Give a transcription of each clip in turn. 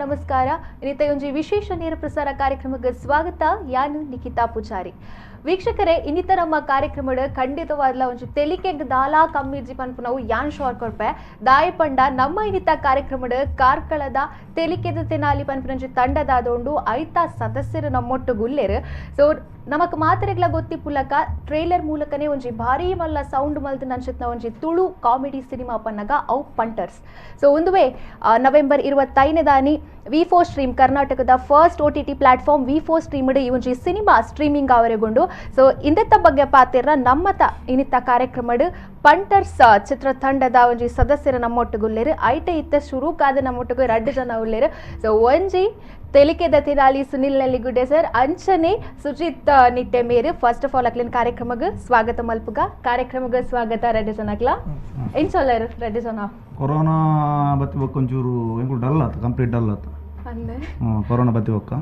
ನಮಸ್ಕಾರ. ಇನ್ನಿತ ಒಂಜಿ ವಿಶೇಷ ನೇರ ಪ್ರಸಾರ ಕಾರ್ಯಕ್ರಮಕ್ಕೆ ಸ್ವಾಗತ. ಯಾನು ನಿಖಿತಾ ಪೂಜಾರಿ. ವೀಕ್ಷಕರೇ, ಇನ್ನಿತ ನಮ್ಮ ಕಾರ್ಯಕ್ರಮದ ಖಂಡಿತವಾದ ಒಂಜಿ ತೆಲಿಕೆಗ್ ದಾಲಾ ಕಮ್ಮಿರ್ಜಿ ಪನ್ಪುನವು ಯಾನ್ ಶೋರ್ ಕೊರ್ಪೆ ದಾಯ ಪಂಡ ನಮ್ಮ ಇನ್ನಿತ ಕಾರ್ಯಕ್ರಮದ ಕಾರ್ಕಳದ ತೆಲಿಕೆದ ತೆನಾಲಿ ಪನ್ಪುನಂಜಿ ತಂಡದಾದೊಂಡು ಐತ ಸದಸ್ಯರು ನಮ್ಮೊಟ್ಟುಗುಲ್ಲೆರು. ಸೊ ನಮಕ್ ಮಾತೆರೆಗ್ಲ ಗೊತ್ತಿಪ್ಪುಲಕ ಟ್ರೇಲರ್ ಮೂಲಕನೇ ಒಂಜಿ ಭಾರಿ ಮಲ್ಲ ಸೌಂಡ್ ಮಲ್ತ್ ನಂಚಿತ್ನ ಒಂಜಿ ತುಳು ಕಾಮಿಡಿ ಸಿನಿಮಾ ಪನ್ನಗ ಅವು ಪಂಟರ್ಸ್. ಸೊ ಒಂದುವೇ ನವೆಂಬರ್ 25 ದಾನಿ V4 stream ಕರ್ನಾಟಕದ first OTT platform V4 stream ಈ ಒಂಜಿ ಸಿನಿಮಾ ಸ್ಟ್ರೀಮಿಂಗ್ ಆವರೆಗೊಂಡು. ಸೊ ಇಂದೆತ್ತ ಬಗ್ಗೆ ಪಾತಿರ ನಮ್ಮತ ಇನ್ನಿತ್ತ ಕಾರ್ಯಕ್ರಮಡ್ ಪಂಟರ್ಸ್ ಚಿತ್ರತಂಡದ ಒಂಜಿ ಸದಸ್ಯರ ನಮ್ಮೊಟ್ಟುಗುಲ್ಲೇರು. ಐಟ ಇತ್ತ ಶುರುಕಾದ ನಮ್ಮೊಟ್ಟಿಗೆ ರಡ್ಡು ಜನ ಉಲ್ಲೇರು. ಸೊ ಒಂಜಿ ತೆಲಿಕೆದ ತಿರಾಲಿ ಸುನಿಲ್ ನಲ್ಲಿಗುಡ್ಡೆ ಸರ್, ಅಂಚನೆ ಸುಜಿತ್ ನಿಟ್ಟೆ ಮೇರು. First of all ಅಕ್ಲಿನ ಕಾರ್ಯಕ್ರಮಕ್ಕೆ ಸ್ವಾಗತ ಮಲ್ಪುಗ. ಕಾರ್ಯಕ್ರಮಕ್ಕೆ ಸ್ವಾಗತ ರಡ್ಡು ಜನಕ್ಲ. ಏನ್ ಸೊಲ್ಲರು ರಡ್ಡು ಜನ? ಕೊರೋನಾ ಬತ್ತಿ ಬೊಕ್ಕ ಒಂಚೂರು ಎಂಕುಲು ಡಲ್ ಆತ, ಕಂಪ್ಲೀಟ್ ಡಲ್ ಆತ ಕೊರೋನಾ ಬತ್ತಿ ಬೊಕ್ಕ.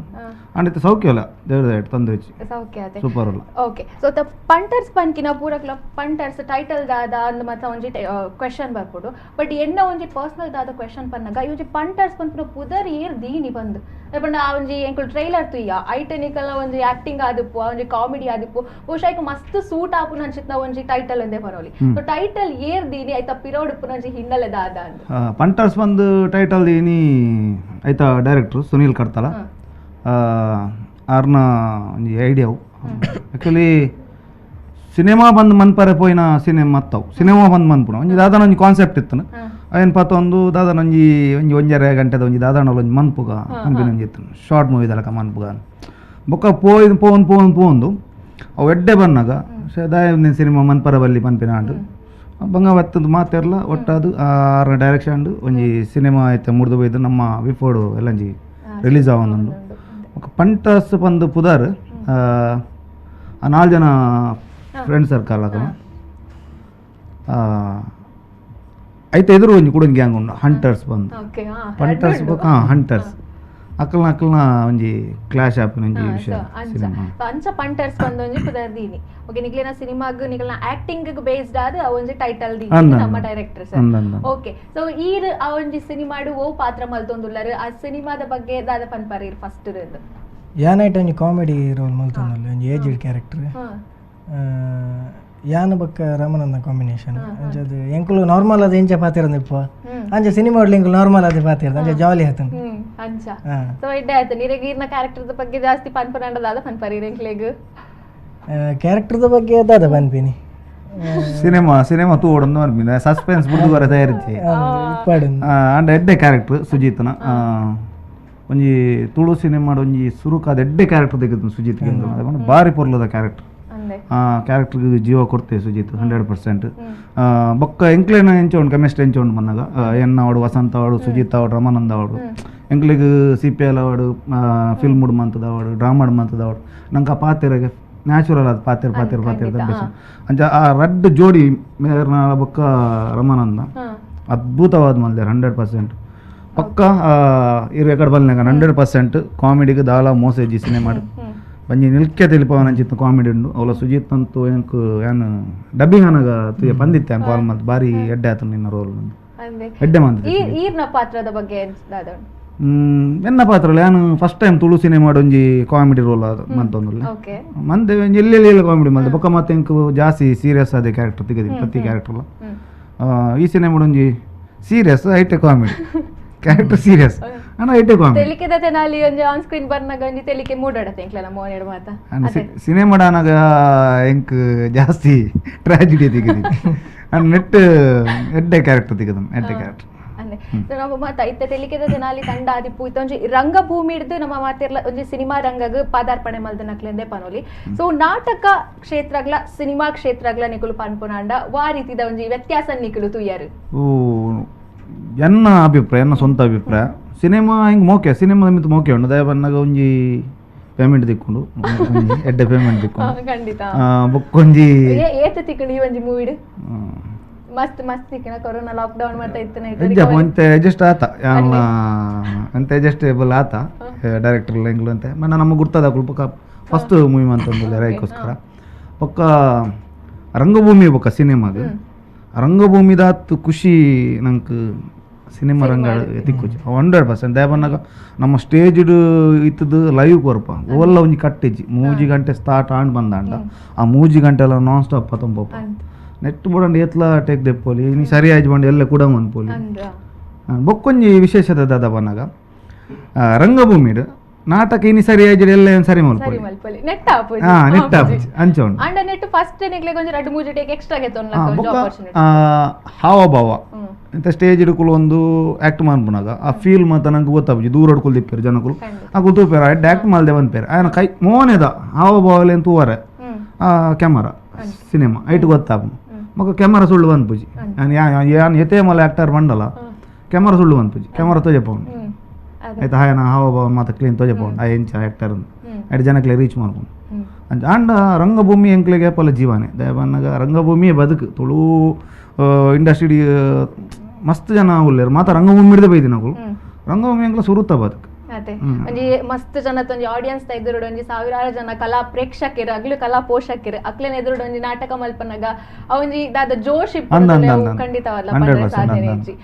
ಅಂಡ್ ಇತ್ತೆ ಸೌಖ್ಯ ಅಲ್ಲ, ದೇವ್ರ ತಂದೆ ಸೌಖ್ಯ ಅದೇ ಸೂಪರ್ ಅಲ್ಲ. Okay, so the punters ಪನ್ಕಿನ ಪೂರಕ್ಲ punters title ದಾದ ಅಂದ್ ಮತ್ತ ಒಂಜಿ ಕ್ವೆಶನ್ ಬರ್ಪುಡು. ಬಟ್ ಎನ್ನ ಒಂಜಿ ಪರ್ಸನಲ್ ದಾದ ಕ್ವೆಶನ್ ಪನ್ನಗ ಈ ಒಂಜಿ ಪಂಟರ್ಸ್ ಪನ್ಪುನ ಪುದರ್ ಏರ್ ದೀನಿ ಬಂದು ಪಂಡ ಆ ಒಂಜಿ ಎಂಕುಲು ಟ್ರೈಲರ್ ತುಯ್ಯ ಐಟನಿಕಲ್ ಒಂಜಿ ಆಕ್ಟಿಂಗ್ ಆದಿಪ್ಪು, ಆ ಒಂಜಿ ಕಾಮಿಡಿ ಆದಿಪ್ಪು, ಬಹುಶಃ ಐಕ್ ಮಸ್ತ್ ಸೂಟ್ ಆಪುನ ಅನ್ಸಿತ್ನ ಒಂಜಿ ಟೈಟಲ್ ಅಂದೇ ಪನೋಲಿ. ಸೊ ಟೈಟಲ್ ಏರ್ ದೀನಿ ಐತ ಪಿರೋಡುಪ್ಪುನ ಒಂಜಿ ಹಿನ್ನೆಲೆ ದಾದ ಅಂದ್ ಪಂಟರ್ಸ್ ಬಂದು ಟೈಟಲ್ ದೀನಿ ಐತ ಡೈರೆಕ್ಟ್ರು ಸುನೀಲ್ ಕಡ್ತಲ ಆರ್ನ ಒಂಜಿ ಐಡಿಯಾವು. ಆ್ಯಕ್ಚುಲಿ ಸಿನಿಮಾ ಬಂದು ಮನ್ಪರೆ ಪೋಯಿನ ಸಿನಿಮಾ ಮತ್ತವು ಸಿನಿಮಾ ಬಂದು ಮನ್ಪುಣ ಒಂಜಿ ದಾದನ ಒಂಜಿ ಕಾನ್ಸೆಪ್ಟ್ ಇತ್ತು. ಅವೇನು ಪಾತ ಒಂದು ದಾದನ ಒಂಜಿ ಒಂಜಿ ಒಂಜರೆ ಗಂಟೆದ ಒಂಜಿ ದಾದನ ಒಂಜಿ ಮನ್ಪುಗ ಅನ್ಪಿನ ಒಂಜಿ ಇತ್ತು ಶಾರ್ಟ್ ಮೂವಿ ದಲಕ ಮನ್ಪುಗ. ಬೊಕ್ಕ ಪೋಯ್ದು ಪೋಂದು ಪೋಂದು ಪೋಂದು ಅವು ಎಡ್ಡೆ ಬನ್ನಾಗ ದಾಯ ಸಿನಿಮಾ ಮನ್ಪರ ಬಲ್ಲಿ ಪನ್ಪಿನ ಆಂಡು ಬಂಗ ಬತ್ತಂದು ಮಾತೆರ್ಲ ಒಟ್ಟಾದು ಆರ್ನ ಡೈರೆಕ್ಷನ್ ಒಂಜಿ ಸಿನಿಮಾ ಐತೆ ಮುಡ್ದು ಬೈದು ನಮ್ಮ ವಿಫೋಡು ಎಲ್ಲಂಜಿ ರಿಲೀಸ್ ಆವೊಂದುಂಡು. ಬೊಕ್ಕ ಪಂಟರ್ಸ್ ಪಂದು ಪುದರ್ ಆ ನಾಲ್ ಜನ ಫ್ರೆಂಡ್ ಸರ್ಕಲ್ ಅಕಲ ಐತೆ ಎದುರು ಒಂಜಿ ಕೂಡ ಒಂಜಿ ಗ್ಯಾಂಗ್ ಉಂಡು ಹಂಟರ್ಸ್ ಬಂದು ಪಂಟರ್ಸ್ ಬೊಕ್ಕ ಹಂಟರ್ಸ್ ಅಕಲ್ನ ಅಕಲ್ನ ಒಂಜಿ ಕ್ಲಾಶ್ ಆಪಿನ ಒಂಜಿ ವಿಷಯ ಸಿನಿಮಾ. ಅಂಚ ಪಂಟರ್ಸ್ ಬಂದು ಒಂಜಿ ಪುದರ್ ದೀನಿ. ಓಕೆ, ನಿಗ್ಲಿನ ಸಿನಿಮಾಗ್ ನಿಗ್ಲಿನ ಆಕ್ಟಿಂಗ್ ಬೇಸ್ಡ್ ಆದ ಆ ಒಂಜಿ ಟೈಟಲ್ ದೀನಿ ನಮ್ಮ director sir. Okay, so ಈ ಆ ಒಂಜಿ ಸಿನಿಮಾಡು ಓ ಪಾತ್ರ ಮಲ್ತೊಂದುಲ್ಲರು, ಆ ಸಿನಿಮಾದ ಬಗ್ಗೆ ದಾದ ಪನ್ಪರ್ ಇರ್ ಫಸ್ಟ್ ಯಾನೈಟ್ ಒಂಜಿ ಕಾಮಿಡಿ ರೋಲ್ ಮಲ್ತೊಂದುಲ್ಲ ಒಂಜಿ ಏಜ್ಡ್ ಕ್ಯಾರೆಕ್ಟರ್ ಯಾನ ಬೊಕ್ಕ ರಮನಂದ ಕಾಂಬಿನೇಷನ್. ಅಂಚ ಅದು ಎಂಕುಲು ನಾರ್ಮಲ್ ಅದು ಎಂಚ ಪಾತಿರಂದಿಪ್ಪ ಅಂಚ ಸಿನಿಮಾ ಎಂಕುಲು ನಾರ್ಮಲ್ ಅದು ಪಾತಿರ್ದ ಅಂಚ ಜಾಲಿ ಆತನ ಅಂಚ. ಸೊ ಎಡ್ಡೆ ಆಯ್ತು. ನೀರೆಗ್ ಈರ್ನ ಕ್ಯಾರೆಕ್ಟರ್ದ ಬಗ್ಗೆ ಜಾಸ್ತಿ ಪನ್ಪನಂಡದಾದ ಪನ್ಪರ್ ಎಂಕ್ಲೆಗ್? ಕ್ಯಾರೆಕ್ಟರ್ದ ಬಗ್ಗೆ ದಾದ ಪನ್ಪಿನಿ ಸಿನಿಮಾ ಸಿನಿಮಾ ತೂವೊಡೊಂದು ಪನ್ಪಿನಿ ಸಸ್ಪೆನ್ಸ್ ಬುಡ್ದು ಬರ ತಯಾರಿಚಿ. ಅಂಡ್ ಎಡ್ಡೆ ಕ್ಯಾರೆಕ್ಟರ್ ಸುಜಿತ್ನ ಒಂಜಿ ತುಳು ಸಿನಿಮಾಡ್ ಒಂಜಿ ಸುರುಕಾದ ಎಡ್ಡೆ ಕ್ಯಾರೆಕ್ಟರ್ ತೆಗೆದು ಸುಜಿತ್ ಬಾರಿ ಪೊರ್ಲದ ಕ್ಯಾರೆಕ್ಟರ್. ಆ ಕ್ಯಾರೆಕ್ಟರ್ಗೆ ಜೀವ ಕೊಡ್ತೇವೆ ಸುಜಿತ್ 100%. ಬೊಕ್ಕ ಎಂಕ್ಲೇನ ಎಂಚ ಉಂಡು ಕೆಮಿಸ್ಟ್ರಿ ಎಂಚ ಉಂಡು ಮನ್ನಾಗ ಎನ್ನ ಅವಡು ವಸಂತ ಅವಡು ಸುಜಿತ್ ಅವಡು ರಮಾನಂದ ಅವಡು ಎಂಕ್ಲೆಗ್ CPL award film ಮಂತದ award drama ಮಂತದ award ನಂಗೆ ಆ ಪಾತೆರೆಗೆ ನ್ಯಾಚುರಲ್ ಅದು ಪಾತೆರ್ ಪಾತೆರ್ ಪಾತೆರ್ ಅಭ್ಯಾಸ. ಅಂಚ ಆ ರಡ್ಡ್ ಜೋಡಿ ಮೇರ್ನ ಬೊಕ್ಕ ರಮಾನಂದ ಅದ್ಭುತವಾದ ಮಲ್ದೇರ್ 100% ಪಕ್ಕ. ಇರು ಎಕಡೆ ಬಲ್ನಾಗ 100% ಕಾಮಿಡಿಗೆ ದಾಲ ಮೋಸೇಜಿ ಸಿನಿಮಾ ಒಂಜಿ ನಿಲ್ಕೆ ತಿಳಿಪವನ ಅಂಚಿತ್ತು ಕಾಮಿಡಿ ಉಂಡು. ಅವಲ ಸುಜಿತ್ ಅಂತೂ ಎಂಕ್ ಯಾನ್ ಡಬ್ಬಿಂಗ್ ಅನಗ ತುಯ ಪಂದಿತ್ತೆ ಯಾನ್ ಕಾಲ್ ಮಲ್ತ್ ಬಾರಿ ಎಡ್ಡೆ ಆತು ನಿನ್ನ ರೋಲ್ ಎಡ್ಡೆ ಮಂತ್. ಈರ್ನ ಪಾತ್ರದ ಬಗ್ಗೆ ಎನ್ನ ಪಾತ್ರ ಯಾನ್ first time Tulu cinema ಒಂಜಿ ಕಾಮಿಡಿ ರೋಲ್ ಮಂತೊಂದುಲ್ಲೆ ಮಂದೆ ಒಂಜಿ ಎಲ್ಲಿ ಎಲ್ಲಿ ಕಾಮಿಡಿ ಮಂದೆ ಬೊಕ್ಕ ಮತ್ತೆ ಎಂಕ್ ಜಾಸ್ತಿ ಸೀರಿಯಸ್ ಆದ ಕ್ಯಾರೆಕ್ಟರ್ ತಿಗದಿ ಪ್ರತಿ ಕ್ಯಾರೆಕ್ಟರ್ಲ. ಈ ಸಿನಿಮಾ ಒಂಜಿ ಸೀರಿಯಸ್ ಐಟೆ comedy character serious ಅಣ್ಣ ಐಟೆ ಕಾಮಿಡಿ. ತೆಲಿಕೆದ ತೆನಾಲಿ ಒಂಜಿ ಆನ್ ಸ್ಕ್ರೀನ್ ಬರ್ನಾಗ ಒಂಜಿ ತೆಲಿಕೆ ಮೂಡಾಡತೆ ಎಂಕ್ಲ ನಮ್ಮ ಮೋನೆಡ್ ಮಾತ. ಸಿನಿಮಾ ಡಾನಾಗ ಎಂಕ್ ಜಾಸ್ತಿ ಟ್ರಾಜಿಡಿ ತಿಗದಿ ಅಂಡ್ ನೆಟ್ ಎಡ್ಡೆ ಕ್ಯಾರೆಕ್ಟರ್ ತಿಗದ ಎಡ್ಡೆ ಕ್ಯಾರೆಕ್ಟರ್. ಅಂದೆ ನಮ್ಮ ಮಾತ ಇತ್ತ ತೆಲಿಕೆದ ತೆನಾಲಿ ತಂಡ ಆದಿಪ್ಪು ಇತ್ತ ಒಂಜಿ ರಂಗಭೂಮಿ ಹಿಡ್ದು ನಮ್ಮ ಮಾತಿರ್ಲ ಒಂಜಿ ಸಿನಿಮಾ ರಂಗಗ್ ಪಾದಾರ್ಪಣೆ ಮಲ್ದನಕ್ಲೆಂದೇ ಪನೋಲಿ. ಸೊ ನಾಟಕ ಕ್ಷೇತ್ರಗ್ಲ ಸಿನಿಮಾ ಕ್ಷೇತ್ರಗ್ಲ ನಿಕುಲು ಪನ್ಪುನಾಂಡ ವಾ ರೀತಿದ ಒಂಜಿ ವ್ಯತ್ಯಾಸ ನಿಕುಲು ತುಯ್ಯಾರು? ಓ ಎನ್ನ ಅಭಿಪ್ರಾಯ, ಎನ್ನ ಸ್ವಂತ ಅಭಿಪ್ರಾಯ, ಸಿನಿಮಾ ಹಿಂಗೆ ಮೋಕೆ ಸಿನಿಮಾ ಮಿತ್ ಮೋಕೆ ಉಂಡು ದಯ ಬನ್ನಾಗ ಒಂಜಿ ಪೇಮೆಂಟ್ ತಿಕ್ಕೊಂಡು ಎಡ್ಡೆ ಪೇಮೆಂಟ್ ತಿಕ್ಕೊಂಡು ಖಂಡಿತ ಬೊಕ್ಕೊಂಜಿ ಏತ ತಿಕ್ಕೊಂಡು ಈ ಒಂಜಿ ಮೂವಿಡ್ ಮಸ್ತ್ ಮಸ್ತ್ ತಿಕ್ಕಿನ corona lock down ಮಾಡ್ತಾ ಇತ್ತು ಅಂತೆ ಅಡ್ಜಸ್ಟ್ ಆತ ಅಂತ ಅಡ್ಜಸ್ಟೇಬಲ್ ಆತ ಡೈರೆಕ್ಟರ್ ಎಂಗ್ಲು ಅಂತೆ ಮನ್ನ ನಮಗೆ ಗುರ್ತದ ಪಕ್ಕ ಫಸ್ಟ್ ಮೂವಿ ಅಂತಂದಿಲ್ಲ ರೈಕೋಸ್ಕರ. ಪಕ್ಕ ರಂಗಭೂಮಿ ಬೊಕ್ಕ ಸಿನಿಮಾಗ ರಂಗಭೂಮಿದಾತ್ ಖುಷಿ ನಂಗೆ Cinema ರಂಗ ತಿಕ್ಕುಜಿ 100% ದಯಬನ್ನಾಗ ನಮ್ಮ ಸ್ಟೇಜ್ಡ್ ಇತ್ತದು ಲೈವ್ ಕೊರ್ಪ ಓಲ್ಲ ಒಂಜಿ ಕಟ್ಟಿಜ್ಜಿ 3 ಗಂಟೆ ಸ್ಟಾರ್ಟ್ ಆಂಡ್ ಬಂದಾಂಡ ಆ 3 ಗಂಟೆ ಎಲ್ಲ ನಾನ್ ಸ್ಟಾಪ್ ಪತಂಪೋಪ ನೆಟ್ ಬೋಡಂಡ ಏತ್ಲ ಟೇಕ್ ದೆಪ್ಪೋಲಿ ಇನಿ ಸರಿ ಆಯ್ತು ಬಂಡು ಎಲ್ಲ ಕೂಡ ಮನ್ಪೋಲಿ ಬೊಕ್ಕೊಂಜಿ ವಿಶೇಷತೆ ದಾದ ಬನ್ನಾಗ ರಂಗಭೂಮಿಡ್ ನಾಟಕ ಇನಿ ಸರಿ ಆಯ್ತು ಎಲ್ಲ ಸರಿ ಮಲ್ಪೊಲಿ ನೆಟ್ ಆಪುಜಿ ನೆಟ್ ಆಪುಜಿ ಅಂಚ ಉಂಡು ಅಂಡ ನೆಟ್ ಫಸ್ಟ್ ನಿಗ್ಲೆ ಒಂಜಿ 2 3 ಟೇಕ್ ಎಕ್ಸ್ಟ್ರಾ ಗೆತೊನ್ಲ ಒಂಜಿ ಆಪರ್ಚುನಿಟಿ ಹಾವಭಾವ ಇಂತ ಸ್ಟೇಜ್ ಹಿಡ್ಕೊಳು ಒಂದು ಆಕ್ಟ್ ಮನ್ಪುನಾಗ ಆ ಫೀಲ್ ಮಾತ ನಂಗೆ ಗೊತ್ತಾಪುಜಿ ದೂರ ಹಿಡ್ಕೊಲ್ ದಿಪ್ಪೇರು ಜನಕುಲು ಆ ತೂಪೇರು ಎಡ್ಡೆ ಆಕ್ಟ್ ಮಲ್ದೆ ಬಂದ್ಪೇರು ಆಯನ ಕೈ ಮೋನೆದ ಹಾವಭಾವಲೆ ತೂವರೆ ಆ camera cinema height ಗೊತ್ತಾಪು ಮಗ ಕ್ಯಾಮರಾ ಸುಳ್ಳು ಬಂದ್ಪುಜಿ ಯಾನ್ ಎತೆ ಮಲ್ಲ ಆಕ್ಟರ್ ಬಂಡಲ ಕ್ಯಾಮರಾ ಸುಳ್ಳು ಬಂದ್ಪುಜಿ ಕ್ಯಾಮರಾ ತೋಜಪೌಂಡು ಆಯ್ತು ಹಾಯನ ಹಾವಭಾವ ಮಾತ ಕ್ಲೀನ್ ತೋಜಪೌಂಡು ಆ ಎಂಚ ಆಕ್ಟರ್ ಐಟ್ ಜನಕ್ಲೆ ರೀಚ್ ಮಾಡ್ಕೊಂಡು ಅಂಚ ಆಂಡ ರಂಗಭೂಮಿ ಎಂಕ್ಲೆಗೆ ಪಲ ಜೀವನೆ ದಯಬನ್ನಾಗ ರಂಗಭೂಮಿಯೇ ಬದುಕು ತುಳು ಇಂಡಸ್ಟ್ರಿ ಮಸ್ತ್ ಜನ ಉಲ್ಲೇರು ಮಾತ ರಂಗಭೂಮಿ ಹಿಡ್ದೆ ಬೈದಿ ನಾವು ರಂಗಭೂಮಿ ಎಂಕ್ಲ ಸುರುತ್ತ ಬದುಕು ಅದೇ ಒಂಜಿ ಮಸ್ತ್ ಜನ ಒಂಜಿ ಆಡಿಯನ್ಸ್ ಎದುರುಡು ಒಂಜಿ ಸಾವಿರಾರು ಜನ ಕಲಾ ಪ್ರೇಕ್ಷಕರು ಅಗ್ಲು ಕಲಾ ಪೋಷಕರು ಅಕ್ಲೆನ ಎದುರುಡು ಒಂಜಿ ನಾಟಕ ಮಲ್ಪನಾಗ ಒಂಜಿ ದಾದ ಜೋಶ್ ಖಂಡಿತವಾದ ಸಾಧನೆ ಇಜ್ಜಿ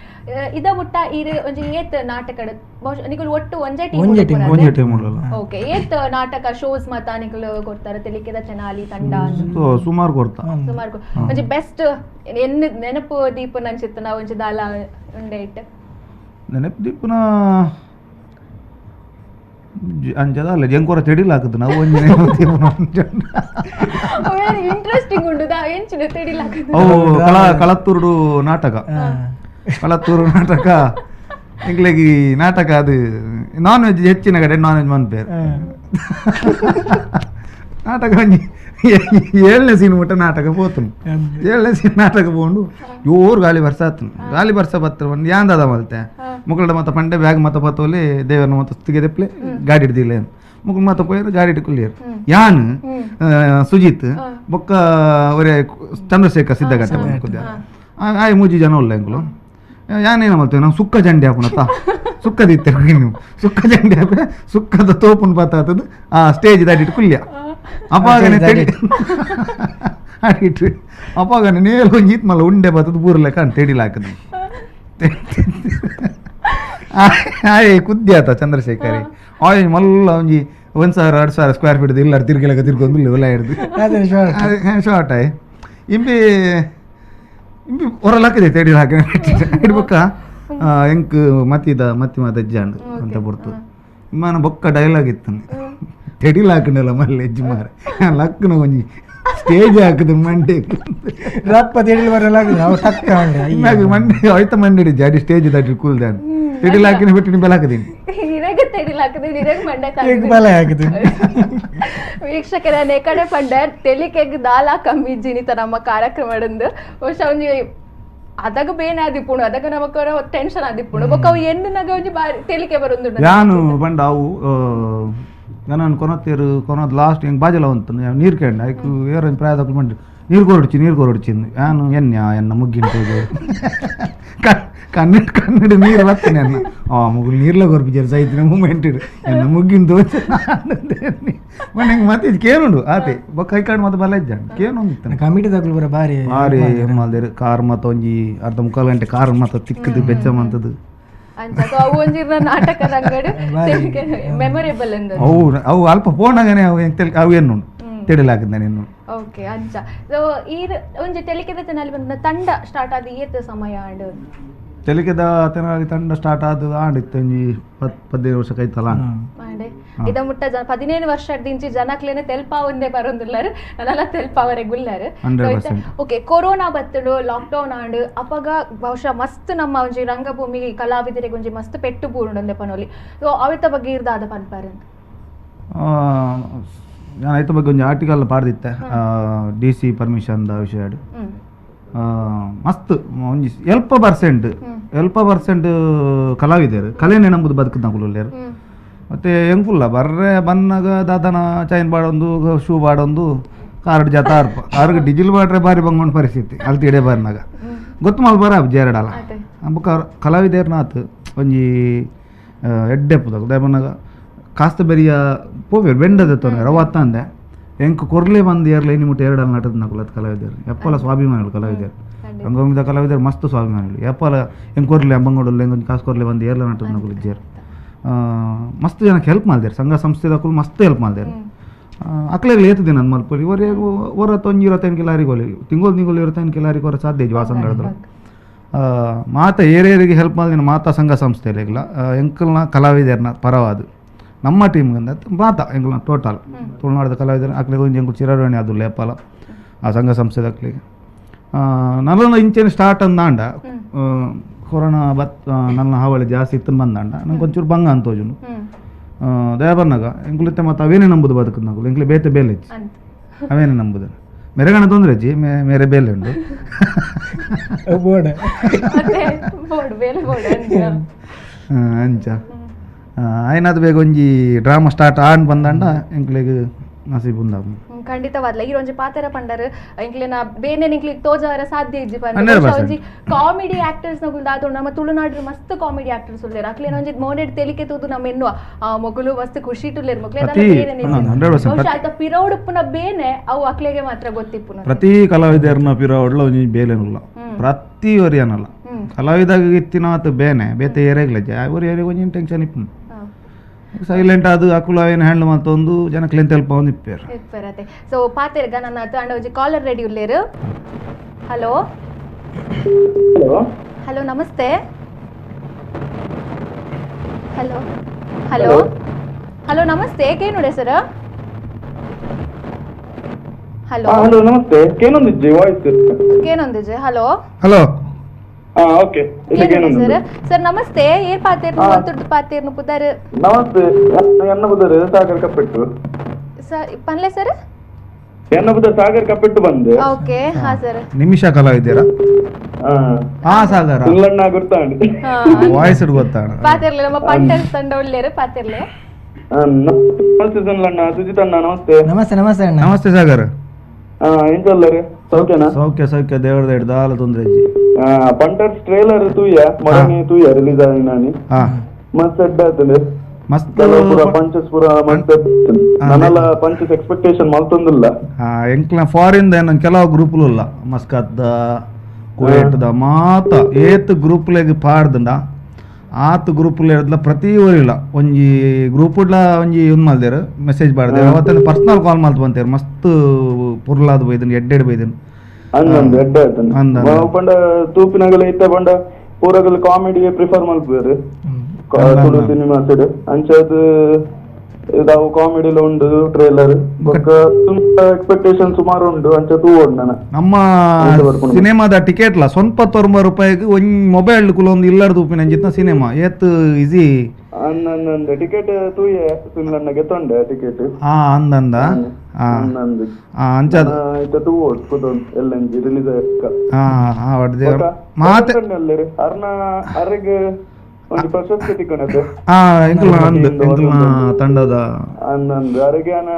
ಇದ ಮುಟ್ಟ ಈ ಒಂಜಿ ಏತ್ ನಾಟಕ ಬಹುಶಃ ನಿಕುಲು ಒಟ್ಟು ಒಂಜೇ ಟೀಮ್ ಓಕೆ ಏತ್ ನಾಟಕ ಶೋಸ್ ಮಾತ ನಿಕುಲು ಕೊಡ್ತಾರೆ ತೆಲಿಕೆದ ಚೆನಾಲಿ ತಂಡ ಸುಮಾರು ಕೊಡ್ತಾ ಸುಮಾರು ಒಂಜಿ ಬೆಸ್ಟ್ ಎನ್ ನೆನಪು ದೀಪ ನಂಚಿತ್ತು ನಾವು ಒಂಜಿ ದಾಲ ಉಂಡೆ ಇಟ್ಟು ನೆನಪು ದೀಪನ ಅಂಚದ ಅಲ್ಲ ಜಂಕೋರ ತೆಡಿಲ್ ಹಾಕುದು ನಾವು ಒಂಜಿ ಇಂಟ್ರೆಸ್ಟಿಂಗ್ ಉಂಡು ದಾ ಎಂಚಿನ ತೆಡಿಲ್ ಹಾಕುದು ಓ ಕಳತ್ತೂರು ನಾಟಕ ಕಳತ್ತೂರು ನಾಟಕ ಎಂಕ್ಲೆಗ್ ನಾಟಕ ಅದು ನಾನ್ ವೆಜ್ ಹೆಚ್ಚಿನ ಕಡೆ ನಾನ್ ವೆಜ್ ಮನ್ಪೇರು ನಾಟಕ ಒಂಜಿ 7ನೇ ಸೀನ್ ಮುಟ್ಟ ನಾಟಕ ಪೋತುನು 7ನೇ ಸೀನ್ ನಾಟಕ ಪೋಂಡು ಜೋರು ಗಾಳಿ ಬರ್ಸ ಆತನು ಗಾಳಿ ಬರ್ಸ ಬತ್ತ ಬಂದು ಯಾಂದದ ಮಲ್ತೆ ಮುಕ್ಕಳ ಮತ್ತ ಪಂಡೆ ಬ್ಯಾಗ್ ಮತ್ತ ಪತ್ತೋಲಿ ದೇವರನ್ನ ಮತ್ತ ಸುತ್ತಿಗೆ ದೆಪ್ಲೆ ಗಾಡಿ ಹಿಡ್ದಿಲ್ಲ ಏನು ಮುಕ್ಕಳು ಮತ್ತ ಪೋಯರು ಗಾಡಿ ಹಿಡ್ಕೊಳ್ಲಿಯರು ಯಾನ್ ಸುಜಿತ್ ಬೊಕ್ಕ ಒರೇ ಚಂದ್ರಶೇಖರ್ ಸಿದ್ಧಗಟ್ಟೆ ಬಂದು ಆಯ್ ಮೂಜಿ ಜನ ಉಲ್ಲ ಎಂಕುಲು ಯಾನೇನು ಮಲ್ತೇವೆ ನಾವು ಸುಕ್ಕ ಜಂಡಿ ಹಾಪುನತ್ತ ಸುಕ್ಕದಿತ್ತೆ ನೀವು ಸುಕ್ಕ ಜಂಡಿ ಹಾಪೆ ಸುಕ್ಕದ ತೋಪುನ್ ಬತ್ತಾತದ ಆ ಸ್ಟೇಜ್ ದಾಟಿಟ್ಟು ಕುಲ್ಯ ಅಪಾಗನೆ ತೆಡಿ ಅಡಿಟ್ಟು ಅಪಾಗನೆ ನೇಲ ಒಂಜಿ ಇತ್ ಮಲ್ಲ ಉಂಡೆ ಬತ್ತದ ಬೂರ್ಲೆಕ್ಕ ಅಂತ ತೆಡಿಲ ಹಾಕದ ಆಯ್ ಕುದ್ದಿ ಆತ ಚಂದ್ರಶೇಖರ್ ಆಯ್ ಮಲ್ಲ ಒಂಜಿ 1000 2000 ಸ್ಕ್ವೇರ್ ಫೀಟ್ ಇಲ್ಲ ತಿರ್ಗಿಲಕ ತಿರ್ಗೊಂದು ಇಲ್ಲ ಹಿಡ್ದು ಶಾರ್ಟ್ ಆಯ್ ಇಂಬಿ ಇಂಬಿ ಹೊರಲ್ ಹಾಕಿದೆ ತೆಡಿಲ್ ಹಾಕಿ ಇಡ್ಬಕ್ಕ ಎಂಕ್ ಮತ್ತಿದ ಮತ್ತಿ ಮಾತ ಅಜ್ಜಾಂಡ್ ಅಂತ ಬುಡ್ತು ಇಮ್ಮಾನ ಬೊಕ್ಕ ಡೈಲಾಗ್ ಇತ್ತು ತೆಡಿಲ್ ಹಾಕಂಡಲ್ಲ ಮಲ್ಲೆ ಎಜ್ಜಿ ಮಾರ ಲಕ್ಕನ ಒಂಜಿ ಸ್ಟೇಜ್ ಹಾಕುದು ಮಂಡೆ ರಪ್ಪ ತೆಡಿಲ್ ಬರಲ್ಲ ಇಮ್ಮಾಗ ಮಂಡೆ ಹೋಯ್ತ ಮಂಡೆ ಇಜ್ಜಿ ಅಡಿ ಸ್ಟೇಜ್ ದಾಟಿ ಕೂಲ್ದೆ ತೆಡಿಲ್ ಹಾಕಿನ ಬಿಟ್ಟು ಬೆಲ ಹಾಕಿದೀನಿ ವೀಕ್ಷಕರ ಕಡೆ ಪಂಡ ತೆಲಿಕೆಗ್ ದಾಲ ಕಮ್ಮಿ ಜಿನಿತ ನಮ್ಮ ಕಾರ್ಯಕ್ರಮದಂದು ಬಹುಶಃ ಒಂಜಿ ಅದಾಗ ಬೇನೆ ಆದಿಪ್ಪುಂಡು ಅದಾಗ ನಮಕ್ ಟೆನ್ಷನ್ ಆದಿಪ್ಪುಂಡು ಬೊಕ್ಕ ಅವು ಎಣ್ಣುನಾಗ ಒಂಜಿ ಬಾರಿ ತೆಲಿಕೆ ಬರೊಂದುಂಡು ಯಾನು ಪಂಡ ಅವು ನಾನು ಕೊನತ್ತೇರು ಕೊನೋದು ಲಾಸ್ಟ್ ಹೆಂಗೆ ಬಾಜಲ ಉಂಟು ನೀರು ಕೇಂಡ ಐಕ್ ಏರ್ ಪ್ರಾಯದಕ್ಕೂ ಮಂಡಿ ನೀರು ಕೊರಡ್ಚಿ ನೀರು ಕೊರಡ್ಚಿ ಯಾನು ಎನ್ಯ ಎನ್ನ ಮುಗ್ಗಿಂಟು ಕನ್ನಡ ಕನ್ನಡ ನೀರು ಬರ್ತೇನೆ ಅನ್ನ ಆ ಮುಗುಲು ನೀರ್ಲ ಕೊರ್ಪಿಜಾರು ಸೈತಿನ ಮೂಮೆಂಟ್ ಎನ್ನ ಮುಗ್ಗಿನ ದೋಸೆ ಮೊನ್ನೆ ಮತ್ತೆ ಇದು ಕೇನುಂಡು ಆತೆ ಬೊಕ್ಕ ಐಕಾಡು ಮತ್ತೆ ಬಲ ಇಜ್ಜಾಂಡ್ ಕೇನುಂಡು ಕಮಿಟಿ ತಗೊಳ್ಳು ಬರ ಬಾರಿ ಬಾರಿ ಮಲ್ದೇರು ಕಾರ್ ಮತ್ತೆ ಒಂಜಿ ಅರ್ಧ ಮುಕ್ಕಾಲು ಗಂಟೆ ಕಾರ್ ಮತ್ತೆ ತಿಕ್ಕದು ಬೆಚ್ಚ ಮಂತದ್ದು ನಾಟಕ ಮೆಮೊರೇಬಲ್ ಅವು ಅವು ಅಲ್ಪ ಫೋನಾಗನೆ ಅವು ಅವು ಏನು ತೆಡಿಲಾಕದ ನೀನು ಓಕೆ ಅಂಚ ಸೊ ಈ ಒಂಜಿ ತೆಲಿಕೆದ ತೆನಾಲಿ ಬಂದ ತಂಡ ಸ್ಟಾರ್ಟ್ ಆದ ಏತ್ ಸಮಯ ಆಂಡ್ ತೆಲಿಕೆದ ತೆನಾಲಿ ತಂಡ ಸ್ಟಾರ್ಟ್ ಆದ ಆಂಡಿತ್ತು ಒಂಜಿ 15 ವರ್ಷ ಕೈತಲ್ಲ ಮಾಡೆ ಇದ ಮುಟ್ಟ 15 ವರ್ಷದಿಂಚಿ ಜನಕ್ಲೇನೆ ತೆಲ್ಪಾವಂದೇ ಬರೋದಿಲ್ಲಾರು ನನ್ನೆಲ್ಲ ತೆಲ್ಪಾವರೆ ಗುಲ್ಲಾರು ಓಕೆ ಕೊರೋನಾ ಬತ್ತಡು ಲಾಕ್ಡೌನ್ ಆಂಡ್ ಅಪಗ ಬಹುಶಃ ಮಸ್ತ್ ನಮ್ಮ ಒಂಜಿ ರಂಗಭೂಮಿ ಕಲಾವಿದರಿಗೆ ಒಂಜಿ ಮಸ್ತ್ ಪೆಟ್ಟು ಬೂರುಂಡೆ ಪನೋಲಿ ಸೊ ಅವಿತ ಬಗ್ಗೆ ಇರ್ದಾದ ಪನ್ಪಾರು ನಾನು ಐತ ಬಗ್ಗೆ ಒಂಜಿ ಆರ್ಟಿಕಲ್ ಪಾಡ್ದಿತ್ತೆ ಡಿ ಸಿ ಪರ್ಮಿಷನ್ದ ವಿಷಯ ಮಸ್ತ್ ಒಂಜಿ 70% ಕಲಾವಿದರು ಕಲೆನೇ ನಂಬುದು ಬದುಕುದು ನಕುಲು ಮತ್ತು ಹೆಂಗ್ ಬರ್ರೆ ಬನ್ನಾಗ ದಾದನ ಚೈನ್ ಬಾಡೊಂದು ಶೂ ಬಾಡೊಂದು ಕಾರ್ಡ್ ಜಾತ ಅರ್ಪ ಅವ್ರಿಗೆ ಡೀಸೆಲ್ ಬಾಡ್ರೆ ಬಾರಿ ಬಂಗೊಂಡು ಪರಿಸ್ಥಿತಿ ಅಲ್ಲಿ ಇಡೇ ಬಾರ್ನಾಗ ಗೊತ್ತು ಮಲ್ ಬರ ಜೇರಡಲ್ಲ ಬೊಕ್ಕ ಕಲಾವಿದೇರ್ನಾತ್ ಒಂಜಿ ಎಡ್ಡೆ ಪುದಕ್ ದಾಯ ಕಾಸ್ತ ಬೆರಿಯ ಪೋವೇರು ಬೆಂಡದ ತೊಂದರೆ ರವತ್ತ ಅಂದೆ ಎಂಕ್ ಕೊರ್ಲೆ ಬಂದು ಏರ್ಲೆ ಇನಿ ಮುಟ್ಟ ಎರಡಲ್ಲಿ ನಟದ ನಕುಲತ್ ಕಲಾವಿದರು ಎಪ್ಪಲ ಸ್ವಾಭಿಮಾನಿಗಳು ಕಲಾವಿದರು. ರಂಗಭೂಮಿದ ಕಲಾವಿದರು ಮಸ್ತ್ ಸ್ವಾಭಿಮಾನಿಗಳು ಏಪಾಲ ಹೆಂಗೆ ಕೊರ್ಲಿ ಅಂಬಂಗೋಡಲ್ಲಿ ಹೆಂಗೊಂದು ಕಾಸು ಕೊರ್ಲಿ ಬಂದು ಏರ್ಲ ನಟದ ಇಜ್ಜೇರು ಮಸ್ತ್ ಜನಕ್ಕೆ ಹೆಲ್ಪ್ ಮಾಡ್ತಾರೆ ಸಂಘ ಸಂಸ್ಥೆದಕ್ಕೂ ಮಸ್ತ್ ಹೆಲ್ಪ್ ಮಾಡ್ತಾರೆ ಅಕ್ಲೆಗ್ ಏತು ದಿನ ಮಲ್ಪೊಲಿ ಒರೆಯಾಗ ಒರ ತೊಂಜಿ ಇರತ್ತೇನು ಕಿಲಾರಿಗೆ ಹೋಲಿ ತಿಂಗಳು ತಿಂಗಳು ಇರತ್ತೇನು ಕಿಲಾರಿಗೆ ಹೊರ ಸಾಧ್ಯ ಇಜ್ಜಿ ವಾಸಂಗಡದ್ರು ಮಾತ ಏರಿಯರಿಗೆ ಹೆಲ್ಪ್ ಮಾಡಿದಿನ ಮಾತಾ ಸಂಘ ಸಂಸ್ಥೆಲಿಲ್ಲ ಎಂಕಲ್ನ ಕಲಾವಿದರ್ನ ಪರವಾದ ನಮ್ಮ ಟೀಮ್ಗಂದ ಮಾತ ಎಂಕಲ್ನ ಟೋಟಲ್ ತುಳುನಾಡದ ಕಲಾವಿದರ ಅಕ್ಲೆಗೆ ಒಂಜಿ ಎಂಕುಲು ಚಿರರೋಣಿ ಅದು ಲೇಪಾಲ ಆ ಸಂಘ ಸಂಸ್ಥೆದ ಅಕ್ಲೆಗೆ ನಲ್ಲನ ಇಂಚೆನ ಸ್ಟಾರ್ಟ್ ಅಂದಾಂಡ ಕೊರೋನಾ ಬತ್ ನನ್ನ ಹಾವಳಿ ಜಾಸ್ತಿ ಇತ್ತು ಬಂದಾಂಡ ನಂಗೆ ಒಂಚೂರು ಬಂಗ ಅಂತ ಹೋಜುನು ದಯಾಬರ್ನಾಗ ಎಂಕುಲಿತ್ತೆ ಮತ್ತು ಅವೇನೇ ನಂಬುದು ಬದುಕುದು ನಗುಲು ಎಂಕ್ಲೆ ಬೇತೆ ಬೇಲೆ ಹೆಚ್ಚು ಅವೇನೇ ನಂಬುದು ಮೆರೆಗಣ ತೊಂದರೆ ಅಜ್ಜಿ ಮೇರೆ ಬೇಲೆ ಉಂಟು ಅಂಚ ಆಯ್ನಾದ ಬೇಗ ಒಂಜಿ drama start on ಬಂದಾಂಡ ಎಂಕ್ಲೆಗ್ ನಸೀಬ್ ಉಂದ ಖಂಡಿತವಾದ್ಲ ಈ ಒಂಜಿ ಪಾತ್ರ ಪಂಡರ್ ಎಂಕ್ಲೆನ ಬೇನೆ ನಿಂಕ್ಲಿಗ್ ತೋಜಾರ ಸಾಧ್ಯ ಇಜ್ಜಿ ಪಂಡ ಒಂಜಿ ಕಾಮಿಡಿ ಆಕ್ಟರ್ಸ್ ನಗುಲ್ ದಾದು ನಮ್ಮ ತುಳುನಾಡ್ರು ಮಸ್ತ್ ಕಾಮಿಡಿ ಆಕ್ಟರ್ಸ್ ಉಲ್ಲೇರ್ ಅಕ್ಲೇನ ಒಂಜಿ ಮೋನೆಡ್ ತೆಲಿಕೆ ತೂದು ನಮ್ಮ ಎನ್ನುವ ಆ ಮೊಗುಲು ಮಸ್ತ್ ಖುಷಿ ಟುಲ್ಲೇರ್ ಮೊಗ್ಲೆ ಬಹುಶಃ ಆಯ್ತ ಪಿರೌಡುಪ್ಪುನ ಬೇನೆ ಅವು ಅಕ್ಲೆಗೆ ಮಾತ್ರ ಗೊತ್ತಿಪ್ಪುನ ಪ್ರತಿ ಕಲಾವಿದರ್ನ ಪಿರೌಡ್ಲ ಒಂಜಿ ಬೇಲೆನುಲ್ಲ ಪ್ರತಿ ಒರಿಯನಲ್ಲ ಕಲಾವಿದಾಗ ಇತ್ತಿನಾತ್ ಬೇನೆ ಬೇತೆ ಏರೇಗ್ಲಜ್ಜೆ ಅವ್ರು ಏರಿಗೆ ಒಂಜಿ ಟೆನ್ಷನ್ ಇಪ್ಪು ಸೈಲೆಂಟ್ ಅದು ಅಕುಲ ಏನು ಹ್ಯಾಂಡಲ್ ಮತ್ತೊಂದು ಜನಕ್ಕೆ ಹೆಲ್ಪ್ ಒಂದು ಇಪ್ಪೇರು ಇಪ್ಪರತೆ. ಸೊ ಪಾತೆರ್ಗ ನನ್ನ ಅಂಡ ಒಂಜಿ ಕಾಲರ್ ರೆಡಿ ಉಲ್ಲೇರು. Hello hello hello ನಮಸ್ತೆ. Hello hello hello ನಮಸ್ತೆ ಕೇನುಡೆ sir? Hello hello ನಮಸ್ತೆ ಕೇನೊಂದಿಜ್ಜೆ ವಾಯ್ಸ್ ಕೇನೊಂದಿಜ್ಜೆ? Hello hello okay sir sir ನಮಸ್ತೆ ಏರ್ ಪಾತೇರ್ನು ಗೊತ್ತುರ್ದು ಪಾತೇರ್ನು ಪುದರ್? ನಮಸ್ತೆ ಎನ್ನ ಪುದರ್ ಸಾಗರ್ ಕಪ್ಪಿಟ್ಟು ಸರ್ ಪನ್ಲೆ ಸರ್ ಎನ್ನ ಪುದರ್ ಸಾಗರ್ ಕಪ್ಪಿಟ್ಟು ಬಂದೆ. ಓಕೆ ಹಾ ಸರ್ ನಿಮಿಷ ಕಲಾವಿದ್ದೀರಾ? ಹಾ ಸಾಗರ ಸುಲ್ಲಣ್ಣ ಗೊತ್ತಾಂಡು ವಾಯ್ಸ್ ಗೊತ್ತಾಣ ಪಾತೇರ್ಲೆ ನಮ್ಮ ಪಂಟರ್ ತಂಡ ಒಳ್ಳೆರು ಪಾತೇರ್ಲೆ. ನಮಸ್ತೆ ಸುಲ್ಲಣ್ಣ ಸುಜಿತ್ ಅಣ್ಣ ನಮಸ್ತೆ. ನಮಸ್ತೆ ನಮಸ್ತೆ ಅಣ್ಣ. ನಮಸ್ತೆ ಸಾಗರ್. ಎಂಚಲ್ಲರು ಸೌಖ್ಯನಾ? ಸೌಖ್ಯ ಸೌಖ್ಯ ದೇವರದ ಹಿಡ್ದಾಲ ತೊಂದ್ರೆ ಅಜ್ಜಿ. ಪಂಟರ್ಸ್ ಟ್ರೇಲರ್ ತೂಯ ಮೊದಲನೇ ತೂಯ ರಿಲೀಸ್ ಆಗಿ ನಾನಿ ಮಸ್ತ್ ಅಡ್ಡ ಆತಂದೆ ಮಸ್ತ್ ಪೂರ ಪಂಚಸ್ ಪೂರ ಮಸ್ತ್ ನನ್ನಲ್ಲ ಪಂಚಸ್ ಎಕ್ಸ್ಪೆಕ್ಟೇಷನ್ ಮಲ್ತೊಂದಿಲ್ಲ. ಎಂಕ್ಲ ಫಾರಿನ್ the ಕೆಲವು ಗ್ರೂಪ್ಲು ಇಲ್ಲ ಮಸ್ಕತ್ the Kuwait the ಮಾತ ಏತ್ ಗ್ರೂಪ್ಲೆಗ್ ಪಾಡ್ದಂಡ ಆತ್ ಗ್ರೂಪ್ಲು ಹಿಡ್ದಲ ಪ್ರತಿ ಊರಿಲ್ಲ ಒಂಜಿ ಗ್ರೂಪ್ಲ ಒಂಜಿ ಒಂದು ಮಲ್ದೇರು ಮೆಸೇಜ್ ಪಾಡ್ದೇರು ಅವತ್ತಲ್ಲಿ ಪರ್ಸನಲ್ ಕಾಲ್ ಮಲ್ತ್ ಬಂತೇರು ಮಸ್ತ್ ಪುರ್ಲಾದ್ ಬೈದನ್ ಎಡ್ಡೆಡ್ ಬೈದನ್ ಅಂದಂದು ಎಡ್ಡೆ ಆತಂದು ಪಂಡ ತೂಪಿನಗಲ ಇತ್ತ ಪಂಡ ಪೂರಗಲ ಕಾಮಿಡಿ ಪ್ರಿಫರ್ ಮಲ್ಪೇರು ತುಳು ಸಿನಿಮಾ ಸೈಡ್ ಅಂಚಾದ್ ಇದಾವು ಕಾಮಿಡಿಲ ಉಂಡು ಟ್ರೇಲರ್ ಬೊಕ್ಕ ತುಂಬಾ ಎಕ್ಸ್ಪೆಕ್ಟೇಷನ್ ಸುಮಾರು ಉಂಡು ಅಂಚ ತೂ ಉಂಡು. ನಮ್ಮ ಸಿನಿಮಾದ ಟಿಕೆಟ್ ಲ 99 ರೂಪಾಯಿಗೆ ಒಂಜಿ ಮೊಬೈಲ್ ಕುಲೊಂದು ಇಲ್ಲರ್ ತೂಪಿನ ಅಂಚಿತ್ನ ಸಿನಿಮಾ ಏತ್ ಈಸಿ ಅಂದಂದು ಟಿಕೆಟ್ ತೂಯೆ ಸುಲ್ಲಣ್ಣ ಗೆತ್ತೊಂಡೆ ಟಿಕೆಟ್. ಹಾ ಅಂದಂದ ಅಂದಂದು ಅಂಚಾದ ಇತ್ತ ತೂ ಕುದೊಂದು ಎಲ್ಲಂಜಿ ರಿಲೀಸ್ ಆಯ್ಕ. ಹಾ ಹಾ ಒಡ್ದೆ ಮಾತೆ ಅರ್ನ ಅರೆಗ್ ಒಂದು ಪ್ರಶಸ್ತಿ ತಿಕ್ಕೊಂಡದ್ದು. ಹಾ ಎಂಕಲ್ನ ಅಂದ್ ಎಂಕಲ್ನ ತಂಡದ ಅಂದಂದು ಅರೆಗೆ ಅನ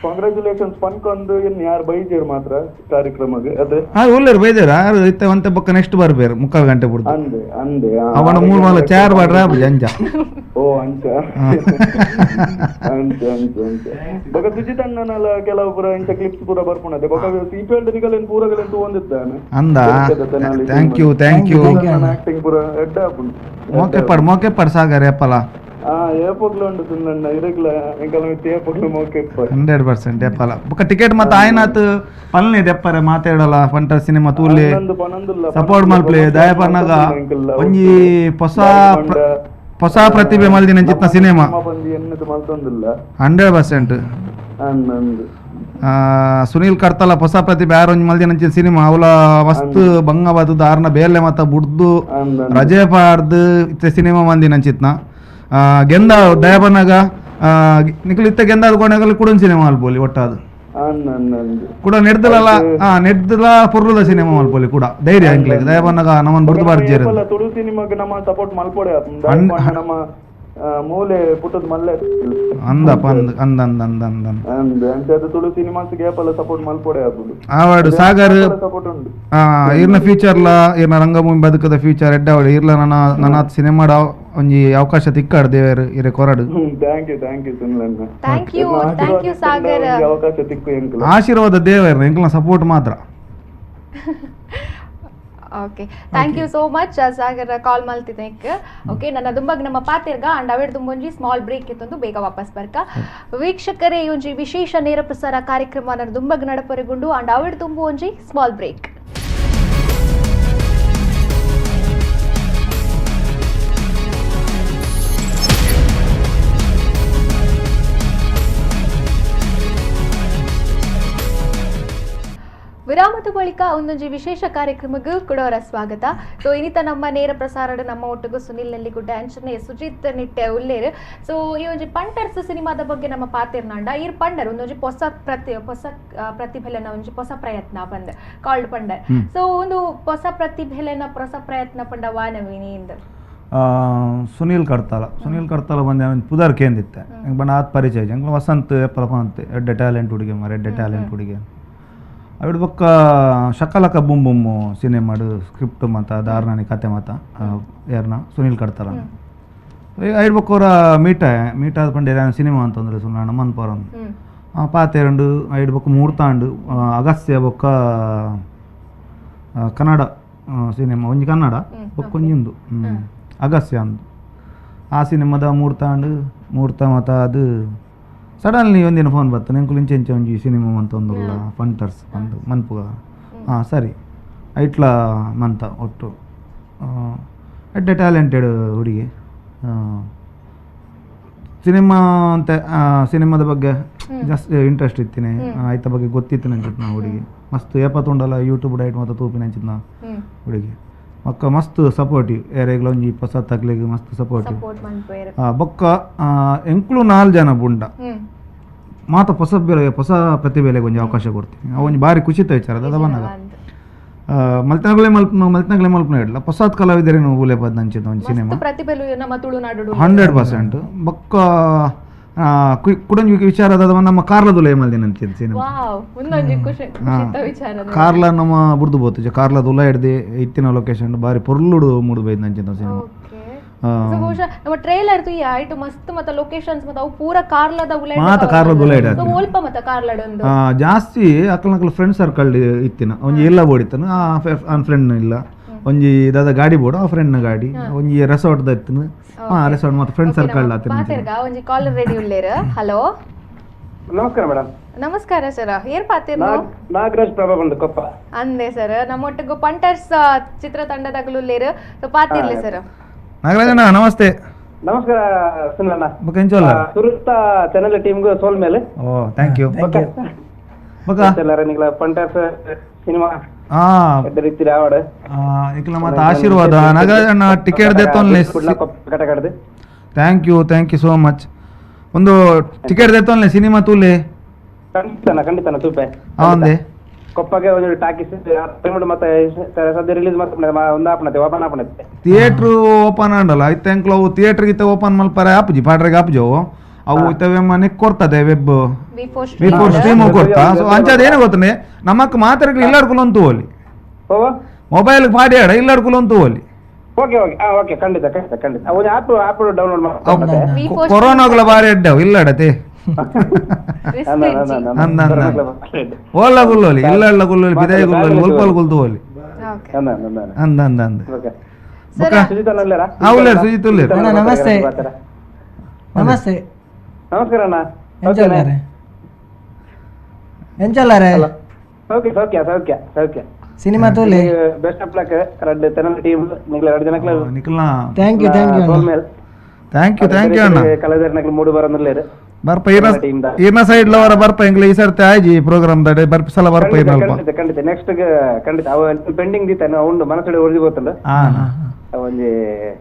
ಕಂಗ್ರಾಚುಲೇಷನ್ಸ್ ಪನ್ಕೊಂದು ಇನ್ನು ಯಾರು ಬೈಜೇರು ಮಾತ್ರ ಕಾರ್ಯಕ್ರಮಕ್ಕೆ ಅದೇ. ಹಾ ಒಲ್ಲೇರು ಬೈದೇರು ಯಾರು ಇತ್ತೆ ಒಂತೆ ಬೊಕ್ಕ ನೆಕ್ಸ್ಟ್ ಬರ್ಬೇರು ಮುಕ್ಕಾಲು ಗಂಟೆ ಬಿಡ್ದು ಅಂದೆ ಅಂದೆ ಅವನ ಮೂರು ಮಾಲ ಚಾರ್ ಬಾಡ್ರ ಅಂಜ. ಓ ಅಂಚ ಅಂಚ ಅಂಚ ಅಂಚ ಬೊಕ ಸುಜಿತ್ ಅಣ್ಣನಲ್ಲ ಕೆಲವು ಪೂರ ಇಂಚ ಕ್ಲಿಪ್ಸ್ ಪೂರ ಬರ್ಪುಣದೆ ಬೊಕ ಸಿಪಿಎಲ್ ನಿಗಲೇನು ಪೂರಗಲೇನು ತೂವೊಂದಿದ್ದಾನೆ ಅಂದ. Thank you thank you acting ಪೂರ ಎಡ್ಡೆ ಆಪುಂಡು. ಮೋಕೆ ಪಡ್ ಮೋಕೆ ಪಡ್ ಸಾಗರ್ ಏಪಲ ಏಪೊಗ್ಲು ಉಂಡು ಸುನ್ನಣ್ಣ ಇರಗ್ಲ ಎಂಕಲ ಮಿತ್ತ್ ಏಪೊಗ್ಲು ಮೋಕೆ ಪಡ್ 100% ಏಪಲ ಬೊಕ ಟಿಕೆಟ್ ಮತ್ತ ಆಯ್ನಾತ್ ಪಲ್ನೆ ದೆಪ್ಪರೆ ಮಾತಾಡಲ್ಲ ಫಂಟ ಸಿನಿಮಾ ತೂಲೆ ಸಪೋರ್ಟ್ ಮಲ್ಪ್ಲೆ ದಯಪರ್ನಾಗ ಒಂಜಿ ಹೊಸ ಹೊಸ ಪ್ರತಿಭೆ ಮಲ್ದಿನ ಚಿತ್ನ ಸಿನಿಮಾ 100% ಸುನೀಲ್ ಕರ್ತಲ ಹೊಸ ಪ್ರತಿಭೆ ಯಾರು ಒಂಜಿ ಮಲ್ದಿನ ಅಂಚಿನ ಸಿನಿಮಾ ಅವಲ ಮಸ್ತ್ ಬಂಗ ಬತ್ತದ ಆರ್ನ ಬೇಲೆ ಮತ್ತ ಬುಡ್ದು ರಜೆ ಪಾಡ್ದು ಇತ್ತೆ ಸಿನಿಮಾ ಮಂದಿನ ಅಂಚಿತ್ನ ಗೆಂದ ದಯಪರ್ನಾಗ ನಿಕ್ಲು ಇತ್ತೆ ಗೆಂದಾದ ಕೋಣೆಗಲ್ಲಿ ಕೂಡ ಸಿನಿಮಾ ಮಲ್ಪೊಲಿ ಒಟ್ಟಾದು ಕೂಡ ನೆಡ್ದಲಲ್ಲ ನೆಡ್ದಲ ಪೊರ್ಲುದ ಸಿನಿಮಾ ಮಲ್ಪೊಲಿ ಕೂಡ ಧೈರ್ಯ ಎಂಕ್ಲೆಗ್ ದಯಪರ್ನಾಗ ನಮ್ಮನ್ ಬುಡ್ದು ಬಾರ್ಜೇರು ತುಳು ಸಿನಿಮಾಗೆ ನಮ್ಮ ಸಪೋರ್ಟ್ ಮಲ್ಪೊಡೆ ನಮ್ಮ ಮೂಲೆ ಪುಟ್ಟದ ಮಲ್ಲೆ ಅಂದಪ್ಪ ಅಂದ ಅಂದ ಅಂದ ಅಂದ ಅಂದ ಅಂದ ಅಂಚಾದ ತುಳು ಸಿನಿಮಾಸ್ಗೆ ಏಪಲ ಸಪೋರ್ಟ್ ಮಲ್ಪೊಡೆ ಆಪುಂಡು. ಆವಾಡು ಸಾಗರ್ ಸಪೋರ್ಟ್ ಉಂಡು. ಇರ್ನ ಫ್ಯೂಚರ್ಲ ಇರ್ನ ರಂಗಭೂಮಿ ಬದುಕದ ಫ್ಯೂಚರ್ ಎಡ್ಡಾವಡು ಇರ್ಲ ನನ್ನ ನನ್ನ ಸಿನಿಮಾಡ ಒಂಜಿ ಅವಕಾಶ ತಿಕ್ಕಾಡು ದೇವರು ಇರೆ ಕೊರಡು. Thank you thank you ಸುನಿಲಣ್ಣ. Thank you thank you Sagar. ಅವಕಾಶ ತಿಕ್ಕು ಎಂಕುಲ ಆಶೀರ್ವಾದ ದೇವರ ಎಂಕಲ್ನ ಸಪೋರ್ಟ್ ಮಾತ್ರ. Okay thank you so much Sagar call ಮಲ್ತಿದ್ದಕ್ಕೆ. Okay ನನ್ನ ದುಂಬಗ್ ನಮ್ಮ ಪಾತಿರ್ಗ ಅಂಡ್ ಅವೆಡ್ ದುಂಬೊಂಜಿ ಸ್ಮಾಲ್ ಬ್ರೇಕ್ ಇತ್ತೊಂದು ಬೇಗ ವಾಪಸ್ ಬರ್ಕ. ವೀಕ್ಷಕರೇ ಈ ಒಂಜಿ ವಿಶೇಷ ನೇರ ಪ್ರಸಾರ ಕಾರ್ಯಕ್ರಮ ನನ್ನ ದುಂಬಗ್ ನಡಪರೆಗುಂಡು ಅಂಡ್ ಅವೆಡ್ ದುಂಬು ಒಂಜಿ ಸ್ಮಾಲ್ ಬ್ರೇಕ್. ವಿರಾಮದ ಬಳಿಕ ಒಂದೊಂದು ವಿಶೇಷ ಕಾರ್ಯಕ್ರಮಕ್ಕೂ ಕೊಡೋರ ಸ್ವಾಗತ. ಸೊ ಇನ್ನಿತ ನಮ್ಮ ನೇರ ಪ್ರಸಾರದ ನಮ್ಮ ಒಟ್ಟಿಗೂ ಸುನಿಲ್ ನೆಲ್ಲಿಗುಡ್ಡ ಅಂಚನೆ ಸುಜಿತ್ ನಿಟ್ಟೆ ಉಲ್ಲೇರು. ಸೊ ಈ ಒಂಜಿ ಪಂಟರ್ಸ್ ಸಿನಿಮಾದ ಬಗ್ಗೆ ನಮ್ಮ ಪಾತಿರ್ನಾಂಡ ಈರ್ ಪಂಡರ್ ಒಂದೊಂಜಿ ಹೊಸ ಪ್ರತಿಭೆಲೆನ ಒಂಜಿ ಹೊಸ ಪ್ರಯತ್ನ ಬಂದ ಕಾಲ್ಡ್ ಪಂಡರ್. ಸೊ ಒಂದು ಹೊಸ ಪ್ರತಿಭೆಲೆನ ಹೊಸ ಪ್ರಯತ್ನ ಪಂಡ ವಾನವಿನಿಂದ ಸುನೀಲ್ ಕಡ್ತಾಲ. ಸುನೀಲ್ ಕಡ್ತಾಲ ಬಂದ ಪುದರ್ ಕೇಂದಿತ್ತೆ ಬಣ್ಣ ಆತ್ ಪರಿಚಯ ಎಂಕ್ಲ ವಸಂತ್ ಎಪ್ಪಲ ಎಡ್ಡೆ ಟ್ಯಾಲೆಂಟ್ ಹುಡುಗಿ ಮಾರೆ ಎಡ್ಡೆ ಟ್ಯಾಲೆಂಟ್ ಹುಡುಗಿ ಅವಿಡ್ ಬೊಕ್ಕ ಶಕಲಕ ಬುಮ್ ಬುಮ್ಮು ಸಿನಿಮಾಡು ಸ್ಕ್ರಿಪ್ಟ್ ಮಾತ ದಾರ್ನಾನಿ ಕತೆ ಮಾತ ಯಾರನ್ನ ಸುನೀಲ್ ಕಡ್ತಾಲ ಐಡ್ ಬೊಕ್ಕ ಅವರ ಮೀಟ ಮೀಟ್ ಆದ ಪಂಡ ಸಿನಿಮಾ ಅಂತಂದ್ರೆ ಸುನಾಣ ಮನ್ಪೋರ ಪಾತೆರಂಡು ಐಡ್ ಬೊಕ್ಕ ಮೂರ್ತಾಂಡು ಅಗಸ್ತ್ಯ ಬೊಕ್ಕ ಕನ್ನಡ ಸಿನಿಮಾ ಒಂಜಿ ಕನ್ನಡ ಬೊಕ್ಕ ಒಂಜಿ ಅಗಸ್ತ್ಯ ಅಂದು ಆ ಸಿನಿಮಾದ ಮೂರ್ತಾಂಡು ಮೂರ್ತ ಮಾತ ಅದು ಸಡನ್ಲಿ ಒಂದಿನ ಫೋನ್ ಬತ್ತು ನೆಂಕುಲು ಇಂಚೆ ಇಂಚೆ ಒಂಜಿ ಸಿನಿಮಾ ಅಂತ ಒಂದುಲ್ಲ ಪಂಟರ್ಸ್ ಬಂದು ಮನ್ಪುಗ ಹಾಂ ಸರಿ ಐಟ್ಲ ಮಂತ ಒಟ್ಟು ಎಡ್ಡೆ ಟ್ಯಾಲೆಂಟೆಡ್ ಹುಡುಗಿ ಸಿನಿಮಾ ಅಂತ ಸಿನಿಮಾದ ಬಗ್ಗೆ ಜಾಸ್ತಿ ಇಂಟ್ರೆಸ್ಟ್ ಇತ್ತೀನಿ ಆಯ್ತ ಬಗ್ಗೆ ಗೊತ್ತಿತ್ತು ನಂಚಿತ್ತು ನಾ ಹುಡುಗಿ ಮಸ್ತ್ ಏಪತ್ತುಂಡಲ್ಲ ಯೂಟ್ಯೂಬ್ ಡೈಟ್ ಮತ್ತು ತೂಪಿನ ಅಂಚಿತ್ತು ನಾ ಹುಡುಗಿ ಮಕ್ಕ ಮಸ್ತ್ ಸಪೋರ್ಟಿವ್ ಏರೆಗ್ಲ ಒಂಜಿ ಹೊಸ ತಗ್ಲಿಗೆ ಮಸ್ತ್ ಸಪೋರ್ಟಿವ್ ಬೊಕ್ಕ ಎಂಕ್ಲು 4 ಜನ ಬುಂಡ ಮಾತ ಹೊಸ ಬೆಲೆ ಹೊಸ ಪ್ರತಿಭೆಲೆಗೆ ಒಂಜಿ ಅವಕಾಶ ಕೊಡ್ತೀನಿ ಅವು ಒಂಜಿ ಭಾರಿ ಖುಷಿತ ವಿಚಾರ ಅದ ಬಂದಾಗ ಮಲ್ತನಗಳೇ ಮಲ್ತನಗಳೇ ಮಲ್ಪನ ಇಡಲ್ಲ ಹೊಸಾತ್ ಕಲಾವಿದರೇನು ಉಲೇಪದ್ ನಂಚಿತ್ತು ಒಂಜಿ ಸಿನಿಮಾ 100% ಬೊಕ್ಕ ಕುಡಂಜಿ ವಿಚಾರ ಅದ ನಮ್ಮ ಕಾರ್ಲದುಲೇ ಮಲ್ದಿನ ಅಂಚಿತ್ತು ಸಿನಿಮಾ ಕಾರ್ಲ ನಮ್ಮ ಬುಡ್ದು ಬೋತು ಕಾರ್ಲದ ಉಲ ಹಿಡ್ದು ಇತ್ತಿನ ಲೊಕೇಶನ್ ಬಾರಿ ಪೊರ್ಲುಡು ಮೂಡು ಬೈದ್ ನಂಚಿತ್ತು ಸಿನಿಮಾ. ನಮ್ಮ ಟ್ರೇಲರ್ ತು ಐಟು ಮಸ್ತ್ ಮತ್ತ ಲೊಕೇಶನ್ಸ್ ಮತ್ತ ಅವು ಪೂರ ಕಾರ್ಲದ ಉಲ ಮಾತ ಕಾರ್ಲದ ಉಲ ಇಡ ಒಲ್ಪ ಮತ್ತ ಕಾರ್ಲಡ ಒಂದು ಜಾಸ್ತಿ ಅಕಲ್ನಕಲ್ ಫ್ರೆಂಡ್ ಸರ್ಕಲ್ ಇತ್ತಿನ ಒಂಜಿ ಎಲ್ಲ ಬೋಡಿತ್ತನ ಆ ಫ್ರೆಂಡ್ ಇಲ್ಲ ಒಂಜಿ ದಾದ ಗಾಡಿ ಬೋಡು ಆ ಫ್ರೆಂಡ್ ನ ಗಾಡಿ ಒಂಜಿ ರೆಸಾರ್ಟ್ the ಇತ್ತಿನ ಹಾ ರೆಸಾರ್ಟ್ ಮತ್ತೆ ಫ್ರೆಂಡ್ ಸರ್ಕಲ್ ಆತಿನ ಮಾತಾಡ್ಗ ಒಂಜಿ ಕಾಲರ್ ರೆಡಿ ಉಲ್ಲೇರ. ಹಲೋ ನಮಸ್ಕಾರ ಮೇಡಮ್. ನಮಸ್ಕಾರ ಸರ್, ಏರ್ ಪಾತಿರ್ನು? ನಾಗರಾಜ್ ಪ್ರಭಾ ಬಂದು ಕೊಪ್ಪ ಅಂದೆ ಸರ್. ನಮ್ಮೊಟ್ಟಿಗೂ ಪಂಟರ್ಸ್ ಚಿತ್ರತಂಡದಾಗಲೂ ಉಲ್ಲೇರು ಸೊ ಪಾತಿರ್ಲಿ ಸರ್. ನಾಗರಾಜಣ್ಣ ನಮಸ್ತೆ. ನಮಸ್ಕಾರ ಸುನೀಲಣ್ಣ. ಬೊಕ್ಕ ಸುರುತ್ತ ಚಾನೆಲ್ ಟೀಮ್ಗೆ ಸೋಲ್ ಮೇಲೆ. ಓ thank you. ಬೊಕ್ಕ ಎಲ್ಲಾರ ನಿಗಳ ಪಂಟರ್ಸ್ ಸಿನಿಮಾ ಎಡ್ಡೆ ರೀತಿ ಆವಡ್ ಇಕ್ಲ ಮತ್ತ ಆಶೀರ್ವಾದ ನಾಗರಾಜಣ್ಣ ಟಿಕೆಟ್ ದೆತ್ತೊನ್ಲೆ. Thank you, thank you so much. ಒಂದು ಟಿಕೆಟ್ ದೆತ್ತೊನ್ಲೆ ಸಿನಿಮಾ ತೂಲೆ. ಖಂಡಿತನ ಖಂಡಿತನ ತೂಪೆ ಅಂದೆ ಕೊಪ್ಪಗೆ ಒಂದು ಟಾಕೀಸ್ ಮತ್ತೆ ಸದ್ಯ ರಿಲೀಸ್ ಮಾಡ್ತಾರೆ ಒಂದು ಆಪಣತೆ ಓಪನ್ ಆಪಣತೆ ಥಿಯೇಟ್ರ್ ಓಪನ್ ಆಂಡಲ್ಲ ಐತೆ ಅಂಕ್ಲ ಅವು ಥಿಯೇಟ್ರ್ ಗಿತ್ತ ಓಪನ್ ಮಲ್ಪರೆ ಆಪುಜಿ ಪಾಡ್ರೆಗೆ ಆಪುಜವು ಅವು ಇತ್ತವೆ ಮನೆ ಕೊಡ್ತದೆ web before stream ಕೊಡ್ತಾ. ಸೊ ಅಂಚದ ಏನು ಗೊತ್ತನೆ ನಮಕ್ ಮಾತ್ರ ಇಲ್ಲಾಡ್ಕೊಲ್ ಅಂತ ಹೋಲಿ ಮೊಬೈಲ್ ಪಾಡಿ ಆಡ ಇಲ್ಲಾಡ್ಕೊಲ್ ಅಂತ ಹೋಲಿ. Okay okay okay ಖಂಡಿತ ಖಂಡಿತ ಖಂಡಿತ ಒಂದು app app download ಮಾಡಿ. ಕೊರೋನಾಗಳ ಬಾರಿ ಅಡ್ಡವು ಇಲ್ಲಾಡತೆ ಓಲ್ಲ ಗುಲ್ಲೋಲಿ ಇಲ್ಲ ಗುಲ್ಲೋಲಿ ಬಿದಾಯಿ ಗುಲ್ಲೋಲಿ ಒಲ್ಪಲ್ ಗುಲ್ದು ಹೋಲಿ ಅಂದ ಅಂದ ಅಂದ. ಸುಜಿತ್ ಉಲ್ಲೇರು. ನಮಸ್ತೆ. ನಮಸ್ತೆ. ನಮಸ್ಕಾರ ಅಣ್ಣ. ಎಂಚಲ್ಲಾರೆ? ಸೌಖ್ಯ ಸೌಖ್ಯ ಸೌಖ್ಯ ಸೌಖ್ಯ. ಸಿನಿಮಾ ತೂಲೆ best of luck ರಡ್ಡು ತೆನಲ್ ಟೀಮ್ ನಿಗಳ ಎರಡು ಜನಕ್ಲ. ನಿಖಲ್ನ thank you thank you thank you thank you ಅಣ್ಣ. ಕಲಾವಿದರ್ನಕ್ಲ ಮೂಡು ಬರೋದಿಲ್ಲ ಬರ್ಪ ಈರ್ನ ಸೈಡ್ ಲವರ ಬರ್ಪ ಎಂಗ್ಲ ಈ ಸರ್ತಿ ಆಯ್ಜಿ ಪ್ರೋಗ್ರಾಮ್ ದಡೆ ಬರ್ಪ ಸಲ ಬರ್ಪ ಈರ್ನಲ್ಪ ಖಂಡಿತ ಖಂಡಿತ ನೆಕ್ಸ್ಟ್ ಖಂಡಿತ ಅವ ಪೆಂಡಿಂಗ್ ದಿತ್ತಾನೆ ಉಂಡು ಮನಸ್ಸು ಉಳಿದು ಗೊತ್ತಲ್ಲ ಒಂಜಿ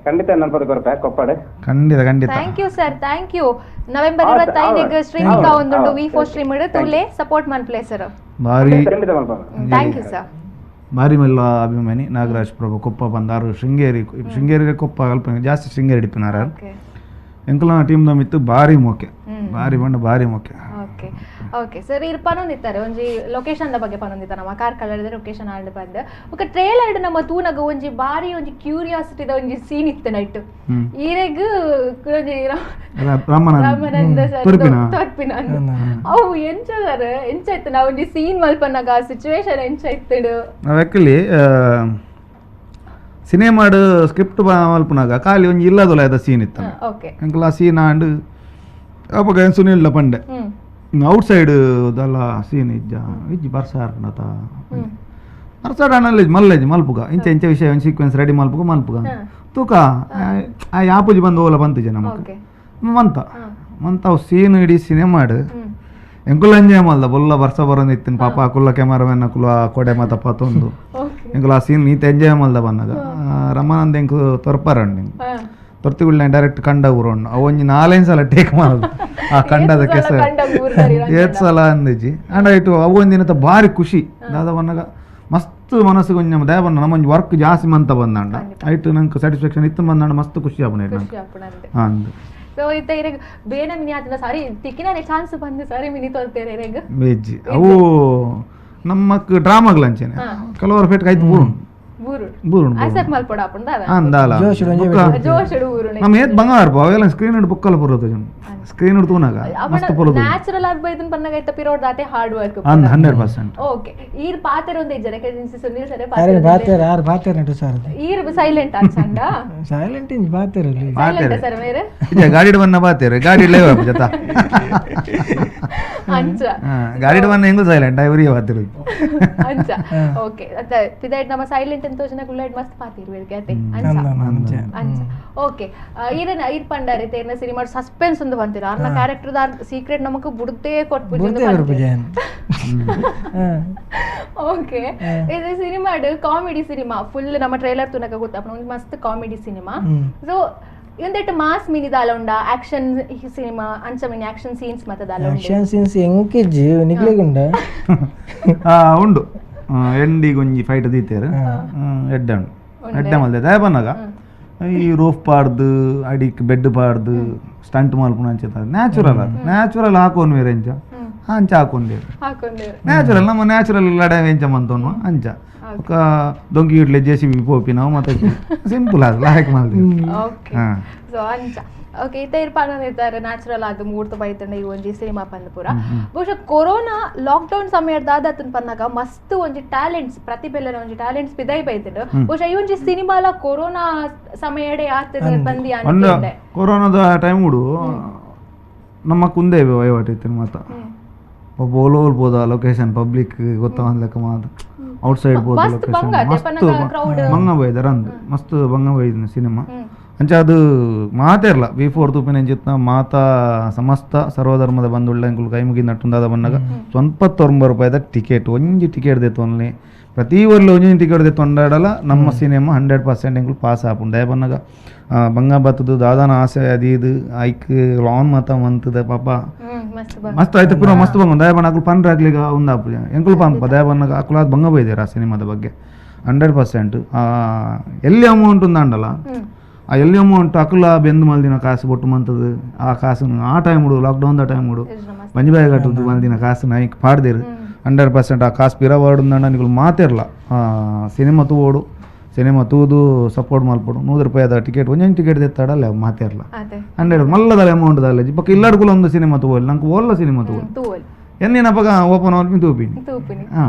ಖಂಡಿತ ನನ್ಪದ ಬರ್ಪ ಕೊಪ್ಪಾಡೆ. ಖಂಡಿತ ಖಂಡಿತ. Thank you sir, thank you. November 25 streaming ಒಂದುಂಡು V4 stream ತುಲೆ ಸಪೋರ್ಟ್ ಮನ್ಪ್ಲೆ ಸರ್. ಬಾರಿ ಖಂಡಿತ ಮನ್ಪ. Thank you sir. ಬಾರಿ ಮೆಲ್ಲ ಅಭಿಮಾನಿ ನಾಗರಾಜ್ ಪ್ರಭು ಕೊಪ್ಪ ಬಂದಾರು ಶೃಂಗೇರಿ ಶೃಂಗೇರಿ ಕೊಪ್ಪ ಅಲ್ಪ ಜಾಸ್ತಿ ಶೃಂಗೇರಿ ಹಿಡಿಪಿನಾರ ಎಂಕಲ ಟೀಮ್ ದಮಿತ್ತು ಬಾರಿ ಮೋಕೆ ಬಾರಿ ಬಂಡ ಬಾರಿ ಮೋಕೆ. Okay okay sir, ಇರ್ ಪನೊಂದಿತ್ತಾರೆ ಒಂಜಿ ಲೊಕೇಶನ್ the ಬಗ್ಗೆ ಪನೊಂದಿತ್ತ ನಮ್ಮ ಕಾರ್ಕಳದ ಲೊಕೇಶನ್ ಆಂಡ್ ಬಂದ್ ఒక ಟ್ರೇಲರ್ ನಮ್ಮ ತೂನಗ ಒಂಜಿ ಬಾರಿ ಒಂಜಿ ಕ್ಯೂರಿಯಾಸಿಟಿದ ಒಂಜಿ ಸೀನ್ ಇತ್ತು ನೈಟ್ ಈರೆಗ್ ಒಂಜಿ ರಾಮಾನಂದ ಸರ್ ತೋರ್ಪಿನ ಅವು ಎಂಚ ಸರ್ ಎಂಚ ಇತ್ತು ನಾವು ಒಂಜಿ ಸೀನ್ ಮಲ್ಪನಾಗ ಸಿಚುವೇಶನ್ ಎಂಚ ಇತ್ತು. ನಾವು ಆಕ್ಚುಲಿ ಸಿನಿಮಾಡ್ ಸ್ಕ್ರಿಪ್ಟ್ ಮಲ್ಪುನಾಗ ಖಾಲಿ ಒಂಜಿ ಇಲ್ಲದೊಲ ಅದ ಸೀನ್ ಇತ್ತ ಎಂಕುಲ ಆ ಸೀನ್ ಆಂಡ್ ಅಪಗ ಸುನಿಲ್ ಪಂಡೆ ಔಟ್ ಸೈಡ್ ದಲ್ಲ ಸೀನ್ ಇಜ್ಜ ಇಜ್ಜಿ ಬರ್ಸ ಆರ್ಪುಂಡತ ಬರ್ಸಾಡ ಅಣ್ಣಲ್ಲಿ ಮಲ್ಲೆಜ್ ಮಲ್ಪುಗ ಇಂಚ ಇಂಚ ವಿಷಯ ಒಂಜಿ ಸೀಕ್ವೆನ್ಸ್ ರೆಡಿ ಮಲ್ಪುಗ ಮಲ್ಪುಗ ತೂಕ ಆ ಯಾಪುಜಿ ಬಂದು ಓಲ ಬಂತಿಜ ನಮಕ್ ಮಂತ ಮಂತ ಅವು ಸೀನ್ ಇಡೀ ಸಿನಿಮಾಡ್ ಎಂಕುಲ ಎಂಜಾಯ್ ಮಲ್ದ ಬೊಲ್ಲ ಬರ್ಸ ಬರೋದು ಇತ್ತಿನ ಪಾಪ ಅಕುಲ್ಲ ಕ್ಯಾಮರಾಮನ್ ಅಕುಲ ಕೊಡೆ ಮಾತ ಪತೊಂದು ಎಂಕುಲ ಆ ಸೀನ್ ನೀತ ಎಂಜಾಯ್ ಮಲ್ದ ಬಂದಾಗ ರಮಾನಂದ ಎಂಕು ತೊರ್ಪಾರಂಡು ತೊರ್ತಿಗುಳ್ಳ ಡೈರೆಕ್ಟ್ ಕಂಡ ಊರೊಂಡು ಅವು ಒಂಜಿ ನಾಲೈದು ಸಲ ಟೇಕ್ ಮಾಡೋದು ಆ ಕಂಡದ ಕೆಸರು ಏತ್ ಸಲ ಅಂದಿಜಿ ಅಂಡ್ ಇಟ್ಟು ಅವು ಒಂದಿನ ಭಾರಿ ಖುಷಿ ದಾದ ಬಂದಾಗ ಮಸ್ತ್ ಮನಸ್ಸಿಗೆ ಒಂಜಿ ದಯ ಬಂದ ನಮ್ಮೊಂಜಿ ವರ್ಕ್ ಜಾಸ್ತಿ ಮಂತ ಬಂದಾಂಡ ಐಟು ನಂಗೆ ಸ್ಯಾಟಿಸ್ಫ್ಯಾಕ್ಷನ್ ಇತ್ತು ಬಂದಾಂಡ ಮಸ್ತ್ ಖುಷಿ ಆಪುಂಡು ಅಂದು. ಸೊ ಇತ್ತ ಇರೆಗ್ ಬೇನ ಮಿನಿ ಆತನ ಸಾರಿ ತಿಕ್ಕಿನಾನೆ ಚಾನ್ಸ್ ಬಂದು ಸಾರಿ ಮಿನಿ ತೋರ್ತೇರೆ ಇರೆಗ್ ವೆಜ್ ಅವು ನಮ್ಮಕ್ ಡ್ರಾಮಾಗ್ಲ ಅಂಚೆನೆ ಕೆಲವರು ಫೇಟ್ ಆಯ್ತು ಬೂರುಣ್ ಬೂರುಣ್ ಆಸೆಪ್ ಮಲ್ಪಡ ಆಪುಂಡ ಅಂದಾಲ ಜೋಶುಡು ಬೂರುಣ್ ನಮ್ಮ ಏತ್ ಬಂಗಾರ ಅವೆಲ್ಲ ಸ್ಕ್ರೀನ್ ಇಡ್ ಬುಕ್ಕಲ್ಲ ಬರೋದು ಜನ ಸ್ಕ್ರೀನ್ ಇಡ್ ತೂನಾಗ ಮಸ್ತ್ ಪೊಲದು ನ್ಯಾಚುರಲ್ ಆಗಿ ಬೈದನ್ ಪನ್ನಗ ಐತ ಪಿರೋಡ್ ದಾತೆ ಹಾರ್ಡ್ ವರ್ಕ್ ಅಂದ್ 100%. ಓಕೆ ಈರ್ ಪಾತೆರ ಒಂದೇ ಜನ ಕೆಜಿನ್ಸಿ ಸುನಿಲ್ ಸರ್ ಪಾತೆರ ಪಾತೆರ ಆರ್ ಪಾತೆರ ನಟು ಸರ್ ಈರ್ ಸೈಲೆಂಟ್ ಆಚಂಡ ಸೈಲೆಂಟ್ ಇಂಜ್ ಪಾತೆರ ಸೈಲೆಂಟ್ ಸರ್ ಮೇರೆ ಇಜ ಗಾಡಿಡ್ ಬನ್ನ ಪಾತೆರ ಗಾಡಿ ಲೇವ ಜತ ಅಂಚ ಗಾಡಿಡ್ ಬನ್ನ ಹೆಂಗು ಸೈಲೆಂಟ್ ಐವರಿಯ ಪಾತೆರ ಅಂಚ. ಓಕೆ ಅತ್ತ ಪಿದೈಟ್ ನಮ್ಮ ಸೈಲೆಂಟ್ ಅಂತ ಜನ ಗುಳ್ಳೈಟ್ ಮಸ್ತ್ ಪಾತಿರ್ ಬೇರ್ಗೆ ಅತೆ ಅಂಚ ಅಂಚ. ಓಕೆ ಈರನ ಈರ್ ಪಂಡಾರಿ ತೇರ್ನ ಸಿನಿಮಾ ಸಸ್ಪೆನ್ಸ್ ಒಂದು ಬಂತಿರ ಅರ್ನ character ದಾರ್ ಸೀಕ್ರೆಟ್ ನಮಕ್ ಬುಡ್ದೇ ಕೊಟ್ಬಿಟ್ಟು. ಓಕೆ ಇದು cinema comedy cinema full ನಮ್ಮ ಟ್ರೈಲರ್ ತುನಕ ಗೊತ್ತಪ್ಪ ಒಂದು ಮಸ್ತ್ comedy cinema. So ಇಂದೆಟ್ mass mini ದಾಲ ಉಂಡ ಆಕ್ಷನ್ ಸಿನಿಮಾ ಅಂಚ mini action scenes ಮತ್ತೆ ದಾಲ ಉಂಡು ಆಕ್ಷನ್ ಸೀನ್ಸ್ ಎಂಕೆಜಿ ನಿಗ್ಲೆಗುಂಡ ಉಂಡು ಎಂಡಿಗೆ ಒಂಜಿ ಫೈಟ್ ದೀತೇರು ಎಡ್ಡೆ ಉಂಡು ಎಡ್ಡೆ ಮಲ್ದೆ ದಯ ಬನ್ನಾಗ ಈ ರೋಫ್ ಪಾಡ್ದು ಅಡಿಕ್ ಬೆಡ್ ಪಾಡ್ದು ಸ್ಟಂಟ್ ಮಲ್ಪುನ ಅಂಚ ನ್ಯಾಚುರಲ್ ಅದು ನ್ಯಾಚುರಲ್ ಹಾಕೋನ್ ಬೇರೆ ಎಂಚ ಅಂಚ ಹಾಕೊಂಡೇರು ನ್ಯಾಚುರಲ್ ನಮ್ಮ ನ್ಯಾಚುರಲ್ ಲಡೆ ಎಂಚ ಮಂತೋನು ಅಂಚ ఒక ದೊಂಕಿ ಇಡ್ಲೆ J C B ಪೋಪಿ ನಾವು ಮತ್ತೆ ಸಿಂಪಲ್ ಅದು ಲಾಯಕ್ ಮಲ್ದಿ. ಹಾಂ ಸೊ ಅಂಚ ಓಕೆ ಇತ್ತ ಇರ್ಪಾನ ನ್ಯಾಚುರಲ್ ಅದು ಮೂರ್ತ ಬೈತಂಡ ಈ ಒಂಜಿ ಸಿನಿಮಾ ಪಂದ್ ಪೂರ ಬಹುಶಃ ಕೊರೋನಾ ಲಾಕ್ಡೌನ್ ಸಮಯದಾದ ಆತನ್ ಪನ್ನಾಗ ಮಸ್ತ್ ಒಂಜಿ ಟ್ಯಾಲೆಂಟ್ಸ್ ಪ್ರತಿಭೆಲ್ಲ ಒಂಜಿ ಟ್ಯಾಲೆಂಟ್ಸ್ ಬಿದೈ ಬೈತಂಡು ಬಹುಶಃ ಈ ಒಂಜಿ ಸಿನಿಮಾಲ ಕೊರೋನಾ ಸಮಯಡೆ ಆತದ ಬಂದಿ ಅನ್ಕೊಂಡೆ. ಕೊರೋನಾದ ಟೈಮ್ ಉಡು ನಮ್ಮ ಕುಂದೆ ವಹಿವಾಟು ಇತ್ತು ಮಾತ ಓಲೋಲ್ ಬೋದ ಲೊಕೇಶನ್ ಪಬ್ಲಿಕ್ ಗೊತ್ತಾಗ ಮಾತ ಔಟ್ ಸೈಡ್ ಬೋದ ಲೊಕೇಶನ್ ಮಸ್ತ್ ಬಂಗ ಬೈದಾರ ಅಂದ್ ಮಸ್ತ್ ಬಂಗ ಬೈದಿನ ಸಿನಿಮಾ ಅಂಚ ಅದು ಮಾತೇ ಇರಲ್ಲ ವಿ ಫೋರ್ ತೂಪಿನ ಎಂಚಿತ್ನ ಮಾತಾ ಸಮಸ್ತ ಸರ್ವಧರ್ಮದ ಬಂದುಳ್ಳ ಎಂಕುಲು ಕೈ ಮುಗಿ ನಟ್ಟುಂದಾದ ಬನ್ನಾಗ 99 ರೂಪಾಯಿದ ಟಿಕೆಟ್ ಒಂಜಿ ಟಿಕೆಟ್ ದೆತ್ತೊನ್ಲಿ ಪ್ರತಿ ಊರ್ಲಿ ಒಂಜಿ ಟಿಕೆಟ್ ದೆತ್ತೊಂಡಾಡಲ ನಮ್ಮ ಸಿನಿಮಾ 100% ಎಂಕುಲು ಪಾಸ್ ಆಪುಂಡು. ದಯ ಬನ್ನಾಗ ಬಂಗ ಬತ್ತದು ದಾದಾನ ಆಸೆ ಅದು ಇದು ಐಕ್ ಲಾನ್ ಮಾತ ಮಂತದ ಪಾಪ ಮಸ್ತ್ ಆಯ್ತು ಪೂರ ಮಸ್ತ್ ಬಂಗ ದಯ ಬಣ್ಣ ಅಕುಲು ಪನ್ರ ಆಗ್ಲಿಗ ಒಂದು ಎಂಕುಲು ಪನ್ಪ ದಯ ಬನ್ನಾಗ ಅಕುಲು ಅದು ಬಂಗ ಬೈದೇರು ಆ ಸಿನಿಮಾದ ಬಗ್ಗೆ 100%. ಎಲ್ಲಿ ಅಮೌಂಟ್ ಉಂದಾಂಡಲ್ಲ ಆ ಎಲ್ಲಿ ಅಮೌಂಟ್ ಅಕುಲ ಬೆಂದು ಮಲ್ದಿನ ಕಾಸು ಬೊಟ್ಟು ಮಂತದ್ದು ಆ ಕಾಸನ್ನು ಆ ಟೈಮ್ ಉಡು ಲಾಕ್ಡೌನ್ the time ಉಡು ಮಂಜುಬಾಯಿ ಕಟ್ಟದ್ದು ಮಲ್ದಿನ ಕಾಸು ನೈಕ್ ಪಾಡ್ದಿರು 100% ಆ ಕಾಸು ಪಿರ ವಾಡುಂದಂಡ ನಿಕುಲು ಮಾತಿರಲ್ಲ. ಸಿನಿಮಾ ತೂವೋಡು ಸಿನಿಮಾ ತೂದು ಸಪೋರ್ಟ್ ಮಲ್ಪಡು 100 ರೂಪಾಯಿದ ಟಿಕೆಟ್ ಒಂಜೊಂದು ಟಿಕೆಟ್ ತೆತ್ತಾಡಲ್ಲ ಮಾತಿರಲ್ಲ 100 ಮಲ್ಲದಲ್ಲ ಅಮೌಂಟ್ ದಾಲ ಬೊಕ್ಕ ಇಲ್ಲಾಡ್ಕುಲ ಒಂದು ಸಿನಿಮಾ ತೂವಲ್ಲ ನಂಗೆ ಓಲ್ಲ ಸಿನಿಮಾ ತೂವಲ್ ಎನ್ನಿನ ಪಗ ಓಪನ್ ಆಲ್ಮಿ ತೂಪಿನಿ ತೂಪಿನಿ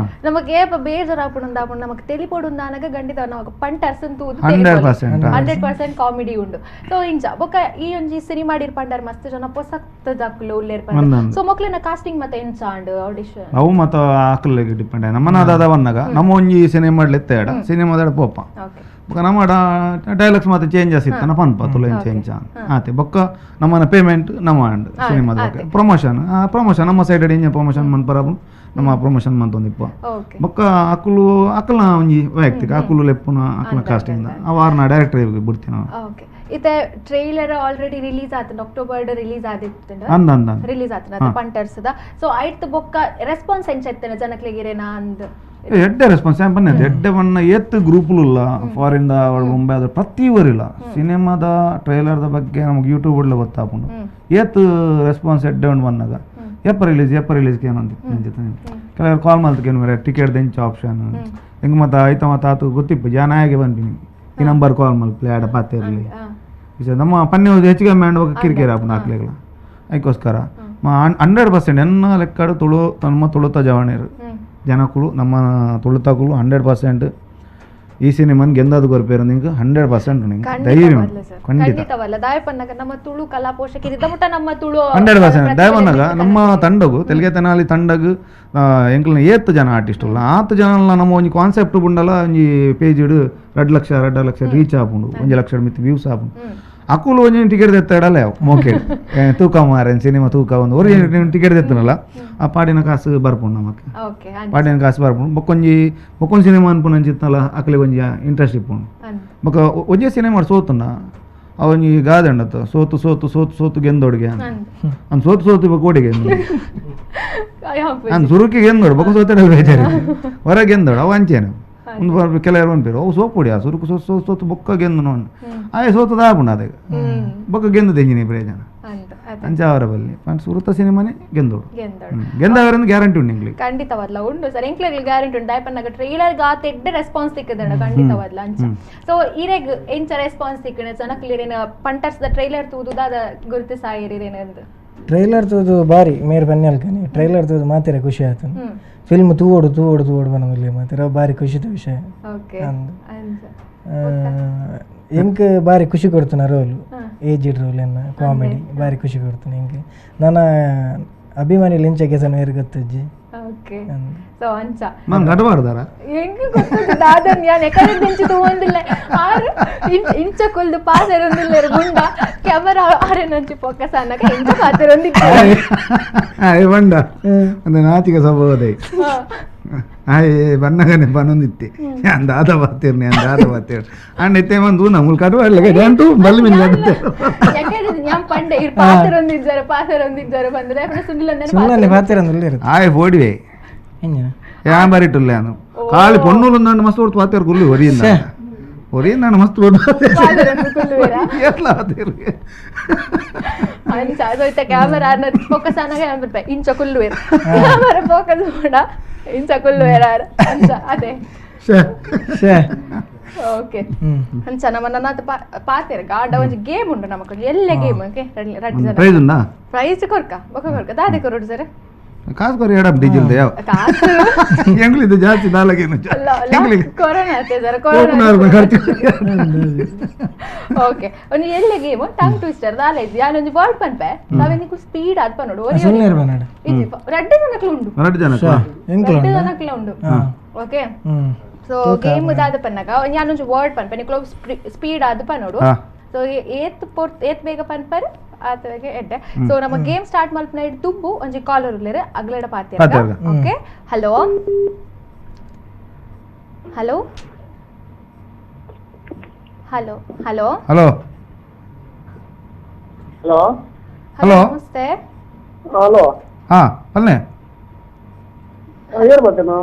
ನಮಗೆ ಏಪ ಬೇಜಾರ್ ಆಪುಂಡು ಆಪುಂಡು ನಮಗೆ ತೆಲಿಪೊಡು ಆನಗ ಗಂಡಿತ ನಮಕ್ ಪಂಟರ್ಸನ್ ತೂದು 100% 100% ಕಾಮಿಡಿ ಉಂಡು. ಸೊ ಇಂಚ ಬೊಕ್ಕ ಈ ಒಂಜಿ ಸಿನಿಮಾ ಪಂಡರ್ ಮಸ್ತ್ ಜನ ಪೊಸಕ್ತ ದಕ್ಲು ಉಲ್ಲೇರ್ ಪಂಡ. ಸೊ ಮೊಕ್ಲೆನ ಕಾಸ್ಟಿಂಗ್ ಮತ್ತೆ ಎಂಚ ಅಂಡ್ ಆಡಿಷನ್ ಅವು ಮತ ಆಕಲೆಗ್ ಡಿಪೆಂಡ್ ನಮ್ಮನ ದಾದ ಬನ್ನಗ ನಮ್ಮ ಒಂಜಿ ಸಿನಿಮಾ ಲೆತ್ತೇಡ ಸಿನಿಮಾದ ಪೋಪ ಬೊಕ್ಕ ನಮ್ಮ ಡೈಲಾಗ್ಸ್ ಮಾತ್ರ ಚೇಂಜಸ್ ಇತ್ತನ ಪನ್ಪ ತುಲ ಚೇಂಜ್ ಆತೆ ಬೊಕ್ಕ ನಮ್ಮನ ಪೇಮೆಂಟ್ ನಮ್ಮ ಅಂಡ್ ಸಿನಿಮಾದ ಬಗ್ಗೆ ಪ್ರಮೋಷನ್ ಪ್ರಮೋಷನ್ ನಮ್ಮ side engine promotion ಮನ್ಪರ ನಮ್ಮ ಪ್ರಮೋಷನ್ ಮಂತೊಂದಿಪ್ಪ ಬೊಕ್ಕ ಅಕುಲು ಅಕಲ್ನ ಒಂಜಿ ವೈಯಕ್ತಿಕ ಅಕುಲು ಲೆಪ್ಪುನ ಅಕಲ್ನ ಕಾಸ್ಟಿಂಗ್ ಅವಾರ್ನ ಡೈರೆಕ್ಟರ್ ಬಿಡ್ತೀನಿ ನಾವು. ಇತ್ತೆ trailer already release ಆತಂಡ October release ಆದಿತ್ತಂಡ ಅಂದ ಅಂದ ರಿಲೀಸ್ ಆತನ ಪಂಟರ್ಸ್ದ. ಸೊ ಐತ್ ಬೊಕ್ಕ ರೆಸ್ಪಾನ್ಸ್ ಎಂಚ ಇತ್ತನ ಜನಕ್ಲೆಗಿರೇನಾ ಅಂದ್ ಎಡ್ಡೆ ರೆಸ್ಪಾನ್ಸ್ ಬನ್ನಿ ಎಡ್ಡೆ ಬಣ್ಣ ಏತ್ ಗ್ರೂಪ್ಲು ಫಾರಿನ್ ಮುಂಬೈ ಆದ್ರೆ ಪ್ರತಿ ಊರಿಲ್ಲ ಸಿನಿಮಾದ ಟ್ರೈಲರ್ದ ಬಗ್ಗೆ ನಮಗೆ ಯೂಟ್ಯೂಬ್ ಒಳ್ಳೆ ಗೊತ್ತಾಪುಂಡು ಏತ್ ರೆಸ್ಪಾನ್ಸ್ ಎಡ್ಡೆ ಉಂಡು ಬಂದಾಗ ಎಪ್ಪ ರಿಲೀಸ್ ಎಪ್ಪ ರಿಲೀಸ್ಗೆ ಏನಂತ ಕೆಲವರು ಕಾಲ್ ಮಾಡ್ತೇನು ಬೇರೆ ಟಿಕೆಟ್ ದೆಂಚ ಆಪ್ಷನ್ ಹೆಂಗೆ ಮತ್ತೆ ಆಯ್ತಾ ಮತ್ತೆ ಆತು ಗೊತ್ತಿಪ್ಪ ಜನ ಹೇಗೆ ಬಂದಿನಿ ಈ ನಂಬರ್ ಕಾಲ್ ಮಲ್ಪಲೆ ಆಡ ಪಾತೆ ಇರಲಿ ನಮ್ಮ ಪನ್ನೆ ಹೆಚ್ಚಿಗೆ ಮ್ಯಾಂಡ್ ಕಿರಿಕಿರಿ ಆಪುಂಡು ಹಾಕ್ಲಿಲ್ಲ ಅದಕ್ಕೋಸ್ಕರ 100% ಎನ್ನ ಲೆಕ್ಕಾಡು ತುಳು ನಮ್ಮ ತುಳುತ ಜವಣಿರು ಜನಕ್ಕಳು ನಮ್ಮ ತುಳುತಗಳು 100% ಈ ಸಿನಿಮಾನ್ ಗೆಂದಾದ ಕೊರ್ಪೇರು ನಿಂಗೆ 100% ಧೈರ್ಯ ಖಂಡಿತವಲ್ಲ ದಾಯಪನ್ನಾಗ ನಮ್ಮ ತುಳು ಕಲಾ ಪೋಷಕರು ಮುಟ್ಟ ನಮ್ಮ ತುಳು 100% ದಾಯಪನ್ನಾಗ ನಮ್ಮ ತಂಡಗು ತೆಲುಗೆ ತೆನಾಲಿ ತಂಡಗು ಎಂಕ್ಲನ ಏತ್ ಜನ ಆರ್ಟಿಸ್ಟ್ ಉಲ್ಲ ಆತ್ ಜನ ನಮ್ಮ ಒಂಜಿ ಕಾನ್ಸೆಪ್ಟ್ ಬುಂಡಲ ಒಂಜಿ ಪೇಜ್ ಇಡು 2 ಲಕ್ಷ 2.5 ಲಕ್ಷ ರೀಚ್ ಆಪುಂಡು 1 ಲಕ್ಷ ಮಿತ್ ವ್ಯೂಸ್ ಆಪುಂಡು ಅಕುಲು ಒಂಜಿ ಟಿಕೆಟ್ ತೆತ್ತಾಡಲ್ಲ ಮೋಕೆ ತೂಕ ಮಾರೇನು ಸಿನಿಮಾ ತೂಕ ಒಂದು ಒರಿಜಿನಲ್ ಟಿಕೆಟ್ ತೆತ್ತನಲ್ಲ ಆ ಪಾಡಿನ ಕಾಸು ಬರ್ಪುಂಡು ನಮಕ್ ಪಾಡಿನ ಕಾಸು ಬರ್ಪುಂಡು ಬೊಕ್ಕೊಂಜಿ ಬೊಕ್ಕೊಂಜಿ ಸಿನಿಮಾ ಅನ್ಪುನ ಅಂಚಿತ್ತಲ್ಲ ಅಕ್ಲೆ ಒಂಜಿ ಇಂಟ್ರೆಸ್ಟ್ ಇಪ್ಪುಂಡು ಬೊಕ್ಕ ಒಂಜಿ ಸಿನಿಮಾ ಸೋತುನ ಅವನಿ ಗಾದೆ ಉಂಡತ್ತ ಸೋತು ಸೋತು ಸೋತು ಸೋತು ಗೆಂದೋಡಿಗೆ ಅವ್ನು ಸೋತು ಸೋತು ಬೊಕ್ಕ ಓಡಿಗೆ ನಾನು ಸುರುಕಿ ಗೆಂದೋಡು ಬೊಕ್ಕ ಸೋತಾಡ ಬೇಜಾರು ಹೊರ ಗೆಂದೋಡು ಅವು ಅಂಚೇನು ಒಂದು ಕೆಲವರು ಅನ್ಪೇರು ಅವು ಸೋಪುಡಿ ಆ ಸುರುಕು ಸೋತು ಸೋತು ಸೋತು ಬೊಕ್ಕ ಗೆಂದು ನೋಡು ಆಯ್ ಸೋತದ ಆಪುಂಡು ಅದೇ ಬೊಕ್ಕ ಗೆಂದು ತೆಂಜಿನಿ ಪ್ರಯೋಜನ ಅಂಚ ಅವರ ಬಲ್ಲಿ ಸುರುತ ಸಿನಿಮಾನೇ ಗೆಂದೋಡು ಗೆಂದವರಿಂದ ಗ್ಯಾರಂಟಿ ಉಂಟು ಇಂಗ್ಲಿಗೆ ಖಂಡಿತವಾದ್ಲ ಉಂಟು ಸರ್ ಎಂಕ್ಲೆಗ್ ಗ್ಯಾರಂಟಿ ಉಂಟು ದಾಯಪನ್ನಾಗ ಟ್ರೈಲರ್ ಗಾತ ಎಡ್ಡೆ ರೆಸ್ಪಾನ್ಸ್ ತಿಕ್ಕದಣ್ಣ ಖಂಡಿತವಾದ್ಲ ಅಂಚ ಸೊ ಇರೆಗ್ ಎಂಚ ರೆಸ್ಪಾನ್ಸ್ ತಿಕ್ಕಣ ಜನಕ್ಲಿರೇನ ಪಂಟರ್ಸ್ the trailer ತೂದುದಾದ ಗುರುತು ಸಾಯಿರೇನಂದು ಟ್ರೈಲರ್ ತೂದು ಬಾರಿ ಮೇರ್ ಬನ್ನಿ ಟ್ರೈಲರ್ ತೂದು ಮಾತಿರ ಖುಷಿ ಆಯ್ತು ಫಿಲ್ಮ್ ತೂವೋಡು ತೂವೋಡು ತೂವೋಡು ಬನ್ನೋದಿಲ್ಲ ಮಾತಿರ ಬಾರಿ ಖುಷಿದ ವಿಷಯ ಎಂಕ್ ಬಾರಿ ಖುಷಿ ಕೊಡ್ತಾನೆ roll aged roll ಎನ್ನ ಕಾಮಿಡಿ ಬಾರಿ ಖುಷಿ ಕೊಡ್ತಾನೆ ಎಂಕ್ ನನ್ನ ಅಭಿಮಾನಿ ಲಿಂಚಕ್ಕೆ ಸಣ್ಣ ಗೊತ್ತಜ್ಜಿ ಓಕೆ ಸೊ ಅಂಚ ಮನ್ ಗಡಬಾರ್ದಾರ ಎಂಗ್ ಗೊತ್ತು ದಾದನ್ ಯಾನ್ ಎಕಡೆ ದಿಂಚಿ ತೂವೊಂದಿಲ್ಲ ಆರು ಇಂಚ ಕುಲ್ದು ಪಾಸ್ ಇರೊಂದಿಲ್ಲ ಗುಂಡ ಕ್ಯಾಮರಾ ಆರೆನಂಚಿ ಫೋಕಸ್ ಅನ್ನಕ ಇಂಚ ಪಾತಿರೊಂದಿಲ್ಲ ಆಯ್ ಬಂಡ ಒಂದು ನಾಚಿಕ ಸ್ವಭಾವದ ಆಯ್ ಬನ್ನಗನೆ ಬನ್ನೊಂದಿತ್ತೆ ಯಾನ್ ದಾದ ಬಾತಿರ್ನಿ ಯಾನ್ ದಾದ ಬಾತಿರ್ ಅಂಡ್ ಇತ್ತೆ ಮಂದು ನಮುಲ್ ಕಡುವ ಜಾನ್ ತೂ ಬಲ್ಲಿ ಮಿನ್ ಗಡುತ್ತೆ ಯಾನ್ ಪಂಡೆ ಇರ್ ಪಾತಿರೊಂದಿಜ್ಜಾರ ಪಾತಿರೊಂದಿಜ್ಜಾರ ಬಂದ್ರೆ ಸುನಿಲನ್ನೇ ಸುನಿಲನ್ನೇ ಪಾತಿರೊಂದಿಲ್ಲ ಇರುತ್ತೆ ಆಯ್ ಓಡಿವೆ ಯಾನ್ ಬರಿಟುಲ್ಲ ಯಾನು ಖಾಲಿ ಪೊಣ್ಣುಲು ಮಸ್ತ್ ಹೊರ್ತು ಪಾತಿರ್ ಗುಲ್ಲು ಒರಿಯಿಂದ ಒರಿಯಿಂದ ಮಸ್ತ್ ಅಂಚ ಅದು ಕ್ಯಾಮರಾ ಫೋಕಸ್ ಅನ್ನಗ ಇಂಚ ಕುಲ್ಲುವೇರ್ ಕ್ಯಾಮರಾ ಫೋಕಸ್ ಮಾಡ ಇಂಚ ಕುಲ್ಲುವೇರ ಅಂಚ ಅದೇ ಓಕೆ ಅಂಚ ನಮ್ಮ ನನ್ನ ಪಾತೆರ್ ಗಾಡ ಒಂಜಿ ಗೇಮ್ ಉಂಟು ನಮಕ್ ಎಲ್ಲ ಗೇಮ್ ಓಕೆ ರಡ್ಡು ಜನ ಪ್ರೈಸ್ ಉಂಡಾ ಪ್ರೈಸ್ ಕೊರ್ಕ ಬೊಕ ಕೊರ್ಕ ದಾದೆ ಕೊರಡು ಸರ್ ಕಾಸು ಕೊರಿ ಎಡಪ್ ಡೀಸೆಲ್ ಯಾವ ಕಾಸು ಎಂಗ್ಲಿದ್ದು ಜಾಸ್ತಿ ನಾಲ್ಕೇನು ಕೊರೋನಾ ಆತೆ sir corona okay ಒಂದು ಎಲ್ಲ game tongue twister ದಾಲ ಇದ್ದು ಯಾನೊಂಜಿ ವರ್ಡ್ ಪನ್ಪೆ ನಾವೇನಿಗೂ ಸ್ಪೀಡ್ ಆದ್ ಪನ್ನೋಡು ರಡ್ಡು ಜನಕ್ಲು ಉಂಡು ರಡ್ಡು ಜನಕ್ಲು ಉಂಡು okay so game ದಾದ ಪನ್ನಾಗ ಯಾನೊಂಜಿ ವರ್ಡ್ ಪನ್ಪೆ ನಿಕ್ಲು ಸ್ಪೀಡ್ ಆದ್ ಪನ್ನೋಡು ಸೊ ಏತ್ ಪೊರ್ತ್ ಏತ್ ಬೇಗ ಪನ್ಪರ್ ಆತವಗೆ ಎಡ್ಡೆ ಸೊ ನಮ್ಮ ಗೇಮ್ ಸ್ಟಾರ್ಟ್ ಮಲ್ಪನ ಇಡ್ ದುಂಬು ಒಂಜಿ ಕಾಲರ್ ಉಲ್ಲೆರ್ ಅಗ್ಲಡ ಪಾತೆರ್ಗ okay hello hello hello hello hello hello hello ನಮಸ್ತೆ ಹಲೋ ಹಾ ಪಲ್ನೆ ಏರ್ ಬರ್ತೇನೋ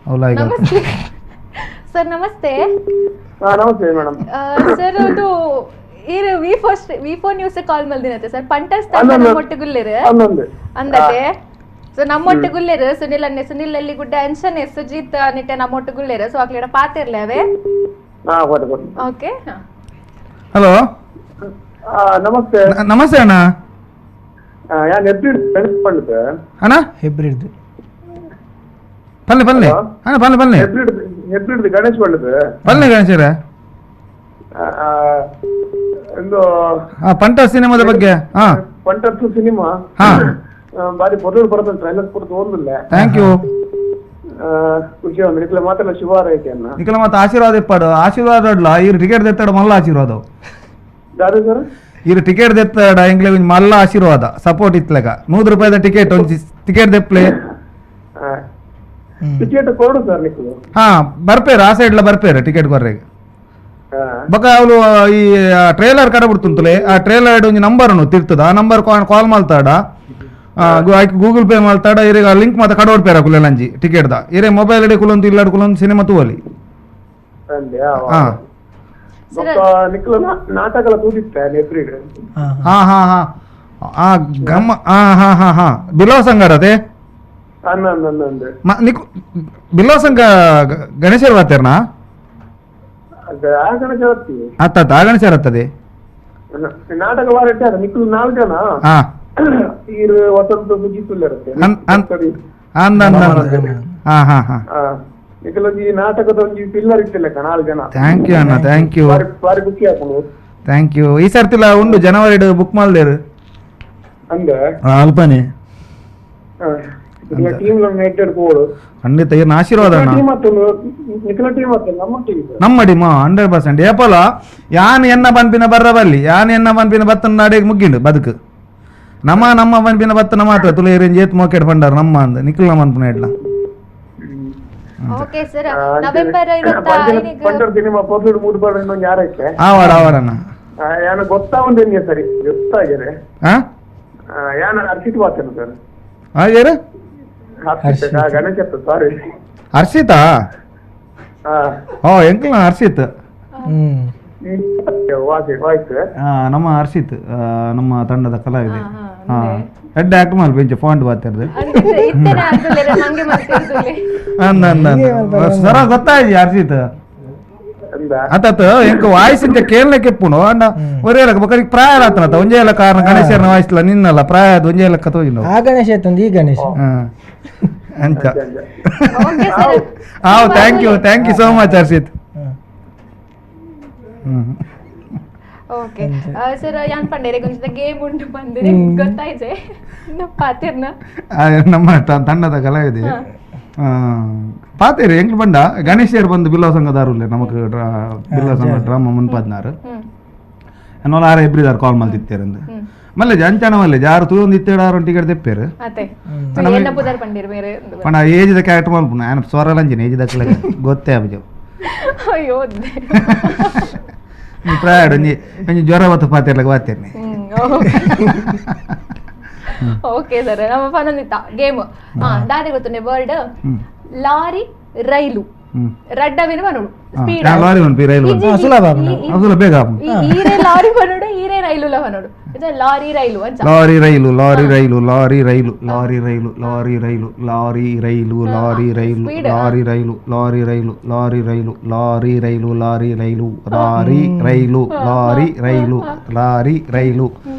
ಹೌಲಾ ಈಗ ನಮಸ್ತೆ ಸರ್ ನಮಸ್ತೆ ಹಾ ನಮಸ್ತೆ ಮೇಡಮ್ ಸರ್ ಅದು ಇರು V4 news ಕಾಲ್ ಮಲ್ದಿನತೆ ಸರ್ ಪಂಟರ್ಸ್ ತಂಡ ನಮ್ಮೊಟ್ಟುಗುಲ್ಲೆರ್ ಅಂದತೆ ಸೊ ನಮ್ಮೊಟ್ಟುಗುಲ್ಲೆರ್ ಸುನಿಲ್ ಅನ್ನೆ ಸುನಿಲ್ ಅಲ್ಲಿ ಗುಡ್ಡ ಅಂಚನೆ ಸುಜಿತ್ ನಿಟ್ಟೆ ನಮ್ಮೊಟ್ಟುಗುಲ್ಲೆರ್ ಸೊ ಅಕ್ಲೆಡ ಪಾತೆರ್ಲೆ ಅವೇ ಓಕೆ ಹಲೋ ನಮಸ್ತೆ ನಮಸ್ತೆ ಅಣ್ಣ ಯಾನ್ ಹೆಬ್ರಿಡ್ ಪಂಡ್ದೆ ಅಣ್ಣ ಹೆಬ್ರಿಡ್ ಪಲ್ಲೆ ಪಲ್ಲೆ ಅಣ್ಣ ಪಲ್ಲೆ ಪಲ್ಲೆ ಹೆಬ್ರಿಡ್ ಹೆಬ್ರಿಡ್ ಗಣೇಶ್ ಪಂಡ್ದೆ ಪಲ್ಲೆ ಗಣೇಶರ ಒಂದು ಪಂಟರ್ ಸಿನಿಮಾದ ಬಗ್ಗೆ ಪಂಟರ್ ಸಿನಿಮಾ ಬಾರಿ ಬರೋದು ಬರೋದು ಟ್ರೈಲರ್ ಕೊಡ್ತು ಒಂದಿಲ್ಲ thank you ಖುಷಿ ಒಂದು ನಿಖಲ ಮಾತ್ರ ಶುಭ ಹಾರೈಕೆಯನ್ನ ನಿಖಲ ಮಾತ್ರ ಆಶೀರ್ವಾದ ಇಪ್ಪಾಡು ಆಶೀರ್ವಾದ ಅಡ್ಲ ಇರು ಟಿಕೆಟ್ ದೆತ್ತಾಡು ಮಲ್ಲ ಆಶೀರ್ವಾದ ಸರ್ ಇರು ಟಿಕೆಟ್ ದೆತ್ತಾಡ ಎಂಗ್ಲೆ ಒಂಜಿ ಮಲ್ಲ ಆಶೀರ್ವಾದ ಸಪೋರ್ಟ್ ಇತ್ಲೆಕ 100 ರೂಪಾಯಿದ ಟಿಕೆಟ್ ಒಂಜಿ ಟಿಕೆಟ್ ದೆಪ್ಲೆ ಟಿಕೆಟ್ ಕೊಡು ಸರ್ ನಿಖಲು ಹಾ ಬರ್ಪೇರು ಆ ಸೈಡ್ಲ ಬರ್ಪೇರು ಟಿಕೆಟ್ ಕೊರ್ರೆಗೆ ಬೊಕ ಅವಳು ಈ ಟ್ರೈಲರ್ ಕಡೆ ಬಿಡ್ತುಂತಲೆ ಆ ಟ್ರೈಲರ್ ಒಂಜಿ ನಂಬರ್ ತಿರ್ತದ ಆ ನಂಬರ್ ಕಾಲ್ ಮಲ್ತಾಡ ಗೂಗಲ್ ಪೇ ಮಲ್ತಾಡ ಇರೆಗ್ ಆ ಲಿಂಕ್ ಮಾತ ಕಡೋಡ್ ಪೇರ ಕುಲೆಲಂಜಿ ಟಿಕೆಟ್ the ಇರೆ ಮೊಬೈಲ್ ಇಡೆ ಕುಲೊಂದು ಇಲ್ಲಾಡ್ ಕುಲೊಂದು ಸಿನಿಮಾ ತೂವಲಿ ಹಾ ಹಾ ಹಾ ಹಾ ಗಮ್ಮ ಹಾ ಹಾ ಹಾ ಹಾ ಬಿಲೋ ಸಂಗಾರತೆ ಬಿಲೋ ಸಂಘ ಗಣೇಶರ್ ವಾತೇರ್ನಾ ಅತ್ತ ಗಣೇಶರ್ ಹತ್ತದೆ ನಾಟಕ ನಿಖಲು ನಾಲ್ಕು ಜನ ನಿಕಲೊಂಜಿ ನಾಟಕದ ಒಂಜಿ ಪಿಲ್ಲರ್ ಇತ್ತಿಲ್ಲ ನಾಲ್ ಜನ. Thank you ಅಣ್ಣ, thank you. ಬಾರಿ ಖುಷಿ ಆಪುಂಡು. Thank you. ಈ ಸರ್ತಿಲ ಉಂಡು ಜನವರಿ ಬುಕ್ ಮಲ್ದೇರು ಅಂದ ಅಲ್ಪನೆ ಟೀಮ್ ಪೋಡು ಖಂಡಿತ ಇರ್ನ ಆಶೀರ್ವಾದ ಅಣ್ಣ. ನಿಖಲ ಟೀಮ್ ನಮ್ಮ ಟೀಮ್ ನಮ್ಮ ಟೀಮ್ 100%. ಏಪಲ ಯಾನ್ ಎನ್ನ ಪನ್ಪಿನ ಬರ್ರ ಬಲ್ಲಿ, ಯಾನ್ ಎನ್ನ ಪನ್ಪಿನ ಬತ್ತನ ನಾಡೆಗೆ ಮುಗ್ಗಿಂಡು ಬದುಕು. ನಮ್ಮ ನಮ್ಮ ಪನ್ಪಿನ ಬತ್ತನ ಮಾತ್ರ ತುಳಿಯರೇಂಜ್ ಏತ್ ಮೋಕೆಟ್ ಪಂಡಾರ ನಮ್ಮ ಅಂದ ನಿಖಲ ಮನ್ಪುನ ಇಡ್ಲ. Okay sir, November 25 cinema ಪೊರ್ಲುಡು ಮೂಡು ಬರ ಇನ್ನೊಂದು ಯಾರಕ್ಕೆ ಆವಾಡ ಆವಾಡಣ್ಣ ಯಾನ ಗೊತ್ತಾ ಒಂದೇನಿಗೆ ಸರಿ ಗೊತ್ತಾಗಿದೆ. ಯಾನ ಹರ್ಷಿತ್ ಬಾತೇನೆ ಸರ್. ಯಾರು? ಗಣೇಶ್ ಸಾರಿ, ಹರ್ಷಿತಾ? ಓ ಎಂಕಲ್ನ ಹರ್ಷಿತ್. ನಮ್ಮ ಹರ್ಷಿತ್ ನಮ್ಮ ತಂಡದ ಕಲಾವಿದೆ. ಎಡ್ಡೆ ಆಕ್ಟ್ ಮಲ್ಪ ಇಂಚ ಫಾಂಟ್ ಬಾತಿರ್ದು ಅಂದ ಅಂದ ಸರ ಗೊತ್ತಾಯ್ತು ಹರ್ಷಿತ್ ಅತ್ತ ಎಂಕ ವಾಯ್ಸ್ ಇಂಚ ಕೇಳಲಿಕ್ಕೆ ಎಪ್ಪುಂಡು ಅಂಡ ಒರೇ ಲಕ್ಕ ಬೊಕ್ಕ ಪ್ರಾಯ ಆತನತ ಒಂಜೇ ಲೆಕ್ಕ ಕಾರಣ ಗಣೇಶನ ವಾಯ್ಸ್ಲ ನಿನ್ನಲ್ಲ ಪ್ರಾಯ ಅದು ಒಂಜೇ ಲೆಕ್ಕ ತೋಜಿನ ಆ ಗಣೇಶ ಆಯ್ತು ಈ ಗಣೇಶ ಅಂಚ. ಹಾಂ, thank you, thank you so much Harshit. Okay sir, ಯಾನ್ ಪಂಡೇರೆ ಗೊಂಚಿದ ಗೇಮ್ ಉಂಟು ಬಂದಿರಿ ಗೊತ್ತಾಯ್ತೆ ಪಾತಿರ್ನ ನಮ್ಮ ತಂಡದ ಕಲಾವಿದೆ ಪಾತೇರಿ ಎಂಕ್ಲು ಬಂಡ ಗಣೇಶರು ಬಂದು ಬಿಲ್ಲೋ ಸಂಘದಾರುಲ್ಲೆ ನಮಕ್ ಬಿಲ್ಲೋ ಸಂಘ ಡ್ರಾಮಾ ಮುನ್ಪದ್ನಾರು ಅನ್ನೋಲ್ಲ ಆರ ಎಬ್ರಿದಾರು ಕಾಲ್ ಮಲ್ತಿತ್ತೇರಂದು ಮಲ್ಲೇಜ್ ಅಂಚನ ಮಲ್ಲೇಜ್ ಆರು ತೂಂದು ಇತ್ತೇಡು ಆರು ಟಿಕೆಟ್ ತೆಪ್ಪೇರು ಪಂಡ ಏಜ್ದ ಕ್ಯಾರೆಕ್ಟರ್ ಮಲ್ಪುನ ಆನ ಸ್ವರಲಂಜಿನ ಏಜ್ ದಕ್ಕಲ ಗೊತ್ತೇ ಆಪುಜವು. ಅಯ್ಯೋ ಪ್ರಾಯ ಒಂಜಿ ಒಂಜಿ ಜ್ವರ ಬತ್ತು ಪಾತೇರ್ಲಕ ಬಾತೇರ್ನೆ. ಓಕೆ ಸರ್, ನಮ್ಮ ಫನೊಂದಿತ್ತ ಗೇಮ್ ದಾದೆ ಗೊತ್ತುಂಡೆ ವರ್ಡ್ ಲಾರಿ ರೈಲು ರಡ್ಡವಿನ ಬನೋಡು ಸ್ಪೀಡ್ ಲಾರಿ ಪನ್ಪಿ ರೈಲು ಸುಲಭ ಸುಲಭ ಬೇಗ ಈರೇ ಲಾರಿ ಬನೋಡು ಈರೇ ರೈಲುಲ ಬನೋಡು ಲಾರಿ ರೈಲು ಅಂಚ lorry rail lorry rail lorry rail lorry rail lorry rail lorry rail lorry rail lorry rail lorry rail lorry rail lorry rail lorry rail lorry rail lorry rail lorry rail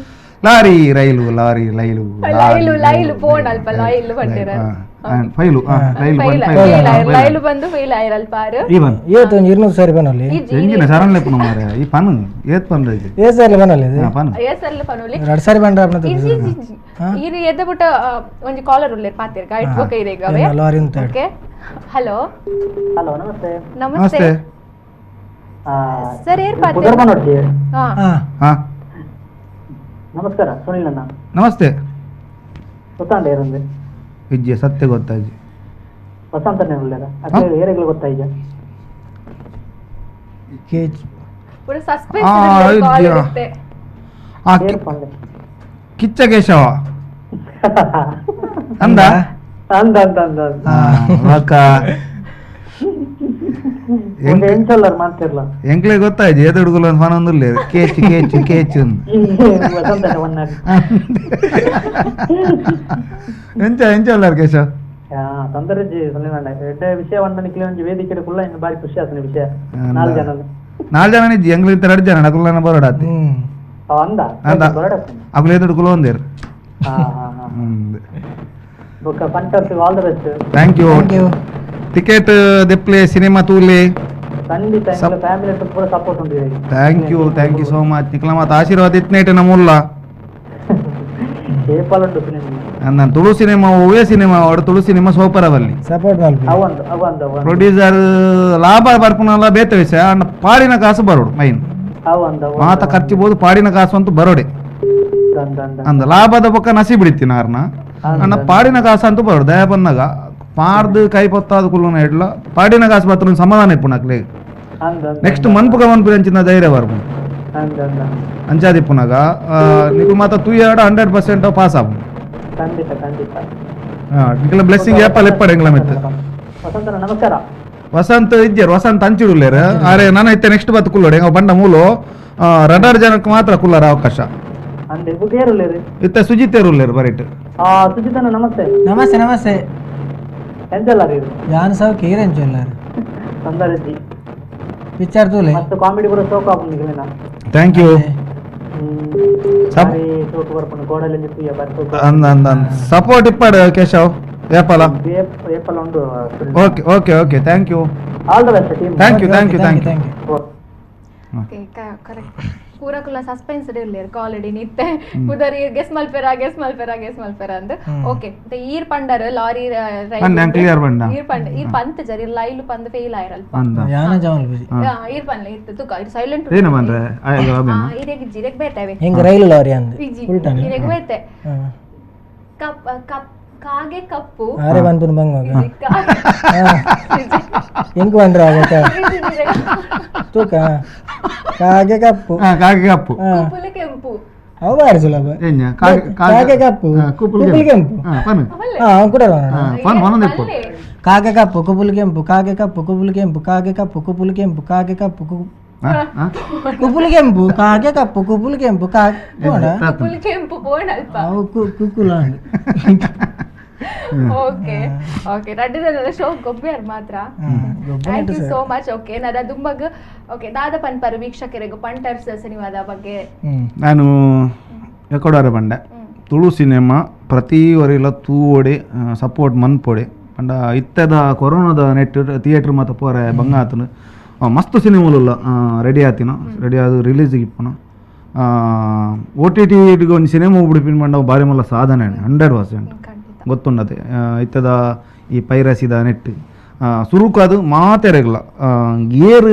lorry rail lorry rail ಲೈಲು ಲೈಲು phone ಅಲ್ಪ ಲೈಲು ಬಂದಿರ file rail ಲೈಲು ಬಂದು file ಆಯಿರಲ್ಪ ಆರು even ಏತ್ ಒಂಜಿ 200 ಸಾರಿ ಬನೊಲಿ ಎಂಜಿನ ಸರನ್ ಲೆಪ್ಪುನ ಮಾರೆ ಈ ಪನ್ ಏತ್ ಪನ್ ರೈಜಿ ಏ ಸಾರಿ ಬನೊಲಿ ಇದು ಪನ್ ಏ ಸಾರಿ ಪನೊಲಿ ಎರಡು ಸಾರಿ ಬಂದ್ರ ಅಪ್ನ ಇರಿ ಎದ್ದ ಬಿಟ್ಟ ಒಂಜಿ ಕಾಲರ್ ಉಲ್ಲೇರ್ ಪಾತೇರ್ ಗೈಡ್ ಓಕೆ ಇದೆ ಗವೆ ಲಾರಿ ಅಂತ okay. Hello hello, ನಮಸ್ತೆ. ನಮಸ್ತೆ ಸರ್, ಏರ್ ಪಾತೇರ್ ಹಾ ಹಾ ನಮಸ್ಕಾರ ಸುನಿಲ್ ಅಣ್ಣ. ನಮಸ್ತೆ. ಗೊತ್ತಾಂಡ ಏರಂದೆ ವಿದ್ಯೆ ಸತ್ಯ ಗೊತ್ತಾಜಿ ವಸಂತನೇ ಉಳ್ಳೇರ ಅದೇ ಏರೆಗಳು ಗೊತ್ತಾಯ್ಜ ಕೇಚ್ ಪೂರ ಸಸ್ಪೆನ್ಸ್ ಕಾಲ್ ಇರುತ್ತೆ. ಆ ಕಿಚ್ಚ ಕೇಶವ ಅಂದ ಅಂದ ಅಂದ ಅಂದ ಒಕ್ಕ ಎಂಚಲ್ಲರ್ ಮಾತಿರ್ಲ ಎಂಕ್ಲೆ ಗೊತ್ತಾಯ್ತು ಏದಡುಗುಲ ಫನೊಂದುಲ್ಲೆ ಕೇಚ್ ಕೇಚ್ ಕೇಚ್ ವಸಂತನೇ ಒನ್ನಾಡಿ ಎಂಚ ಎಂಚಲ್ಲರ್ ಕೇಶವ ತೊಂದರೆಜ್ಜಿ ಸುನಿಲ್ ಅಣ್ಣ ಎಡ್ಡೆ ವಿಷಯ ಒಂದ ನಿಕ್ಲೆ ಒಂಜಿ ವೇದಿಕೆ ಕುಲ್ಲ ಇನ್ನು ಬಾರಿ ಖುಷಿ ಆತನ ವಿಷಯ. ನಾಲ್ ಜನ ನಾಲ್ ಜನ ಇಜ್ಜಿ ಎಂಗ್ಲಿಂತ ಎರಡು ಜನ ಅಕುಲನ ಬರೋಡಾತಿ ಅಂದ ಅಂದ ಅಕುಲು ಏದಡು ಕುಲ ಒಂದೇರು. ಹಾ ಹಾ ಹಾ ಬೊಕ್ಕ punters all the best. Thank you. Ticket ದೆಪ್ಲೆ cinema ತೂಲೆ ಖಂಡಿತ ಎಂಗ್ಲ ಫ್ಯಾಮಿಲಿ ಪೂರ ಸಪೋರ್ಟ್ ಉಂಟು. Thank you, thank you so much. ನಿಕ್ಲ ಮಾತ ಆಶೀರ್ವಾದ ಇತ್ನೇಟೆ ನಮ್ಮುಲ್ಲ ಏಪಾಲ್ ಉಂಟು ಸಿನಿಮಾ ಅಂದ ತುಳು ಸಿನಿಮಾ ಒವ್ವೇ ಸಿನಿಮಾ ಅವಡು ತುಳು ಸಿನಿಮಾ ಸೂಪರ್ ಅವಲ್ಲಿ ಸಪೋರ್ಟ್ ಮಲ್ಪಿ ಅವಂದು ಅವಂದು ಪ್ರೊಡ್ಯೂಸರ್ ಲಾಭ ಬರ್ಪುನಲ್ಲ ಬೇತೆ ವಿಷಯ ಅಣ್ಣ ಪಾಡಿನ ಕಾಸು ಬರೋಡು ಮೈನ್ ಅವಂದು ಮಾತ ಖರ್ಚು ಬೋದು ಪಾಡಿನ ಕಾಸು ಅಂತೂ ಬರೋಡೆ ಅಂದ ಲಾಭದ ಪಕ್ಕ ನಸಿ ಬಿಡ್ತೀನಿ ಆರ್ನ ಅಣ್ಣ ಪಾಡಿನ ಕಾಸು ಅಂತೂ ಬರೋಡು ದಯ ಬಂದಾಗ ಪಾಡ್ದು ಕೈ ಪೊತ್ತಾದ ಕುಲ್ಲುನ ಇಡ್ಲ ಪಾಡಿನ ಕಾಸು ಬತ್ತ ಸಮಾಧಾನ ಇಪ್ಪುನಕ್ಲೆ ನೆಕ್ಸ್ಟ್ ಮನ್ಪುಗ ಮನ್ಪು ಅಂಚಿನ ಧೈರ್ಯ ಬರ್ಪುನು ಅಂಚಾದಿಪ್ಪುನಾಗ ನಿಕ್ಲು ಮಾತ ತೂಯಾಡ 100% ಪಾಸ್ ಆಪು. ಖಂಡಿತ ಖಂಡಿತ ನಿಕ್ಲ ಬ್ಲೆಸ್ಸಿಂಗ್ ಏಪಲ್ ಎಪ್ಪಡೆ ಎಂಗ್ಲ ಮಿತ್ತು. ವಸಂತನ ನಮಸ್ಕಾರ. ವಸಂತ ಇಜ್ಜೇರು ವಸಂತ ಅಂಚಿಡುಲ್ಲೇರು ಅರೆ ನಾನು ಇತ್ತೆ ನೆಕ್ಸ್ಟ್ ಬತ್ತು ಕುಲ್ಲೋಡು ಹೆಂಗ ಬಂಡ ಮೂಲು ರಡಾರ್ ಜನಕ್ಕೆ ಮಾತ್ರ ಕುಲ್ಲರ ಅವಕಾಶ. ಇತ್ತೆ ಸುಜಿತ್ ಏರುಲ್ಲೇರು ಬರೀಟ್. ಸುಜಿತನ ನಮಸ್ತೆ. ನಮಸ್ತೆ ನಮಸ್ತೆ. ಎಂತೆಲ್ಲ ಯಾನ್ ಸಾವ್ ಕೇರ್ ಎಂಚೊಲ್ಲಾರು ತೊಂದರೆಜ್ಜಿ ಪಿಕ್ಚರ್ ತೂಲೆ ಮಸ್ತ್ ಕಾಮಿಡಿ ಪೂರ ಶೋಕ್ ಆಪುಂಡು ನಿಕ್ಲೆನ. Thank you. ಸರಿ ಶೋಕ್ ಬರ್ಪುಂಡು ಗೋಡಲ್ಲಿ ತೂಯ ಬರ್ತು ಅಂದ ಅಂದ ಸಪೋರ್ಟ್ ಇಪ್ಪಡು ಕೇಶವ್ ಏಪಲ ಏಪಲ ಉಂಡು. Okay okay okay, thank you, all the best team. Thank you thank you thank you. Okay correct, ಪೂರಕುಲ suspense ಇರ್ಲಿರ್ ಕಾಲಡಿ ನಿತ್ತೆ ಪುದರ್ ಗೆಸ್ ಮಲ್ಪೆರ ಗೆಸ್ ಮಲ್ಪೆರ ಗೆಸ್ ಮಲ್ಪೆರ ಅಂದ್. ಓಕೆ, ಈರ್ ಪಂಡರ್ ಲಾರಿ ಕ್ಲಿಯರ್ ಬಂಡ ಈರ್ ಪಂಡ ಈರ್ ಪಂತ್ ಜರಿ ಲೈಲು ಪಂದ್ ಫೇಲ್ ಆಯಿರಲ್ಪ ಯಾನ ಜವಲ್ ಬುಜಿ ಈರ್ ಪನ್ಲೆ ಇತ್ತು ತುಕ ಈರ್ ಸೈಲೆಂಟ್ ಏನ ಬಂದ್ರೆ ಈರೆಗ್ ಜಿರೆಗ್ ಬೇತವೆ ಹೆಂಗ ರೈಲು ಲಾರಿ ಅಂದ್ ಉಲ್ಟಾನೆ ಈರೆಗ್ ಬೇತೆ ಕಪ್ ಕಪ್ ಕಾಗೆ ಕಪ್ಪು ಅರೆ ಬಂದ್ಪುನ ಬಂಗ ಹೆಂಗ್ ಬಂದ್ರ ತೂಕ ಕಾಗೆ ಕಪ್ಪು ಕಾಗೆ ಕಪ್ಪು ಕುಪುಲು ಕೆಂಪು ಅವು ಬಾರಿ ಸುಲಭ. ಕಾಗೆ ಕಪ್ಪು ಕುಪುಲು ಕೆಂಪು ಕೂಡ ಕಾಗೆ ಕಪ್ಪು ಕುಪುಲು ಕೆಂಪು ಕಾಗೆ ಕಪ್ಪು ಕುಪುಲು ಕೆಂಪು ಕಾಗೆ ಕಪ್ಪು ಕುಪುಲು ಕೆಂಪು ಕಾಗೆ ಕಪ್ಪು ಕುಪುಲು ಕೆಂಪು ಕಾಗೆ ಕಪ್ಪು ಕುಪುಲು ಕೆಂಪು ಕಾಗೆ ಕೆಂಪು ಅವು ಕುಕುಲ. ಓಕೆ ಓಕೆ, ರಡ್ಡಿದ ಶೋ ಗೊಬ್ಬಿಯರ್ ಮಾತ್ರ. Thank you so much. Okay, ನದ ದುಂಬಗ್ ಓಕೆ ದಾದ ಪನ್ಪರು ವೀಕ್ಷಕರಿಗೂ ಪಂಟರ್ಸ್ ಸಿನಿಮಾದ ಬಗ್ಗೆ. ನಾನು ಎಕೊಡಾರ ಪಂಡೆ ತುಳು ಸಿನಿಮಾ ಪ್ರತಿ ವರಿಲ ತೂವೊಡೆ ಸಪೋರ್ಟ್ ಮನ್ಪೊಡೆ ಪಂಡ ಇತ್ತದ ಕೊರೋನಾದ ನೆಟ್ ಥಿಯೇಟ್ರ್ ಮಾತ ಪೋರೆ ಬಂಗ ಆತನು ಮಸ್ತ್ ಸಿನಿಮಾಲುಲ್ಲ ರೆಡಿ ಆತಿನ ರೆಡಿ ಆದ ರಿಲೀಸಿಗೆ ಇಪ್ಪನ O T T ಒಂದು ಸಿನಿಮಾ ಉಡುಪಿನ ಪಂಡ ಭಾರಿ ಮಲ್ಲ ಸಾಧನೆ 100% ಗೊತ್ತುಂಡತೆ. ಇತ್ತದ ಈ ಪೈರಸಿದ ನೆಟ್ ಸುರುಕಾದು ಮಾತೆರೆಗ್ಲ ಏರು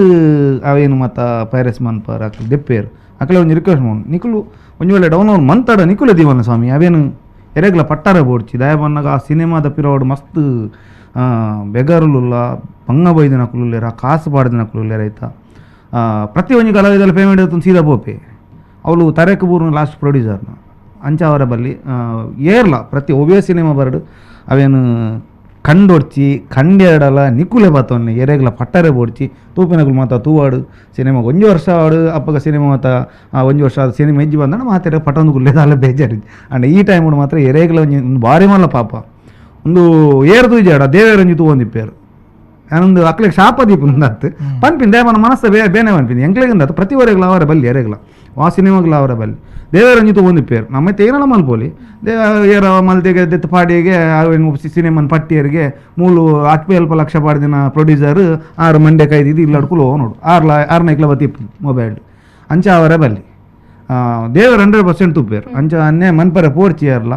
ಅವೇನು ಮಾತ ಪೈರಸಿ ಮನ್ಪಾರ ಅಕ್ಲು ದೆಪ್ಪೇರು ಅಕ್ಲೆ ಒಂಜಿ ರಿಕ್ವೆಸ್ಟ್ ಮೌನ್ ನಿಕುಲು ಒಂಜಿ ವೇಳೆ ಡೌನ್ಲೋಡ್ ಮಂತಾಡ ನಿಕುಲೆ ದೀವನ ಸ್ವಾಮಿ ಅವೇನು ಎರೆಗ್ಲ ಪಟ್ಟಾರ ಬೋಡ್ಚಿ ದಯ ಬನ್ನಾಗ ಆ ಸಿನಿಮಾದ ಪಿರೋಡು ಮಸ್ತ್ ಬೆಗರುಲುಲ್ಲ ಬಂಗ ಬೈದಿನ ಕುಲುಲ್ಲೇರ ಕಾಸು ಪಾಡ್ದಿನ ಕುಲುಲ್ಲೇರ ಆಯ್ತಾ ಪ್ರತಿ ಒಂಜಿ ಕಲಾವಿದಲ್ಲಿ ಪೇಮೆಂಟ್ ಇತ್ತು ಸೀದಾ ಪೋಪೆ ಅವಳು ತರೇಕು ಬೂರ್ನ ಲಾಸ್ಟ್ ಪ್ರೊಡ್ಯೂಸರ್ನ ಅಂಚ ಅವರ ಬಲ್ಲಿ ಏರ್ಲ ಪ್ರತಿ ಒವ್ವೇ ಸಿನಿಮಾ ಬರಡು ಅವೇನು ಕಂಡೊಡ್ಚಿ ಕಂಡೇಡಲ ನಿಕುಲೆ ಬಾತವನ್ನೆ ಎರೆಗ್ಲ ಪಟ್ಟರೆ ಬೋಡ್ಚಿ ತೂಪಿನಗುಲು ಮಾತ ತೂವಾಡು ಸಿನಿಮಾ ಒಂಜಿ ವರ್ಷ ಆಡು ಅಪ್ಪಗ ಸಿನಿಮಾ ಮಾತ ಒಂಜಿ ವರ್ಷ ಆದ ಸಿನಿಮಾ ಹೆಜ್ಜೆ ಬಂದಾಡ ಮಾತೆರೆ ಪಟೊಂದು ಗುಲ್ಲೇದಾಲ ಬೇಜಾರು. ಅಂಡ್ ಈ ಟೈಮ್ ಮಾತ್ರ ಎರೆಗ್ಲ ಒಂಜಿ ಒಂದು ಭಾರಿ ಮಲ್ಲ ಪಾಪ ಒಂದು ಏರ್ ತೂಜಾಡ ದೇವೇರಂಜಿ ತೂವೊಂದಿಪ್ಪೇರು ನಾನೊಂದು ಅಕ್ಲೆಗ್ ಶಾಪ ದೀಪುಂದಾತ್ ಪನ್ಪಿನ ದೇವನ ಮನಸ್ಸ ಬೇನೆ ಪನ್ಪಿನ ಎಂಕ್ಲೆಗಿಂದಾತು ಪ್ರತಿ ವರೆಗ್ಲ ಅವರ ಬಲ್ಲಿ ಎರೆಗ್ಲ ಆ ಸಿನಿಮಾಗ್ಲ ಅವರ ಬಲ್ಲಿ ದೇವರಂಜಿ ತಗೊಂಡಿಪ್ಪೇರು ನಮ್ಮ ತೇನಲ ಮಲ್ಪೋಲಿ ದೇವ ಏರ ಮಲ್ತೆಗೆ ದೆತ್ತ ಪಾಡಿಗೆ ಸಿನಿಮಾನ ಪಟ್ಟಿಯರಿಗೆ ಮೂಲು ಅಟ್ಪೆ ಅಲ್ಪ ಲಕ್ಷ ಪಾಡಿದಿನ ಪ್ರೊಡ್ಯೂಸರ್ ಆರು ಮಂಡೆ ಕೈದಿದ್ದು ಇಲ್ಲಡ್ಕುಲು ನೋಡು ಆರ್ಲ ಆರ್ನೈಕ್ಲ ಬತ್ತಿಪ್ಪು ಮೊಬೈಲ್ ಅಂಚ ಅವರ ಬಲ್ಲಿ ದೇವರು 100% ತುಪ್ಪೇರು ಅಂಚ ಅನ್ನೇ ಮನ್ಪರೆ ಪೋರ್ಚಿ ಏರ್ಲ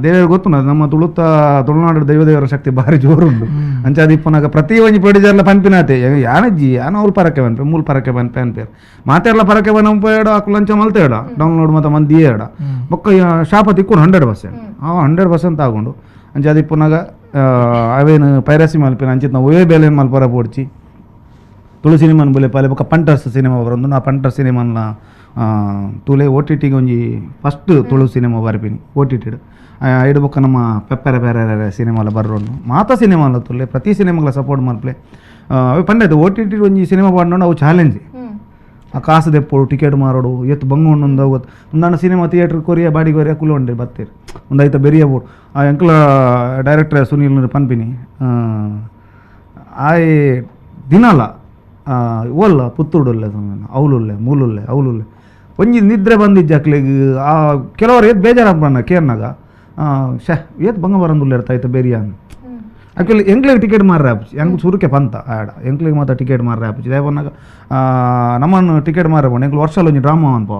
ದೇವರು ಗೊತ್ತು ನಮ್ಮ ತುಳುತ ತುಳುನಾಡು ದೈವದೇವರ ಶಕ್ತಿ ಭಾರಿ ಜೋರುಂಡು ಅಂಚ ದಿಪ್ಪನಾಗ ಪ್ರತಿ ಒಂಜಿ ಪ್ರೊಡ್ಯೂಸರ್ಲ ಪನ್ಪಿನಾತೆ ಯಾನಜ್ಜಿ ಯಾನ ಅವ್ಲು ಪರಕೆ ಪನ್ಪೆ ಮೂಲ ಪರಕೆ ಪನ್ಪೆ ಅನ್ಪೇರು ಮಾತೆರ್ಲ ಪರಕೆ ಬನಂಪೇಡ ಅಕ್ಲಂಚ ಮಲ್ತೇಡ ಡೌನ್ಲೋಡ್ ಮಾತ ಮಂದಿ ಏಡ ಬೊಕ್ಕ ಶಾಪ ತಿಕ್ಕೊಂಡು 100% ಆ 100% ಆಗೊಂಡು ಅಂಚ ದಿಪ್ಪನಾಗ ಅವೇನು ಪೈರಸಿ ಮಲ್ಪಿನ ಅಂಚಿತ್ ನಾವು ಒವೇ ಬೇಲೆನ್ ಮಲ್ಪರ ಪೋಡ್ಚಿ ತುಳು ಸಿನಿಮಾನ್ ಬುಲೆ ಪಾಲೆ ಬೊಕ್ಕ ಪಂಟರ್ಸ್ ಸಿನಿಮಾ ಬರೊಂದು ನಾ ಪಂಟರ್ಸ್ ಸಿನಿಮಾನ ತೂಲೆ ಓ ಟಿ ಟಿಗೆ ಒಂಜಿ ಫಸ್ಟ್ ತುಳು ಸಿನಿಮಾ ಬರ್ಪಿನಿ ಓ ಟಿ ಟಿಡ್ ಐಡು ಬೊಕ್ಕ ನಮ್ಮ ಪೆಪ್ಪರೆ ಬೇರೆ ಸಿನಿಮಾಲ ಬರ್ರೋನು ಮಾತಾ ಸಿನಿಮಾಲ ತುಲ್ಲೆ ಪ್ರತಿ ಸಿನಿಮಾಗಳ ಸಪೋರ್ಟ್ ಮಲ್ಪಲೆ ಅವು ಪಂಡೈತೆ O T T ಒಂಜಿ ಸಿನಿಮಾ ಪಾಡ್ನೋಡು ಅವು ಚಾಲೆಂಜ್ ಆ ಕಾಸು ದೆಪ್ಪೋಡು ಟಿಕೆಟ್ ಮಾರೋಡು ಎತ್ತು ಬಂಗೊಂಡು ಗೊತ್ತು ಒಂದಾಣ cinema theatre Korea ಬಾಡಿ ಕೊರಿಯಾ ಕುಲೋಂಡೆ ಬತ್ತೀರಿ ಒಂದು ಐತ ಬೆರಿಯ ಬೋಡು ಆ ಎಂಕ್ಲ ಡೈರೆಕ್ಟರ್ ಸುನೀಲ್ ಪನ್ಪಿನಿ ಆಯ್ ದಿನಲ ಓಲ್ಲ ಪುತ್ತೂಡುಲ್ಲೆ ಅವಲುಲ್ಲೆ ಮೂಲುಲ್ಲೆ ಅವಲುಲ್ಲೆ ಒಂಜಿ ನಿದ್ರೆ ಬಂದಿಜ್ಜ ಅಕ್ಲೆಗ್ ಆ ಕೆಲವರು ಏತ್ ಬೇಜಾರಾಗ್ಬಣ್ಣ ಕೇರ್ನಾಗ ಶೇ ಏತ್ ಬಂಗ ಬರಂದುಲ್ಲ ಇರ್ತಾಯ್ತು ಬೇರಿಯ ಆಕ್ಚುಲಿ ಎಂಕ್ಲೆಗ್ ಟಿಕೆಟ್ ಮಾರ್ರೆ ಆಪುಜಿ ಎಂಕ್ ಸುರುಕೆ ಪಂತ ಆಡ ಎಂಕ್ಲೆಗ್ ಮಾತ್ರ ಟಿಕೆಟ್ ಮಾರ್ರೆ ಆಪುಜಿ ದೇವನ್ನಾಗ ನಮ್ಮನ್ನು ಟಿಕೆಟ್ ಮಾರ್ರೆ ಪೋಂಡು ಎಂಕ್ಲು ವರ್ಷಲ ಒಂಜಿ ಡ್ರಾಮಾ ಅನ್ಪೋ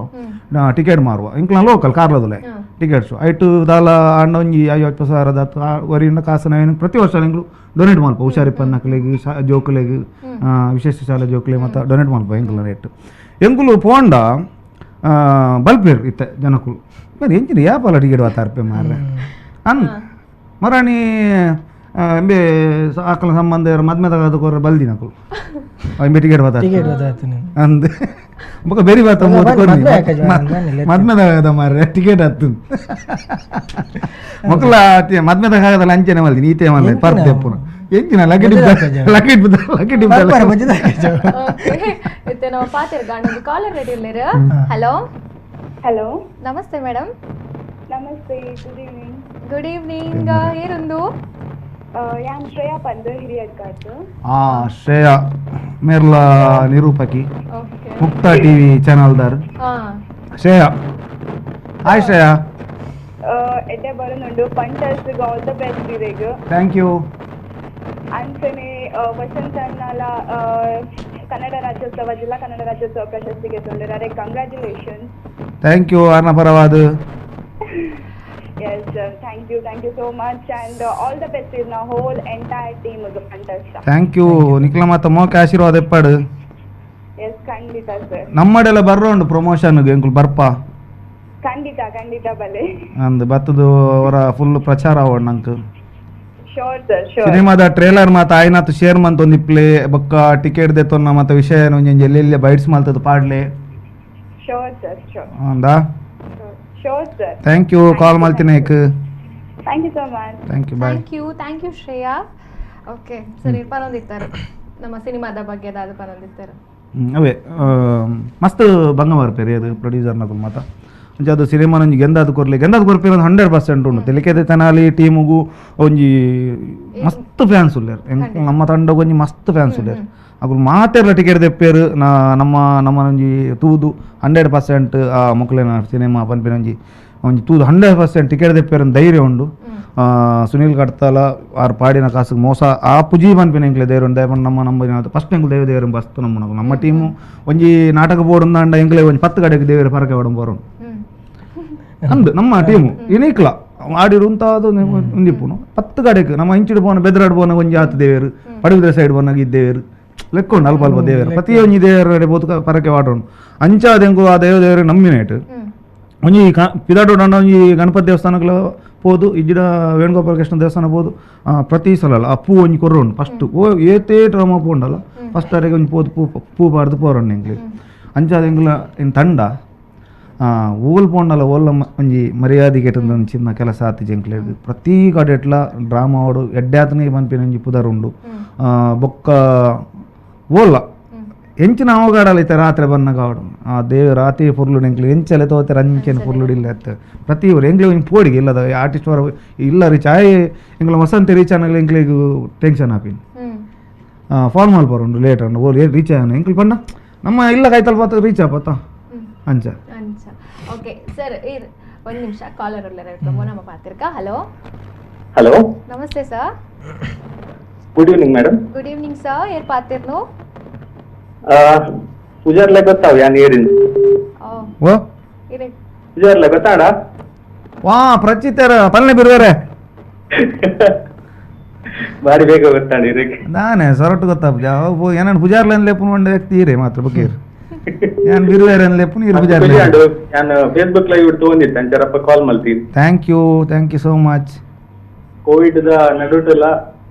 ಟಿಕೆಟ್ ಮಾರುವ ಎಂಕ್ಲ ಲೋಕಲ್ ಕಾರ್ಲದುಲೆ ಟಿಕೆಟ್ಸು ಐಟು ದಾಲ ಅಣ್ಣ ಒಂಜಿ 50 ಸಾವಿರ ದಾತು ವರಿಯಿಂದ ಕಾಸು ಏನು ಪ್ರತಿ ವರ್ಷ ಎಂಕ್ಲು ಡೊನೇಟ್ ಮಲ್ಪ ಹುಷಾರಿಪ್ಪನ್ನಕ್ಲೆಗ್ ಜೋಕುಲೆಗ್ ವಿಶೇಷ ಶಾಲೆ ಜೋಕುಲೆ ಮತ್ತು ಡೊನೇಟ್ ಮಲ್ಪ ಎಂಕ್ಲ ರೇಟ್ ಎಂಕುಲು ಪೋಂಡ ಬಲ್ಪೇರು ಇತ್ತೆ ಜನಕುಲು మరి ಎಂಚಿನ ಯಾಪಲ ಟಿಕೆಟ್ ವಾತಾರ್ಪೆ ಮಾರ್ರೆ ಅನ್ ಮರಾಣಿ ಎಂಬೆ ಆಕಲ ಸಂಬಂಧ ಮದ್ಮೆ ತಗೋರ ಬಲ್ದಿನಕುಲು ಎಂಬೆ ಟಿಕೆಟ್ ವಾತಾರ ಅಂದ್ ಬೊಕ ಬೇರಿ ಬಾತ ಮದ್ಮೆ ತಗದ ಮಾರ್ರೆ ಟಿಕೆಟ್ ಹತ್ತು ಮಕ್ಕಳ ಮದ್ಮೆ ತಗದಲ್ಲ ಅಂಚನೆ ಮಲ್ದಿನಿ ಈತೆ ಮಲ್ಲ ಪರ್ತೆ ಪುನ ಎಂಚಿನ ಲಕೆಟ್ ಲಕೆಟ್ ಲಕೆಟ್ ಇತ್ತೆ ನಾವು ಪಾತೆರ್ ಗಾಣೊಂದು ಕಾಲರ್ ರೆಡಿ ಇಲ್ಲೇರು. ಹಲೋ ಹಲೋ, ನಮಸ್ತೆ ಮೇಡಮ್. ನಮಸ್ತೆ, good evening. Good evening. ಏರುಂದು? ಯಾನ್ ಶ್ರೇಯಾ ಪಂದು ಹಿರಿಯಡ್ಕಾಟು. ಆ ಶ್ರೇಯಾ ಮೇರ್ಲ ನಿರೂಪಕಿ, ಮುಕ್ತಾ ಟಿವಿ ಚಾನಲ್ದಾರ್ ಶ್ರೇಯಾ. ಹಾಯ್ ಶ್ರೇಯಾ. ಎಡ್ಡೆ ಬರೋನುಂಡು ಪಂಟರ್ಸ್ all the best ಇರೆಗ್ thank you ಅಂಚನೆ ವಸಂತ ಅಣ್ಣಲ ಕನ್ನಡ ರಾಜ್ಯೋತ್ಸವ ಜಿಲ್ಲಾ ಕನ್ನಡ ರಾಜ್ಯೋತ್ಸವ ಪ್ರಶಸ್ತಿಗೆ ತೊಂದರೆ congratulation thank you ಆರ್ನ ಪರವಾದ yes sir thank you so much and all the best in the whole entire team of Hunters. Thank you ನಿಕ್ಲ ಮಾತ ಮೋಕೆ ಆಶೀರ್ವಾದ ಎಪ್ಪಾಡು ಎಸ್ ಖಂಡಿತ ಸರ್ ನಮ್ಮಡೆಲ್ಲ ಬರ್ರೋಂಡು ಪ್ರಮೋಷನ್ ಎಂಕುಲು ಬರ್ಪ ಖಂಡಿತ ಖಂಡಿತ ಬಲೆ ಅಂದ್ ಬತ್ತದು ಅವರ ಫುಲ್ ಪ್ರಚಾರ ಅವಡ್ ನಂಕ್ sure sir sure ಸಿನಿಮಾದ ಟ್ರೇಲರ್ ಮಾತ ಆಯ್ನಾತ್ ಶೇರ್ ಮಂತ್ ಒಂದಿಪ್ಲೆ ಬೊಕ್ಕ ಟಿಕೆಟ್ ದೆತ್ತೊನ್ನ ಮಾತ ವಿಷಯ ಒಂಜೊಂಜಿ ಎಲ್ಲೆಲ್ಲಿ ಬೈಟ್ಸ್ ಮಲ್ತದ ಪಾಡ್ಲೆ sure sir sure ಅಂದಾ sure sir thank you call ಮಲ್ತಿನೇಕ್ thank you so much thank you bye thank you Shreya okay ಸರಿ ಪರೊಂದಿತ್ತಾರೆ ನಮ್ಮ ಸಿನಿಮಾದ ಬಗ್ಗೆ ದಾದ ಪರೊಂದಿತ್ತಾರೆ ಅವೇ ಮಸ್ತ್ ಬಂಗ ಬರ್ಪೇರಿ ಅದು ಪ್ರೊಡ್ಯೂಸರ್ನಕುಲು ಮಾತ ಒಂಜಿ ಅದು ಸಿನಿಮಾ ಒಂಜಿ ಗೆಂದಾದ ಕೊರ್ಲಿ ಗೆಂದಾದ ಕೊರ್ಪೇರು ಒಂದು 100% ಉಂಡು ತೆಲಿಕೆದ ತೆನಾಲಿ ಟೀಮುಗು ಒಂಜಿ ಮಸ್ತ್ ಫ್ಯಾನ್ಸ್ ಉಲ್ಲೇರು ನಮ್ಮ ತಂಡಗ್ ಒಂಜಿ ಮಸ್ತ್ ಫ್ಯಾನ್ಸ್ ಉಲ್ಲೇರು ಅಕುಲು ಮಾತೆರ್ಲ ಟಿಕೆಟ್ ದೆಪ್ಪೇರು ನಮ್ಮ ನಮ್ಮ ಒಂಜಿ ತೂದು 100% ಆ ಮೊಕ್ಲೆನ ಸಿನಿಮಾ ಪನ್ಪಿನ ಒಂಜಿ ಒಂಜಿ ತೂದು 100% ಟಿಕೆಟ್ ದೆಪ್ಪೇರು ಧೈರ್ಯ ಉಂಡು ಸುನೀಲ್ ಕಡ್ತಾಲ ಆರ್ ಪಾಡಿನ ಕಾಸುಗೆ ಮೋಸ ಆ ಪುಜಿ ಪನ್ಪಿನ ಎಂಕ್ಲೆ ಧೈರ್ಯ ಉಂಡು ದಯಪಂಡ ನಮ್ಮ ನಮ್ಮ ಫಸ್ಟ್ ಎಂಕ್ಲೆ ದೇವ ದೇವರು ಬಸ್ತು ನಮ್ಮ ನಮ್ಮ ಟೀಮು ಒಂಜಿ ನಾಟಕ ಬೋರ್ಡ್ ಉಂದಾಂಡ ಎಂಕ್ಲೆ ಒಂಜಿ 10 ಕಡೆಗೆ ದೇವರ ಪರಕೆ ಒಡಂಬ ಬರೋಣ ಅಂದು ನಮ್ಮ ಟೀಮು ಇನಿಕ್ಲ ಆಡಿರುವಂಥದ್ದು ಒಂದಿಪ್ಪುನು 10 ಕಡೆಗೆ ನಮ್ಮ ಇಂಚಿಡು ಪೋನ ಬೆದರಾಡು ಪೋನ ಒಂಜಿ ಆತು ದೇವರು ಪಡುಬಿದ್ರೆ ಸೈಡ್ ಪೋನಾಗ ಇದ್ದೇವರು ಲೆಕ್ಕೊಂಡು ಅಲ್ಪ ಅಲ್ಪ ದೇವರು ಪ್ರತಿ ಒಂಜಿ ದೇವರ ಬೋತು ಪರಕೆ ವಾಡೋಣ ಅಂಚಾದ ಎಂಕು ಆ ದೇವ ದೇವರು ನಂಬಿನೇಟು ಒಂಜಿ ಪಿದಾಡೋಡ ಒಂಜಿ ಗಣಪತಿ ದೇವಸ್ಥಾನಗಳ ಪೋದು ಇಜ್ಜಿಡ ವೇಣುಗೋಪಾಲ ಕೃಷ್ಣ ದೇವಸ್ಥಾನ ಪೋದು ಪ್ರತಿ ಸಲ ಅಲ್ಲ ಆ ಪೂ ಒಂಜಿ ಕೊರ್ರೋಣ ಫಸ್ಟ್ ಓ ಏತೇ ಡ್ರಾಮಾ ಪೋಂಡಲ್ಲ ಫಸ್ಟ್ ಅರೆಗೆ ಒಂಜಿ ಪೋದು ಪೂ ಪೂ ಪಾಡ್ದು ಪೋರೋಣ ಎಂಕ್ಲೆ ಅಂಚಾದ ಎಂಕ್ಲ ಇನ್ ತಂಡ ಓಲ್ ಪೋಂಡಲ್ಲ ಓಲ್ಲ ಒಂಜಿ ಮರ್ಯಾದೆ ಕೆಟ್ಟದ ಚಿನ್ನ ಕೆಲಸ ಆತಿಜಿ ಎಂಕ್ಲೆ ಪ್ರತಿ ಕಡೆಟ್ಲ ಡ್ರಾಮಾ ಓಡು ಎಡ್ಡೆ ಪನ್ಪಿನ ಒಂಜಿ ಪುದರ್ ಉಂಡು ಬೊಕ್ಕ ಓಲ್ಲ ಎಂಚಿನ ಅವಗಾಡಲ್ಲ ಇತ್ತೆ ರಾತ್ರಿ ಬನ್ನಗ ಆವಡು ಆ ದೇವ ರಾತ್ರಿ ಪೊರ್ಲುಡು ಎಂಕ್ಲೆ ಎಂಚಲೆ ತೋತಾರೆ ಅಂಚೆನ ಪೊರ್ಲುಡು ಇಲ್ಲ ಅತ್ತ ಪ್ರತಿ ಊರು ಎಂಕ್ಲೆ ಒಂಜಿ ಪೋಡಿಗೆ ಇಲ್ಲದ ಆರ್ಟಿಸ್ಟ್ ವರ ಇಲ್ಲ ರೀಚ್ ಆಯ್ ಎಂಕ್ಲ ವಸಂತ ರೀಚ್ ಅನ್ನಗಲ ಎಂಕ್ಲೆಗ್ ಟೆನ್ಷನ್ ಆಪಿನ್ ಫಾರ್ಮಲ್ ಮಲ್ಪರುಂಡು ಲೇಟ್ ಉಂಡು ಓಲ್ ರೀಚ್ ಆಯನ ಎಂಕ್ಲು ಪಂಡ ನಮ್ಮ ಇಲ್ಲ ಕಾಯ್ತಲ್ ಪತ್ತ ರೀಚ್ ಆಪತ್ತ ಅಂಚ ಅಂಚ ಓಕೆ ಸರ್ ಒಂದು ನಿಮಿಷ ಕಾಲರ್ ಉಲ್ಲಾರ ನಮ್ಮ ಪಾತಿರ್ಕ ಹಲೋ ಹಲೋ ನಮಸ್ತೆ sir good evening madam good evening sir ಏರ್ ಪಾತಿರ್ನು ಪೂಜಾರ್ಲೆ ಗೊತ್ತಾವ್ ಯಾನ್ ಏರಿನ್ ಓ ಇರೆ ಪೂಜಾರ್ಲೆ ಗೊತ್ತಾಡ ವಾ ಪ್ರಚಿತರ ಪಲ್ನೆ ಬಿರುವರೆ ಬಾರಿ ಬೇಗ ಗೊತ್ತಾಡ ಇರಕ್ಕೆ ನಾನೇ ಸೊರಟು ಗೊತ್ತಾಪ ಏನನ್ ಪೂಜಾರ್ಲೆ ಲೇಪುನ ಒಂಡ ವ್ಯಕ್ತಿ ಇರೆ ಮಾತ್ರ ಬಕೀರ್ ಯಾನ್ ಬಿರುವೇರೆ ಲೇಪುನ ಇರು ಪೂಜಾರ್ಲೆ ಯಾನ್ ಫೇಸ್ಬುಕ್ ಲೈವ್ ತಗೊಂಡಿದ್ದೆ ಅಂಚರಪ್ಪ ಕಾಲ್ ಮಲ್ತೀನಿ thank you so much Covid the ನಡುಟೆಲ್ಲ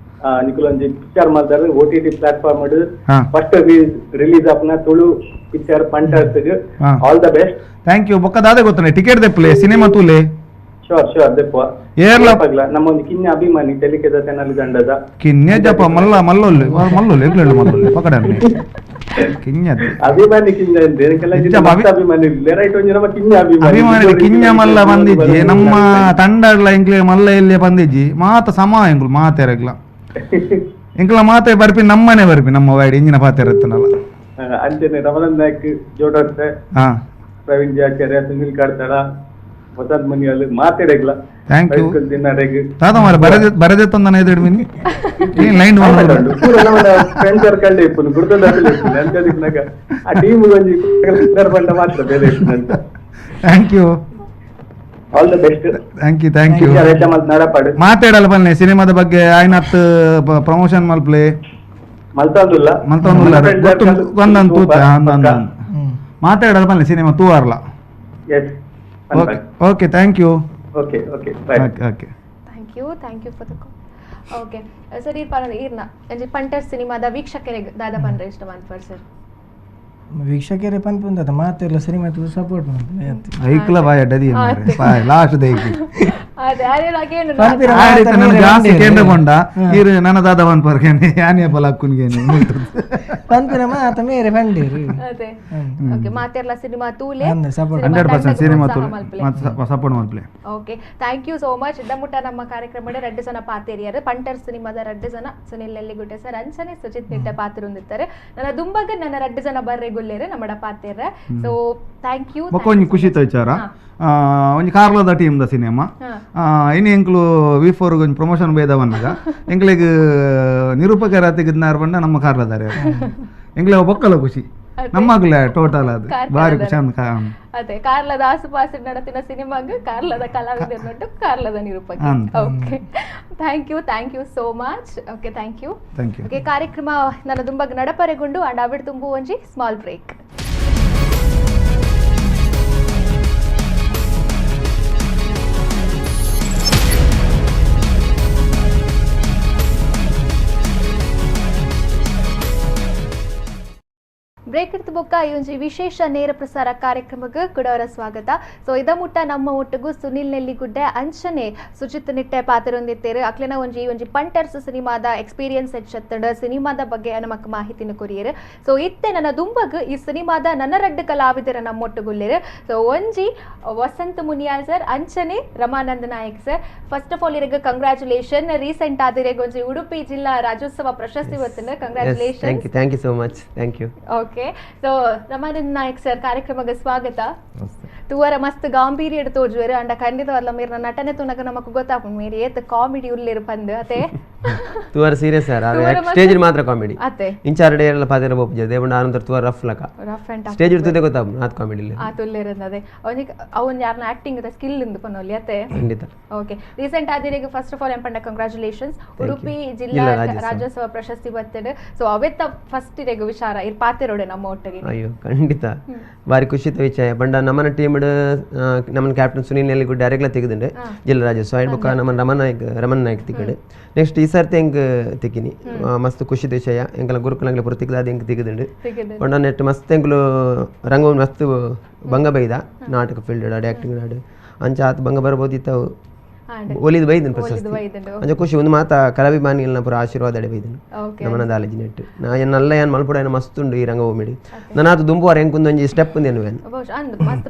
ನಿಕುಲೊಂಜಿ picture ಮಲ್ತಾರೆ OTT platform first release ಆಪ್ನ Tulu picture Punters all the best thank you ಬೊಕ್ಕ ದಾದೆ ಗೊತ್ತನೆ ಟಿಕೆಟ್ ದೆಪ್ಪಲೆ ಸಿನಿಮಾ ತೂಲೆ ಶೋರ್ ಶೋರ್ ದೆಪ್ಪ ಏರ್ಲ ಪಗ್ಲ ನಮ್ಮ ಒಂದು ಕಿನ್ಯ ಅಭಿಮಾನಿ ತೆಲಿಕೆದ ತೆನಲಿ ದಂಡದ ಕಿನ್ಯ ಜಪ ಮಲ್ಲ ಮಲ್ಲೊಲ್ಲೆ ಮಲ್ಲೊಲ್ಲೆ ಎಗ್ಲೆಳ್ಳು ಮಲ್ಲೊಲ್ಲೆ ಪಕಡನ್ನೆ ಕಿನ್ಯ ಅಭಿಮಾನಿ ಕಿನ್ಯ ಅಂದೆ ಅಭಿಮಾನಿ ರೈಟ್ ಒಂಜಿ ನಮ್ಮ ಕಿನ್ಯ ಅಭಿಮಾನಿ ಅಭಿಮಾನಿ ಕಿನ್ಯ ಮಲ್ಲ ಬಂದಿಜ್ಜಿ ನಮ್ಮ ತಂಡಡ್ಲ ಎಂಕ್ಲೆ ಮಲ್ಲ ಎಲ್ಲಿ ಬಂದಿಜ್ಜಿ ಮಾತ ಸಮ ಎಂಕ್ಲು ಮಾತೆರಗ್ಲ ಎಂಕ್ಲ ಮಾತೆ ಬರ್ಪಿ ನಮ್ಮನೆ ಬರ್ಪಿ ನಮ್ಮ ವೈಡ್ ಇಂಜಿನ ಪಾತೆ ಇರುತ್ತನಲ್ಲ ಅಂಚನೆ ರಮಣನ್ ನಾಯ್ಕ್ ಜೋಡರ್ಸೆ ಪ್ರವೀಣ್ ಜಾಚಾರ್ಯ ಸುನಿಲ್ ಕಾಡ್ತಾಳ ವಸಂತ್ ಮನಿಯಲ್ಲಿ ಮಾತೆರೆಗ್ಲ thank you ತಾತ ಮಾರೆ ಬರದೆ ಬರದೆ ತಂದನ ಎದುರು ಮಿನಿ line friend circle ಇಪ್ಪುನು ಗುರ್ತದ ಅಂಚದಿಪ್ಪನಾಗ ಆ ಟೀಮ್ ಒಂಜಿ ಬಂಡ ಮಾತ್ರ ಬೇರೆ ಇಪ್ಪುನಂತ thank you all the best thank you thank you ಮಾತಾಡಲ್ಲ ಬನ್ನಿ ಸಿನಿಮಾದ ಬಗ್ಗೆ ಆಯ್ನತ್ ಪ್ರಮೋಷನ್ ಮಲ್ಪ್ಲೆ ಮಲ್ತೊಂದುಲ್ಲ ಮಲ್ತೊಂದುಲ್ಲ ಗೊತ್ತು ಒಂದೊಂದು ತೂತ ಅಂದ ಮಾತಾಡಲ್ಲ ಬನ್ನಿ cinema ತೂವಾರ್ಲ yes okay okay thank you okay okay bye okay okay thank you for the call okay sir ಈರ್ ಪರ ಈರ್ನ ಅಂಜಿ ಪಂಟರ್ ಸಿನಿಮಾದ ವೀಕ್ಷಕರಿಗೆ ದಾದಾ ಪಂಡ್ರೆ ಇಷ್ಟ ಮನ್ಪರ್ ಸರ್ ವೀಕ್ಷಕರೇ ಪನ್ಪುಂದದ ಮಾತೆಲ್ಲ ಸಿನಿಮಾ ಸಪೋರ್ಟ್ ಐಕ್ಲ ಬಾಯ್ ಅಡ್ಡದಿ ಬಾಯ್ ಲಾಸ್ಟ್ ದೇಕಿ ಜಾಸ್ತಿ ಕೇಂದ್ರ ಕೊಂಡ ಇರು ನನ್ನ ದಾದ ಒನ್ ಪರ್ಗೇನೆ ಯಾನಿಯ ಪಲ ಅಕ್ಕುನ್ಗೇನೆ ಪನ್ಪಿನ ಮಾತ ಮೇರೆ ಪಂಡೀರು. ಓಕೆ, ಮಾತೆರ್ಲ ಸಿನಿಮಾ ತೂಲೆ 100% ಸಿನಿಮಾ ತೂಲೆ support ಮಲ್ಪಲೆ. Okay, thank you so much. ಇದ್ದ ಮುಟ್ಟ ನಮ್ಮ ಕಾರ್ಯಕ್ರಮದ ರಡ್ಡು ಜನ ಪಾತೇರಿಯಾರು ಪಂಟರ್ ಸಿನಿಮಾದ ರಡ್ಡು ಜನ ಸುನಿಲ್ ನೆಲ್ಲಿಗುಡ್ಡೆ ಸರ್ ಅಂಚನೆ ಸುಜಿತ್ ನಿಟ್ಟೆ ಪಾತ್ರೊಂದಿರ್ತಾರೆ. ನನ್ನ ದುಂಬಾಗ ನನ್ನ ರಡ್ಡು ಜನ ಬರ್ರೆ ಗುಲ್ಲೇರು ನಮ್ಮಡ ಪಾತೇರ. So thank you. ಬೊಕ್ಕ ಒಂಜಿ ಖುಷಿತ ವಿಚಾರ, ಒಂಜಿ ಕಾರ್ಲದ team the cinema ಇನ್ನು ಎಂಕ್ಲು ವಿ4 ಒಂಜಿ ಪ್ರಮೋಷನ್ ಬೇದ ಬಂದಾಗ ಎಂಕ್ಲೆಗ್ ನಿರೂಪಕರ ತೆಗೆದ್ನಾರು ಬಂಡ ನಮ್ಮ ಕಾರ್ಲದಾರೆ ಎಂಕ್ಲೆ ಬೊಕ್ಕಲ ಖುಷಿ ನಮ್ಮಗ್ಲೇ ಟೋಟಲ್ ಅದು ಬಾರಿ ಖುಷಿ ಅಂತ. ಅದೇ ಕಾರ್ಲದ ಆಸುಪಾಸು ನಡತಿನ ಸಿನಿಮಾಗ ಕಾರ್ಲದ ಕಲಾವಿದರನ್ನೊಟ್ಟು ಕಾರ್ಲದ ನಿರೂಪಕ. Okay, thank you, thank you so much. Okay, thank you. Okay, ಕಾರ್ಯಕ್ರಮ ನನ್ನ ದುಂಬಗ್ ನಡಪರೆಗೊಂಡು ಅಂಡ್ ಅವಿಡ್ ತುಂಬು ಒಂಜಿ small break. Break ಇಡ್ತು ಬೊಕ್ಕ ಈ ಒಂಜಿ ವಿಶೇಷ ನೇರ ಪ್ರಸಾರ ಕಾರ್ಯಕ್ರಮಕ್ಕೆ ಕುಡವರ ಸ್ವಾಗತ. ಸೊ ಇದ ಮುಟ್ಟ ನಮ್ಮ ಒಟ್ಟಿಗೂ ಸುನಿಲ್ ನೆಲ್ಲಿಗುಡ್ಡೆ ಅಂಚನೆ ಸುಜಿತ್ ನಿಟ್ಟೆ ಪಾತ್ರೊಂದಿತ್ತೇರು. ಅಕ್ಲೆನ ಒಂಜಿ ಒಂಜಿ ಪಂಟರ್ಸ್ ಸಿನಿಮಾದ ಎಕ್ಸ್ಪೀರಿಯನ್ಸ್ ಹೆಚ್ಚತ್ತಂಡ ಸಿನಿಮಾದ ಬಗ್ಗೆ ನಮಕ್ ಮಾಹಿತಿನ ಕೊರಿಯರು. ಸೊ ಇತ್ತೆ ನನ್ನ ದುಂಬಗ್ ಈ ಸಿನಿಮಾದ ನನ್ನ ರಡ್ಡು ಕಲಾವಿದರ ನಮ್ಮೊಟ್ಟುಗುಲ್ಲೇರು. ಸೊ ಒಂಜಿ ವಸಂತ ಮುನಿಯಾಲ್ ಸರ್ ಅಂಚನೆ Ramananda Nayak sir. First of all ಇರಗ congratulation. Recent ಆದಿರೆಗ್ ಒಂಜಿ ಉಡುಪಿ ಜಿಲ್ಲಾ ರಾಜ್ಯೋತ್ಸವ ಪ್ರಶಸ್ತಿ ಬರ್ತದೆ. Congratulation. Thank you so much. Thank you. Okay, so Ramananda Nayak sir ಕಾರ್ಯಕ್ರಮಕ್ಕೆ ಸ್ವಾಗತ. ತೂವರ ಮಸ್ತ್ ಗಾಂಭೀರ್ಯ ತೋಜುವೆರು ಅಂಡ ಖಂಡಿತವಲ್ಲ ಮೇರ್ ನಟನೆ ತುನಗ ನಮಕ್ ಗೊತ್ತಾಪುಂಡು ಮೇರ್ ಏತ್ ಕಾಮಿಡಿ ಉಲ್ಲೇರು ಪಂದ್ ಅತೆ ತೂವರ serious sir stage ಮಾತ್ರ ಕಾಮಿಡಿ ಅತೆ ಇಂಚಾರ ಡೇರಲ್ಲ ಪಾತೆರ ಬೋಪುಜ ದೇವಂಡ ಆನಂತರ ತೂವರ ರಫ್ ಲಕ rough and stage ಇರ್ತದೆ ಗೊತ್ತಾಪುಂಡು ಆತ್ ಕಾಮಿಡಿ ಇಲ್ಲ ಆತ್ ಉಲ್ಲೇರಂದ ಅದೇ ಅವನಿಗೆ ಅವನ್ ಯಾರನ ಆಕ್ಟಿಂಗ್ the skill ಇಂದು ಪನೊಲಿ ಅತೆ ಖಂಡಿತ. ಓಕೆ, ರೀಸೆಂಟ್ ಆದಿರೆಗ್ first of all ಎಂಪಂಡ congratulations. Udupi ಜಿಲ್ಲಾ ರಾಜ್ಯೋತ್ಸವ ಪ್ರಶಸ್ತಿ ಬರ್ತದೆ. ಸೊ ಅವೆತ್ತ ಫಸ್ಟ್ ಇರೆಗ್ ವಿಚಾರ ಇರ್ ಪಾತೆರೋಡೆ ನಮ್ಮ ಒಟ್ಟಿಗೆ. ಅಯ್ಯೋ ಖಂಡಿತ ಬಾರಿ ಖುಷಿತ ವಿಷಯ. ಬಂಡ ನಮ್ಮನ ಟೀಮ್ ನಮ್ಮನ ಕ್ಯಾಪ್ಟನ್ ಸುನಿಲ್ ನೆಲ್ಲಿಗುಡ್ಡೆ ಡೈರೆಕ್ಟ್ಲ ತೆಗೆದುಂಡೆ ಜಿಲ್ಲಾ ರಾಜ್ಯೋತ್ಸವ ಐಡ್ ಬೊಕ್ಕ ನಮ್ಮ ರಮನ್ ನಾಯಕ್ ತಿಕ್ಕಡೆ. ನೆಕ್ಸ್ಟ್ ಈ ಸರ್ತಿ ಹೆಂಗ್ ತಿಕ್ಕಿನಿ ಮಸ್ತ್ ಖುಷಿದ ವಿಷಯ. ಎಂಕಲ ಗುರುಕುಲಂಗ್ಲ ಪೂರ ತಿಕ್ಕದ ಅದು ಹೆಂಗ್ ತೆಗೆದುಂಡು ಬೊಂಡ ನೆಟ್ ಮಸ್ತ್ ಎಂಕುಲು ರಂಗಭೂಮಿ ಮಸ್ತ್ ಭಂಗ ಬೈದ ನಾಟಕ ಫೀಲ್ಡ್ ಆಡಿ ಆಕ್ಟಿಂಗ್ ಆಡಿ ಅಂಚ ಆತ್ ಭಂಗ ಬರ್ಬೋದಿತ್ತವು ಒಲಿದು ಬೈದನು ಪ್ರಶಸ್ತಿ ಅಂಚ ಖುಷಿ. ಒಂದು ಮಾತ ಕಲಾಭಿಮಾನಿಗಳನ್ನ ಪೂರ ಆಶೀರ್ವಾದ ಅಡೆ ಬೈದನು ನಮ್ಮನ ದಾಲೇಜ್ ನೆಟ್ ನಾ ನಲ್ಲ ಏನ್ ಮಲ್ಪುಡ ಏನೋ ಮಸ್ತ್ ಉಂಡು ಈ ರಂಗಭೂಮಿಡಿ ನನ್ನ ಅದು ದುಂಬುವಾರ ಹೆಂಗ್ ಒಂಜಿ ಸ್ಟೆಪ್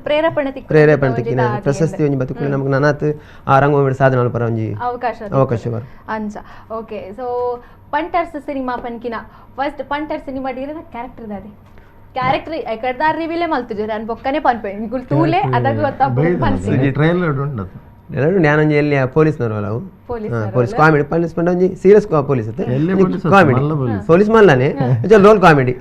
ಪ್ರೇರೇಪಣೆ ತಿಕ್ಕಿನ ಪ್ರಶಸ್ತಿ ಒಂಜಿ ಬದುಕು ನಮಗೆ ನನಾತ್ ಆ ರಂಗಭೂಮಿ ಸಾಧನೆ ಮಲ್ಪರ ಒಂಜಿ ಅವಕಾಶ ಬರ ಅಂಚ. ಓಕೆ, ಸೊ ಪಂಟರ್ಸ್ ಸಿನಿಮಾ ಪನ್ಕಿನ ಫಸ್ಟ್ ಪಂಟರ್ ಸಿನಿಮಾ ಡೀರನ ಕ್ಯಾರೆಕ್ಟರ್ ದಾದೆ ಕ್ಯಾರೆಕ್ಟರ್ ಎಕಡ್ದಾರ್ ರಿವೀಲೇ ಮಲ್ತಿಜೆರ್ ಅನ್ ಬೊಕ್ಕನೆ ಪನ್ಪೆ ನಿಗುಲ್ ತೂಲೆ ಅದಾಗ ಗೊತ್ತಾಪುಂಡು ಪನ್ಪೆ ಟ್ರೈಲರ್ ಉಂಡು ಎಲ್ಲರೂ ಜ್ಞಾನಂಜಿ ಎಲ್ಲಿ ಪೊಲೀಸ್ನವರು ಅಲ್ಲ ಅವು police comedy police ಪಂಡ ಒಂಜಿ ಸೀರಿಯಸ್ ಪೊಲೀಸ್ ಅತ್ತೆ ಕಾಮಿಡಿ ಪೊಲೀಸ್ ಮಲ್ಲಾನೆ ರೋಲ್ ಕಾಮಿಡಿ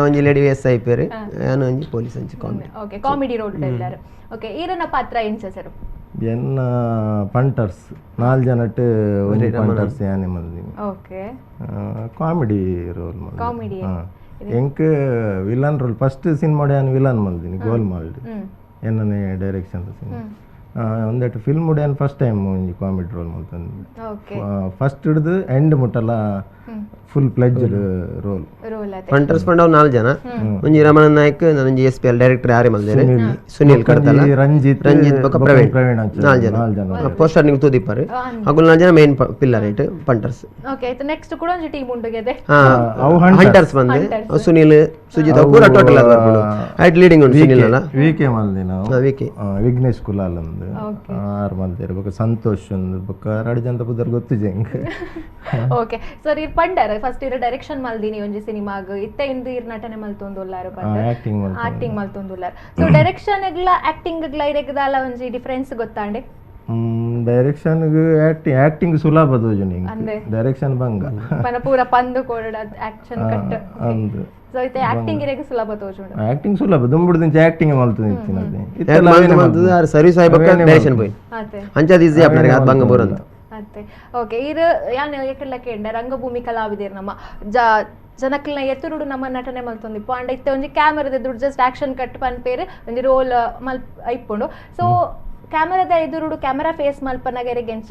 ಒಂಜಿ lady S I ಪೇರು ಯಾನು ಒಂಜಿ ಪೊಲೀಸ್ ಒಂಜಿ comedy. Okay, comedy role ಎಲ್ಲರೂ. ಓಕೆ, ಈರನ ಪಾತ್ರ ಎಂಚ ಸರ್? ಎನ್ನ ಪಂಟರ್ಸ್ ನಾಲ್ ಜನಟ್ ಒಂಜಿ ಪಂಟರ್ಸ್ ಯಾನೆ ಮಲ್ದಿನಿ. Okay, comedy role ಮಲ್ದಿನಿ. Comedy ಎಂಕ್ villain role first cinema ಯಾನ್ ವಿಲನ್ ಮಲ್ದಿನಿ ಗೋಲ್ ಮಾಲ್ಡ್ ಎನ್ನನೆ ಡೈರೆಕ್ಷನ್ ಸಿನಿಮಾ ಒಂದೆಟ್ ಫಿಲ್ಮ್ ಉಡಿಯನ್ ಫಸ್ಟ್ ಟೈಮ್ ಒಂಜಿ ಕಾಮಿಡಿ ರೋಲ್ ಮಲ್ತಂದು ಫಸ್ಟ್ ಹಿಡಿದು ಎಂಡ್ ಮುಟ್ಟಲ್ಲ full pledged role. ಪಂಟರ್ಸ್ ಪಂಡವ್ ನಾಲ್ ಜನ ಒಂಜಿ ರಮಣ ನಾಯ್ಕ್ ಒಂಜಿ S P L director ಯಾರೇ ಮಲ್ದೇನೆ ಸುನಿಲ್ ಕಡ್ತಲ ರಂಜಿತ್ ರಂಜಿತ್ ಬೊಕ್ಕ ಪ್ರವೀಣ್ ನಾಲ್ ಜನ ಪೋಸ್ಟರ್ ನಿಂಗೆ ತೂದಿಪ್ಪಾರು ಅಗುಲ್ ನಾಲ್ ಜನ main pillar right punters. Okay, ಆಯ್ತು. ನೆಕ್ಸ್ಟ್ ಕೂಡ ಒಂಜಿ ಟೀಮ್ ಉಂಡುಗೆದೆ ಹಂಟರ್ಸ್ ಬಂದೆ ಸುನಿಲ್ ಸುಜಿತ್ ಪೂರ ಟೋಟಲ್ ಅದು ಬರ್ಕೊಂಡು ಐಟ್ ಲೀಡಿಂಗ್ ಉಂಟು ಸುನಿಲ್ ಅಲ್ಲ ವಿ ಕೆ ಮಲ್ದಿ ನಾವು ವಿ ಕೆ ವಿಘ್ನೇಶ್ ಕುಲಾಲ್ ಅಂದು ಆರ್ ಮಲ್ದೇರು ಬೊಕ್ಕ ಸಂತೋಷ್ ಒಂದು ಬೊಕ್ಕ ರಡು ಜನ ಪುದರ್ ಗೊತ್ತು ಜೆಂಗ್. ಓಕೆ ಸರ್, ಇರ್ ಪಂಡರ್ ಫಸ್ಟ್ ಇರ್ ಡೈರೆಕ್ಷನ್ ಮಲ್ದಿನಿ ಒಂಜಿ ಸಿನಿಮಾಗ್ ಇತ್ತೆ ಇಂದು ಇರ್ ನಟನೆ ಮಲ್ತೊಂದುಲ್ಲಾರು ಆಕ್ಟಿಂಗ್ ಮಲ್ತೊಂದುಲ್ಲಾರು. ಸೊ ಡೈರೆಕ್ಷನ್ ಗ್ಲ ಆಕ್ಟಿಂಗ್ ಗ್ಲ ಇರೆಗ್ದಾಲ ಒಂಜಿ ಡಿಫರೆನ್ಸ್ ಗೊತ್ತಾಂಡೆ? ಡೈರೆಕ್ಷನ್ ಆಕ್ಟಿಂಗ್ ಸುಲಭ ದೋಜನಿ ಡೈರೆಕ್ಷನ್ ಬಂಗ ಪನ ಪೂರ ಪಂದು ಕೋಡ ಆಕ್ಷನ್ ಕಟ್ ಅಂದು. ಸೊ ಇತ್ತೆ ಆಕ್ಟಿಂಗ್ ಇರೆಗ್ ಸುಲಭ ತೋಜುಂಡು. ಆಕ್ಟಿಂಗ್ ಸುಲಭ ದುಂಬುಡ್ದಿಂಚ ಆಕ್ಟಿಂಗ್ ಮಲ್ತುಂದು ಇತ್ತಿನದೆ ಇತ್ತೆ ಮಲ್ತುಂದು ಆರ್ ಸರ್ವಿಸ್ ಆಯ್ಬಕ್ಕ ಡೈರೆಕ್ಷನ್ ಪೋಯಿ ಅಂಚ ಈಸಿ ಆಪುನರೆ ಆತ್ ಬಂಗ ಬೋರಂತ ಅತ್ತೆ. ಓಕೆ, ಇರ್ ಯಾನ್ ಏಕಡ್ಲ ಕೇಂಡ ರಂಗಭೂಮಿ ಕಲಾವಿದೆರ್ ನಮ್ಮ ಜನಕ್ಲೆನ ಎತ್ತುರುಡು ನಮ್ಮ ನಟನೆ ಮಲ್ತೊಂದಿಪ್ಪು ಅಂಡ ಇತ್ತೆ ಒಂಜಿ ಕ್ಯಾಮರಾದ ಎದುರು just action cut ಪನ್ಪೇರು ಒಂಜಿ ರೋಲ್ ಮಲ್ ಇಪ್ಪುಂಡು. ಸೊ ಕ್ಯಾಮರಾದ ಎದುರುಡು ಕ್ಯಾಮರಾ ಫೇಸ್ ಮಲ್ಪನಗ ಎರೆಗ್ ಎಂಚ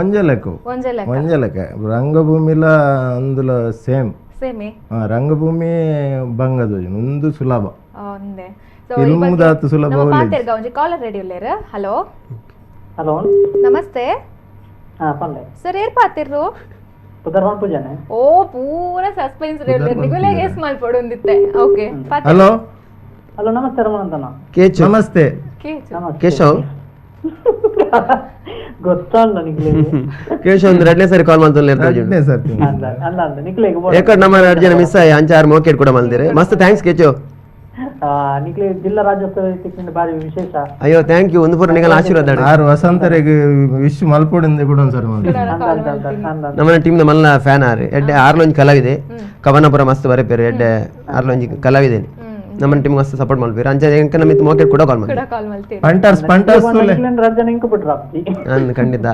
ಒಂಜೆ ಲೆಕ್ಕ ರಂಗಭೂಮಿಲ ಅಂದುಲ ಸೇಮ್ ಸೇಮೇ ರಂಗಭೂಮಿ ಬಂಗದ ಒಂದು ಸುಲಭ ಒಂದೇ. ಫಿಲ್ಮ್ ದಾತು ಸುಲಭ ಪಾತೆರ್ಗ ಒಂಜಿ ಕಾಲರ್ ರೆಡಿ ಉಲ್ಲೇರು. ಹಲೋ Hello ನಮಸ್ತೆ. ಹಾ ಪಲ್ಲೆ ಸರ್ ಏರ್ ಪಾತಿರ್ರು? ಪುದರ್ವನ್ ಪೂಜಾನೆ. ಓ ಪೂರ ಸಸ್ಪೆನ್ಸ್ ನಿಗುಲೆ ಗೇಸ್ ಮಲ್ಪೊಡೊಂದಿತ್ತೆ. Okay hello hello ನಮಸ್ತೆ ರಮಣಂತನ. ಕೇಚು ನಮಸ್ತೆ. ಕೇಶವ್ ಗೊತ್ತಲ್ಲ ನಿಕ್ಲೆ. ಕೇಶವ್ ಒಂದು ಎರಡನೇ ಸಾರಿ ಕಾಲ್ ಮಾಡ್ತಾನೆ. ಎರಡನೇ ಸಾರಿ ಅಲ್ಲ ಅಲ್ಲ ಅಲ್ಲ ನಿಕ್ಲೆ ಏಕಡ್ ನಮ್ಮ ಎರಡು ಜನ ಮಿಸ್ ಆಯ್ ಅಂಚಾರು ಮೋಕೆಟ್ ಕೂಡ ಮಲ್ದಿರೆ. ಮಸ್ತ್ thanks Keshav. ನಿಕ್ಲೆ ಜಿಲ್ಲಾ ರಾಜ್ಯೋತ್ಸವ ತಿಕ್ಕಿನ ಬಾರಿ ವಿಶೇಷ. ಅಯ್ಯೋ thank you. ಒಂದು ಪೂರ ನಿಗಲ ಆಶೀರ್ವಾದ. ಆರು ವಸಂತರಿಗೆ ವಿಶ್ ಮಲ್ಪೊಡಿಂದ ಕೂಡ ಒಂದ್ಸರಿ ನಮ್ಮ ಟೀಮ್ ದ ಮಲ್ಲ ಫ್ಯಾನ್ ಆರು ಎಡ್ಡೆ ಆರ್ಲೊಂಜಿ ಕಲಾವಿದೆ ಕವನಪುರ ಮಸ್ತ್ ಬರೆಪೇರು ಎಡ್ಡೆ ಆರ್ಲೊಂಜಿ ಕಲಾವಿದೆ ನಮ್ಮ ಟೀಮ್ ಮಸ್ತ್ ಸಪೋರ್ಟ್ ಮಾಡ್ಬೇರು ಅಂಚೆ ಎಂಕ ನಮ್ಮ ಮೋಕೆಟ್ ಕೂಡ ಕಾಲ್ ಮಾಡಿ. ಪಂಟರ್ಸ್ ಪಂಟರ್ಸ್ ರಜನ ಇಂಕು ಬಿಟ್ರಾಪ್ತಿ ಅಂದ್ ಖಂಡಿತ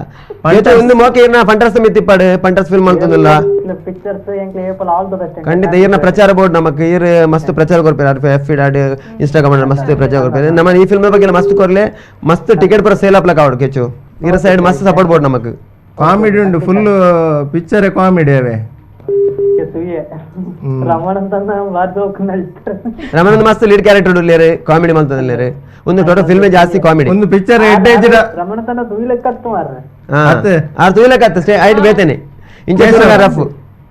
ಒಂದು ಮೋಕೆ ಇರ್ನ ಪಂಟರ್ಸ್ ಮಿತ್ತಿಪ್ಪಾಡು ಪಂಟರ್ಸ್ ಫಿಲ್ಮ್ ಮಾಡ್ತದಲ್ಲ ಪಿಕ್ಚರ್ಸ್ ಎಂಕ್ಲೆ ಏಪಲ್ all the best. ಖಂಡಿತ ಇರ್ನ ಪ್ರಚಾರ ಬೋರ್ಡ್ ನಮಕ್ ಇರ್ ಮಸ್ತ್ ಪ್ರಚಾರ ಕೊರ್ಪೇರು F dot Instagram ಮಸ್ತ್ ಪ್ರಚಾರ ಕೊರ್ಪೇರು ನಮ್ಮ ಈ ಫಿಲ್ಮ್ ಬಗ್ಗೆ ಮಸ್ತ್ ಕೊರ್ಲೆ ಮಸ್ತ್ ಟಿಕೆಟ್ ಪೂರ ಸೇಲ್ ಅಪ್ಲಕ್ ಆವಡು ಕೆಚ್ಚು ಇರ ಸೈಡ್ ಮಸ್ತ್ ಸಪೋರ್ಟ್ ಬೋರ್ಡ್ ನಮಕ್. ಕಾಮಿಡಿ ಉಂಟು full picture comedy ಅವೇ. ರಮಣನ್ ಮಸ್ತ್ ಲೀಡ್ ಕ್ಯಾರೆಕ್ಟರ್ ಉಲ್ಲೇರು ಕಾಮಿಡಿ ಮಾಡ್ತದಲ್ಲೇರು ಒಂದು ಟೋಟಲ್ ಫಿಲ್ಮ್ ಜಾಸ್ತಿ ಕಾಮಿಡಿ ಒಂದು ಪಿಕ್ಚರ್ ರಮಣತನ ತುಯಿಲೆಕ್ಕತ್ತು ಮಾರ್ರೆ. ಆ ತುಯಿಲೆಕ್ಕತ್ತು ಸ್ಟೇ ಐಟ್ ಬೇತೇನೆ ಇಂಚೆ ರಫ್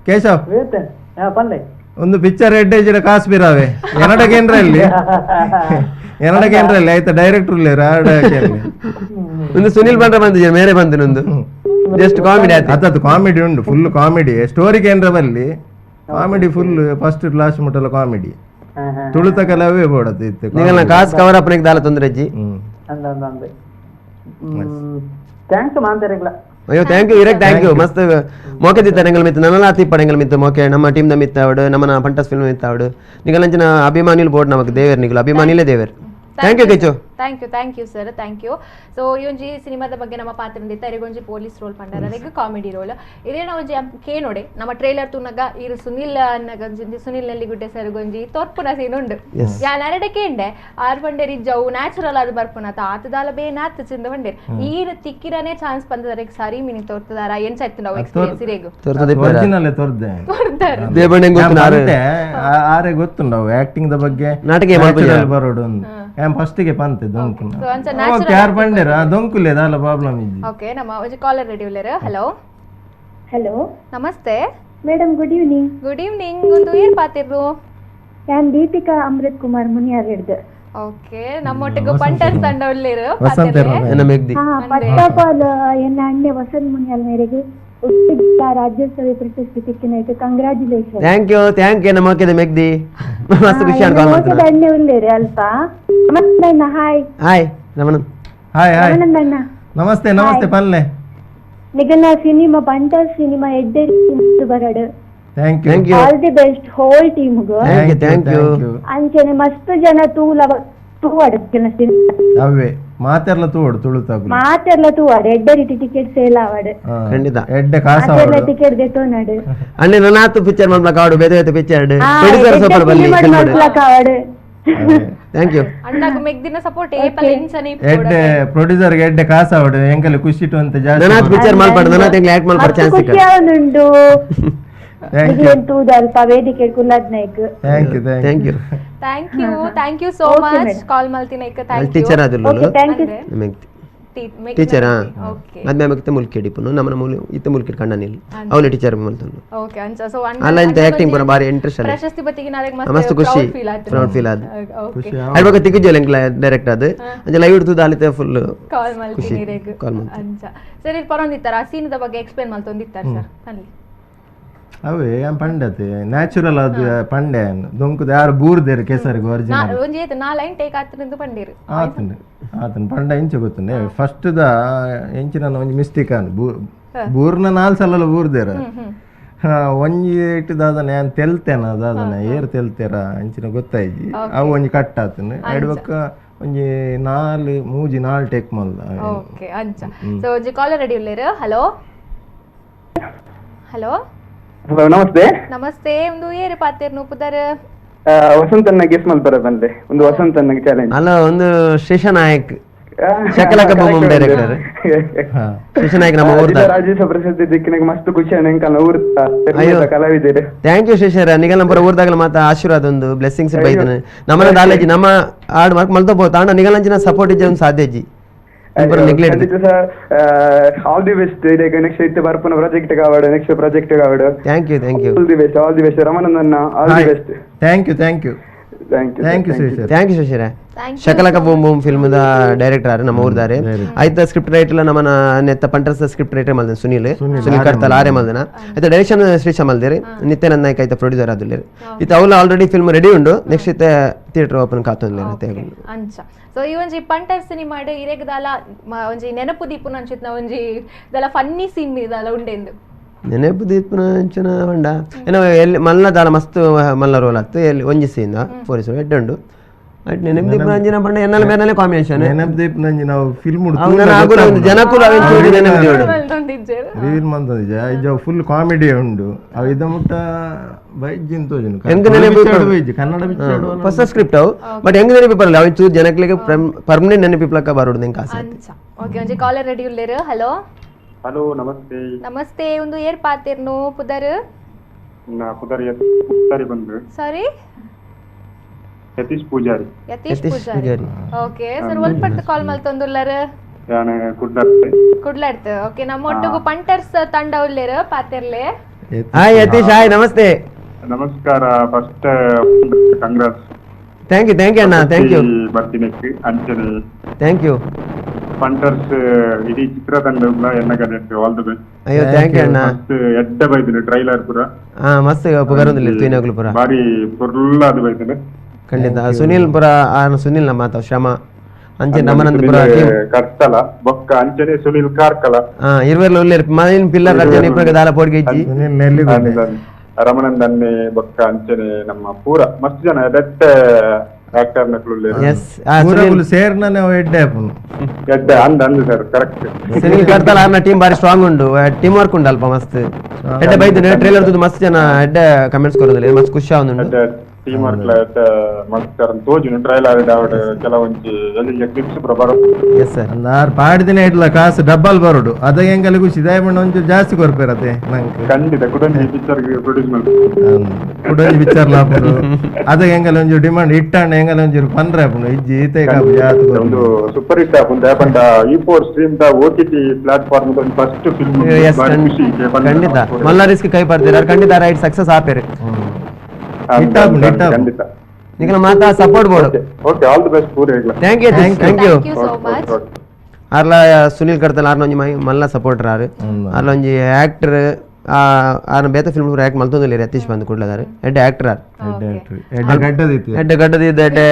ಕೇಶವ್ ಬೇತೆ ಪಲ್ಲೆ ಒಂದು ಪಿಕ್ಚರ್ ಎಡ್ಡೇಜಿಡ ಕಾಸು ಬಿರಾವೆ ಎನಡಕೇನ್ರಲ್ಲಿ ಎನಡಕೇನ್ರಲ್ಲಿ ಆಯ್ತಾ ಡೈರೆಕ್ಟರ್ ಉಲ್ಲೇರು ಆಡಕೇನ್ರಲ್ಲಿ ಒಂದು ಸುನಿಲ್ ಬಂದ್ರೆ ಬಂದಿದ್ದಾರೆ ಮೇರೆ ಬಂದಿನ ಒಂದು ಜಸ್ಟ್ ಕಾಮಿಡಿ ಆಯ್ತು ಅದು ಕಾಮಿಡಿ ಉಂಟು full comedy story ಕೇಂದ್ರ ಬಲ್ಲಿ comedy full first last ಮುಟ್ಟಲ್ಲ comedy ತುಳುತ ಕಲವೇ ಬೋಡದು ಇತ್ತು ನಿಗಲ್ನ ಕಾಸು ಕವರ್ ಅಪ್ ದಾಲ ತೊಂದರೆ ಅಜ್ಜಿ. Thanks ಮಾಂತರಿಗ್ಲ. ಅಯ್ಯೋ thank you ಇರಕ್ thank you. ಮಸ್ತ್ ಮೋಕೆ ದಿತ್ತ ಎಂಗಲ್ ಮಿತ್ತು ನನ್ನಲ್ಲ ಅತಿಪ್ಪಡ ಎಂಗಲ್ ಮಿತ್ತು ಮೋಕೆ ನಮ್ಮ ಟೀಮ್ the ಮಿತ್ತ ಅವಡು ನಮ್ಮನ ಪಂಟಸ್ ಫಿಲ್ಮ್ ಮಿತ್ತ ಅವಡು ನಿಗಲಂಚಿನ ಅಭಿಮಾನಿಲು ಬೋರ್ಡ್ ನಮಕ್ ದೇವೇರ್ ನಿಗಲು ಅಭಿಮಾನಿಲೇ ದೇವೇರ್. Thank you Kechu. Thank you thank you sir thank you. So ಈ ಒಂಜಿ ಸಿನಿಮಾದ ಬಗ್ಗೆ ನಮ್ಮ ಪಾತ್ರ ಹೊಂದಿತ್ತ ಇರಿಗೊಂಜಿ ಪೊಲೀಸ್ ರೋಲ್ ಪಂಡಾರ ಕಾಮಿಡಿ ರೋಲ್ ಇದೇನ ಒಂಜಿ ಕೇನೋಡೆ ನಮ್ಮ ಟ್ರೈಲರ್ ತೂನಗ ಇರು ಸುನಿಲ್ ಅನ್ನಗಂಜಿ ಸುನಿಲ್ ನೆಲ್ಲಿಗುಡ್ಡೆ ಸರ್ ಗೊಂಜಿ ತೋರ್ಪುನ ಸೀನ್ ಉಂಡು ಯಾನ್ ಅರಡೆ ಕೇಂಡೆ ಆರ್ ಬಂಡೇರಿ ಜೌ ನ್ಯಾಚುರಲ್ ಅದು ಬರ್ಪುನ ಆತದಾಲ ಬೇನಾತ್ ಚಿಂದ ಬಂಡೇರಿ ಈರ್ ತಿಕ್ಕಿರನೇ ಚಾನ್ಸ್ ಬಂದದರೆ ಸಾರಿ ಮೀನಿ ತೋರ್ತದಾರ ಏನ್ ಸೈತ್ ನಾವು ಎಕ್ಸ್ಪೀರಿಯನ್ಸ್ ಇರೇಗು ಒರಿಜಿನಲ್ ತೋರ್ದೆ ತೋರ್ತಾರೆ ದೇಬಣ್ಣೆ ಗೊತ್ತು ಆರೆ ಗೊತ್ತುಂಡು ಆಕ್ಟಿಂಗ್ the ಬಗ್ಗೆ ನಾಟಕ ಬರೋಡು ಫಸ್ಟ್ ಗೆ ಪಂತೆ ದೊಂಕು ಯಾರ್ ಬಂಡೇರ ದೊಂಕುಲೆ ದಾಲ ಪ್ರಾಬ್ಲಮ್ ಇಜ್ಜಿ. ಓಕೆ ನಮ್ಮ ಒಂಜಿ ಕಾಲರ್ ರೆಡಿ ಉಲ್ಲೇರು. ಹಲೋ ಹಲೋ ನಮಸ್ತೆ madam. Good evening. Good evening. ಒಂದು ಏರ್ ಪಾತಿರ್ರು? ನಾನು ದೀಪಿಕಾ ಅಮೃತ್ ಕುಮಾರ್ ಮುನಿಯಾರ್ ಹಿಡ್ದು. ಓಕೆ ನಮ್ಮೊಟ್ಟಿಗೆ ಪಂಟರ್ ತಂಡ ಉಲ್ಲೇರು first of all ಎನ್ನ ಅಣ್ಣೆ ವಸಂತ್ ಮುನಿಯಾಲ್ ಮೇರೆಗೆ ಉಡುಪಿ ರಾಜ್ಯೋತ್ಸವ ಪ್ರಶಸ್ತಿ ತಿಕ್ಕಿನಾಯ್ತು congratulation. Thank you thank you. ನಮ್ಮ ಓಕೆ ಮೆಗ್ದಿ ಮಸ್ತ್ ಖುಷಿ ಆಯ್ತು ಕಾಲ್ ಮಾಡ್ತೀನಿ. ಅಣ್ಣೆ ಉಲ್ಲೇರು ಅಲ್ಪ. ನಮಸ್ತೆ ಅಣ್ಣ. Hi hi Ramana. Hi hi Ramanand ಅಣ್ಣ ನಮಸ್ತೆ ನಮಸ್ತೆ ಪಲ್ಲೆ ನಿಗಲ ಸಿನಿಮಾ ಪಂಟರ್ ಸಿನಿಮಾ ಎಡ್ಡೆ ಬರಡು. Thank you thank you all the best whole team ಗು. Thank you thank you. ಅಂಚನೆ ಮಸ್ತ್ ಜನ ತೂಲ ತೂವಾಡು ಅವೇ ಮಾತೆರ್ಲ ತೂವಾಡು ತುಳುತಾಗು ಮಾತೆರ್ಲ ತೂವಾಡು ಎಡ್ಡೆ ರೀತಿ ಟಿಕೆಟ್ ಸೇಲ್ ಆವಾಡು ಖಂಡಿತ ಎಡ್ಡೆ ಕಾಸು ಮಾತೆರ್ಲ ಟಿಕೆಟ್ ದೆತ್ತೋನಾಡು ಅಣ್ಣೆ ನನಾತು ಪಿಕ್ಚರ್ ಮಾಡ್ಲಕ ಆಡು ಬೇರೆ ಬೇರೆ picture producer super ಬಲ್ಲಿ ಮಾಡ್ಲಕ ಆವಾಡು. Thank you ಅಣ್ಣಗ ಮೆಗ್ದಿನ support ಏಪಲ್ ಎಂಚನೆ ಎಡ್ಡೆ ಪ್ರೊಡ್ಯೂಸರ್ ಗೆ ಎಡ್ಡೆ ಕಾಸು ಆವಡು ಎಂಕಲೆ ಖುಷಿ ಇಟ್ಟು ಅಂತ ಜಾಸ್ತಿ ನನಾತ್ ಪಿಕ್ಚರ್ ಮಲ್ಪಾಡು ನನಾತ್ ಎಂಗ್ಲ ಆಕ್ಟ್ ಮಲ್ಪಾಡು ಚಾನ್ಸ್ ಸಿಕ್ಕ ಖುಷಿ ಆವನುಂಡು. Thank you ತೂದಲ್ಪ ವೇದಿಕೆ ಕುಲ್ಲದ್ Naik. Thank you thank you thank you thank you so much call ಮಲ್ತಿನ ಇಕ್ಕ thank you teacher ಆದಿಲ್ಲ okay thank you ಮೆಗ್ದಿ teacher ಮದ್ಮೆ ಮಕ್ತೆ ಮುಲ್ಕಿ ಡಿಪುನು ನಮ್ಮನ ಮೂಲ ಇತ್ತ ಮುಲ್ಕಿ ಕಂಡನಿಲ್ಲ ಅವಳೆ ಟೀಚರ್ ಮಲ್ತನು. ಓಕೆ ಅಂಚ ಸೊ ಅಲ್ಲ ಇಂತ ಆಕ್ಟಿಂಗ್ ಪೂರ ಬಾರಿ ಇಂಟ್ರೆಸ್ಟ್ ಅಲ್ಲ ಪ್ರಶಸ್ತಿ ಬತ್ತಿಗೆ ನಾರೆಗ್ ಮಸ್ತ್ ಖುಷಿ ಪ್ರೌಡ್ ಫೀಲ್ ಆದ ಓಕೆ ಅಡ್ಬಕ ತಿಕ್ಕಿಜೋಲ್ ಎಂಕ್ಲ ಡೈರೆಕ್ಟ್ ಅದು ಅಂಚ ಲೈವ್ ಇಡ್ತದ ಆಲಿತೆ ಫುಲ್ ಕಾಲ್ ಮಲ್ತಿನಿ ರೇಗ್ ಅಂಚ ಸರ್ ಇರ್ ಪರೊಂದಿತ್ತರ ಆ ಸೀನದ ಬಗ್ಗೆ ಎಕ್ಸ್ಪ್ಲೇನ್ ಮಲ್ತೊಂದಿತ್ತಾರೆ ಸರ್ ಅಲ್ಲಿ ಅವೇ ಯಾನ್ ಪಂಡತೆ ನ್ಯಾಚುರಲ್ ಅದು ಪಂಡೆ ದೊಂಕುದ ಯಾರು ಬೂರ್ದೇರು ಕೆಸರಿಗೆ ಒರಿಜಿನಲ್ ಒಂಜಿ ಏತ್ ನಾ ಲೈನ್ ಟೇಕ್ ಆತ್ರಿಂದು ಪಂಡೇರು ಆತಂಡು ಆತನ ಪಂಡ ಇಂಚ ಗೊತ್ತುಂಡೆ ಫಸ್ಟ್ the ಎಂಚಿನ ಒಂಜಿ ಮಿಸ್ಟೇಕ್ ಆನ್ ಬೂರ್ನ ನಾಲ್ ಸಲ ಬೂರ್ದೇರ ಒಂಜಿ ಇಟ್ಟು ದಾದನೆ ಯಾನ್ ತೆಲ್ತೇನ ದಾದನೆ ಏರ್ ತೆಲ್ತೇರ ಅಂಚಿನ ಗೊತ್ತಾಯ್ಜಿ ಅವು ಒಂಜಿ ಕಟ್ ಆತನ ಎಡ್ಬಕ್ಕ ಒಂಜಿ ನಾಲ್ ಮೂಜಿ ನಾಲ್ ಟೇಕ್ ಮಲ್ದ. ಓಕೆ ಅಂಚ ಸೊ ಒಂಜಿ ಕಾಲರ್ ರೆಡಿ ಉಲ್ಲೇರು. Hello hello hello ನಮಸ್ತೆ. ನಮಸ್ತೆ. ಒಂದು ಏರು ಪಾತೇರ್ ನೂಪುದರ್ ವಸಂತನ್ನ ಗೆಸ್ ಮಲ್ಪರ ಬಂದೆ ಒಂದು ವಸಂತನ್ನ ಚಾಲೆಂಜ್. ಹಲೋ ಒಂದು ಶೇಷನಾಯಕ್ ಶಕಲಕ ಬೊಮ್ಮಂ ಡೈರೆಕ್ಟರ್ ಶೇಷನಾಯಕ್ ನಮ್ಮ ಊರ್ದ ರಾಜ್ಯೋತ್ಸವ ಪ್ರಶಸ್ತಿ ದಿಕ್ಕಿನಾಗ ಮಸ್ತ್ ಖುಷಿ ಎಂಕಲ್ನ ಊರ್ದ ಕಲಾವಿದರು. Thank you ಶೇಷರ ನಿಗಲ್ ನಮ್ಮ ಊರ್ದಾಗಲ ಮಾತ ಆಶೀರ್ವಾದ ಒಂದು ಬ್ಲೆಸ್ಸಿಂಗ್ಸ್ ಬೈದನೆ ನಮ್ಮನ ದಾಲೇಜಿ ನಮ್ಮ ಆಡ್ ಮಾರ್ಕ್ ಮಲ್ತೋ ಬೋತ ಅಣ್ಣ ನಿಗಲಂಚಿನ ಸಪೋರ್ಟ್ ಇಜ್ಜೆ ಒಂದು ಸಾಧ್ಯ ಅಜ್ಜಿ. Neglect sir all the best ಇದೇ next ಇತ್ತೆ ಬರ್ಪುನ ಪ್ರಾಜೆಕ್ಟ್ ಕಾವಡು ನೆಕ್ಸ್ಟ್ ಪ್ರಾಜೆಕ್ಟ್ ಕಾವಡು thank you thank you all the best all the best ರಮನಂದನ್ನ all the best thank you thank you thank you thank you Shishir thank you Shishira Shakalaka boom boom film the director are ನಮ್ಮ ಊರ್ದಾರೆ ಆಯ್ತಾ script writer ನಮ್ಮನ ನೆತ್ತ Punters script writer ಮಲ್ದನ ಸುನೀಲ್ ಸುನೀಲ್ ಕಡ್ತಲ್ ಆರೆ ಮಲ್ದನ ಆಯ್ತಾ direction Shreesha ಮಲ್ದೇರಿ Nithyananda Naik ಆಯ್ತಾ producer ಆದುಲ್ಲೇರಿ ಇತ್ತ ಅವಳು already film ready ಉಂಡು ನೆಕ್ಸ್ಟ್ ಇತ್ತೆ ಥಿಯೇಟರ್ ಓಪನ್ ಕಾತೊಂದಿಲ್ಲ ಅಂಚ ಸೊ ಈ ಒಂಜಿ ಪಂಟರ್ ಸಿನಿಮಾ ಇರೆಗದಾಲ ಒಂಜಿ ನೆನಪು ದೀಪುನ ಅಂಚಿತ್ನ ಒಂಜಿ ದಲ ಫನ್ನಿ ಸೀನ್ ದಾಲ ಉಂಡೆಂದು ನೆನಪು ದೀಪುನ ಅಂಚಿನ ಪಂಡ ಏನೋ ಎಲ್ಲಿ ಮಲ್ಲ ದಾಲ ಮಸ್ತ್ ಮಲ್ಲ ರೋಲ್ ಆತು ಎಲ್ಲಿ ಒಂಜಿ ಸೀನ್ ಪೊಲೀಸ್ ಎಡ್ಡೆ ಉಂಡು ನೆನಪು ದೀಪನ ಅಂಜಿನ ಪಂಡ ಎನ್ನಲ ಮೇನಲೆ ಕಾಂಬಿನೇಷನ್ ನೆನಪು ದೀಪನ ಅಂಜಿ ನಾವು ಫಿಲ್ಮ್ ಜನಕುಲು ಅವೆನ್ ಚೂರು ನೆನಪು ದೀವಡು ರಿವೀಲ್ ಮಂತಂದಿಜ ಇಜ ಫುಲ್ ಕಾಮಿಡಿ ಉಂಡು ಅವ ಇದ ಮುಟ್ಟ ಬೈಜಿನ್ ತೋಜುನು ಎಂಕ್ ನೆನಪು ಬೈಜಿ ಕನ್ನಡ ಪಿಕ್ಚರ್ ಹೊಸ ಸ್ಕ್ರಿಪ್ಟ್ ಅವು ಬಟ್ ಎಂಗ್ ನೆನಪು ಬರಲ್ಲ ಅವೆನ್ ಚೂರು ಜನಕ್ಲೆಗೆ ಪರ್ಮನೆಂಟ್ ನೆನಪು ಬರೋಡು ಎಂಕ್ ಆಸೆ ಓಕೆ ಒಂಜಿ ಕಾಲರ್ ರೆಡಿ ಉಲ್ಲೇರು ಹಲೋ ಹಲೋ ನಮಸ್ತೆ ನಮಸ್ತೆ ಒಂದು ಏರ್ ಪಾತಿರ್ನು ಪುದರ್ ನಾ ಪುದರ್ ಪೂಜಾರಿ ಬಂದು sorry Yathish Pujari Yathish Pujari okay sir ಒಲ್ಪಟ್ಟು ಕಾಲ್ ಮಲ್ತೊಂದುಲ್ಲರ್ ಯಾನೆ ಕುಡ್ಲರ್ತೆ ಕುಡ್ಲರ್ತೆ ಓಕೆ ನಮ್ಮ ಒಟ್ಟುಗು ಪಂಟರ್ಸ್ ತಂಡ ಉಲ್ಲೇರು ಪಾತಿರ್ಲೆ ಹಾಯ್ ಯತೀಶ್ ಹಾಯ್ ನಮಸ್ತೆ ನಮಸ್ಕಾರ first congrats thank you thank you ಅಣ್ಣ thank you ಬರ್ತಿನಕ್ಕೆ ಅಂಚನೆ thank you ಪಂಟರ್ಸ್ ಇಡೀ ಚಿತ್ರತಂಡ ಎನ್ನ ಕಡೆ all the best ಅಯ್ಯೋ thank you ಅಣ್ಣ ಮಸ್ತ್ ಎಡ್ಡೆ ಬೈದಿನ ಟ್ರೈಲರ್ ಪೂರ ಹಾ ಮಸ್ತ್ ಪುಗರೊಂದಿಲ್ಲ ತುಯಿನಗುಲು ಪೂರ ಬಾರಿ ಪೊರ್ಲ ಅದು ಬೈದಿನ ಖಂಡಿತ ಸುನಿಲ್ ಪುರ ಸುನಿಲ್ ನಮ್ಮ ಮಾತ ಶ್ರಮ ಅಂಚೆ ನಮನಂದಪುರ ಕರ್ತಲ ಬೊಕ್ಕ ಅಂಚನೆ ಸುನಿಲ್ ಕಾರ್ಕಳ ಇರುವೆರ್ಲ ಉಲ್ಲೇರ್ ಮೈನ್ ಪಿಲ್ಲರ್ ರಜನೆ ಇಪ್ಪಗ ದಾಲ ಪೋಡ್ಗೆ ಇಜ್ಜಿ ಸುನಿಲ್ ನೆಲ್ಲಿಗುಡ್ಡೆ ರಮಣಂದನ್ನೆ ಬೊಕ್ಕ ಅಂಚನೆ ನಮ್ಮ ಪೂರ ಮಸ್ತ್ ಜನ ಎಡ್ಡೆ ಆಕ್ಟರ್ ನಕಲು ಉಲ್ಲೇರ್ ಎಸ್ ಪೂರ ಸೇರ್ನನೆ ಅವ ಎಡ್ಡೆ ಆಪುನು ಎಡ್ಡೆ ಅಂದ ಅಂದ ಸರ್ ಕರೆಕ್ಟ್ ಸುನಿಲ್ ಕರ್ತಲ ಆರ್ನ ಟೀಮ್ ಬಾರಿ ಸ್ಟ್ರಾಂಗ್ ಉಂಡು ಟೀಮ್ ವರ್ಕ್ ಉಂಡು ಅಲ್ಪ ಮಸ್ತ್ ಎಡ್ಡೆ ಬೈದು ಟ್ರೈಲರ್ ತುದು ಮಸ್ತ್ ಜನ ಎಡ್ಡೆ ಕಮೆಂಟ್ಸ್ ಕೊರೋದಿಲ್ಲ ಮಸ್ತ್ ಖುಷಿ ಆವೊಂದುಂಡು ಟೀಮ್ ವರ್ಕ್ ಲ ಮಸ್ತ್ ತೋಜುನು ಟ್ರೈಲರ್ ಡಾವಡ್ ಕೆಲವೊಂಜಿ ಎಲ್ಲಿ ಕ್ಲಿಪ್ಸ್ ಪೂರ ಬರೋ ಎಸ್ ಸರ್ ಅಂದಾರ್ ಪಾಡಿದಿನ ಇಡ್ಲ ಕಾಸು ಡಬ್ಬಲ್ ಬರೋಡು ಅದ ಎಂಗಲ ಖುಷಿ ದಯಮಣ್ಣ ಒಂಚೂರು ಜಾಸ್ತಿ ಕೊರ್ಪೇರತೆ ನಂಗೆ ಖಂಡಿತ ಕುಡೊಂಜಿ ಪಿಕ್ಚರ್ ಪ್ರೊಡ್ಯೂಸ್ ಮಲ್ಪು ಕುಡೊಂಜಿ ಪಿಕ್ಚರ್ ಲಾಪುಡು ಅದ ಎಂಗಲ ಒಂಚೂರು ಡಿಮಾಂಡ್ ಇಟ್ಟಾಂಡ ಎಂಗಲ ಒಂಚೂರು ಪಂದ್ರ ಆಪುಂಡು ಇಜ್ಜಿ ಈತೆ ಕಾಪು ಜಾತ್ ಒಂದು ಸೂಪರ್ ಹಿಟ್ ಆಪುಂಡು ದಾಯಪಂಡ E4 stream the OTT platform ಒಂದು ಫಸ್ಟ್ ಫಿಲ್ಮ್ ಖಂಡಿತ ಮಲ್ಲ ರಿಸ್ಕ್ ಕೈ ಪಡ್ತೀರ ಖಂಡಿತ ರೈಟ್ ಸಕ್ಸಸ್ ಆಪೇರು ಖಂಡಿತ ನಿಕಲ ಮಾತಾ support board okay all the best ಪೂರ thank you thank you so much ಆರ್ಲ Sunil ಕಡ್ತಲ್ ಆರ್ನ ಒಂಜಿ ಮಲ್ಲ ಸಪೋರ್ಟರ್ ಆರ್ ಆರ್ಲ ಒಂಜಿ ಆಕ್ಟರ್ ಆರ್ನ ಬೇತೆ ಫಿಲ್ಮ್ ಪೂರ ಆಕ್ಟ್ ಮಲ್ತೊಂದುಲ್ಲೆರ್ ಯತೀಶ್ ಬಂದು ಕುಡ್ಲದಾರ್ ಎಡ್ಡೆ ಆಕ್ಟರ್ ಆರ್ ಎಡ್ಡೆ ಗಡ್ಡದಿದ್ದ ಎಡ್ಡೆ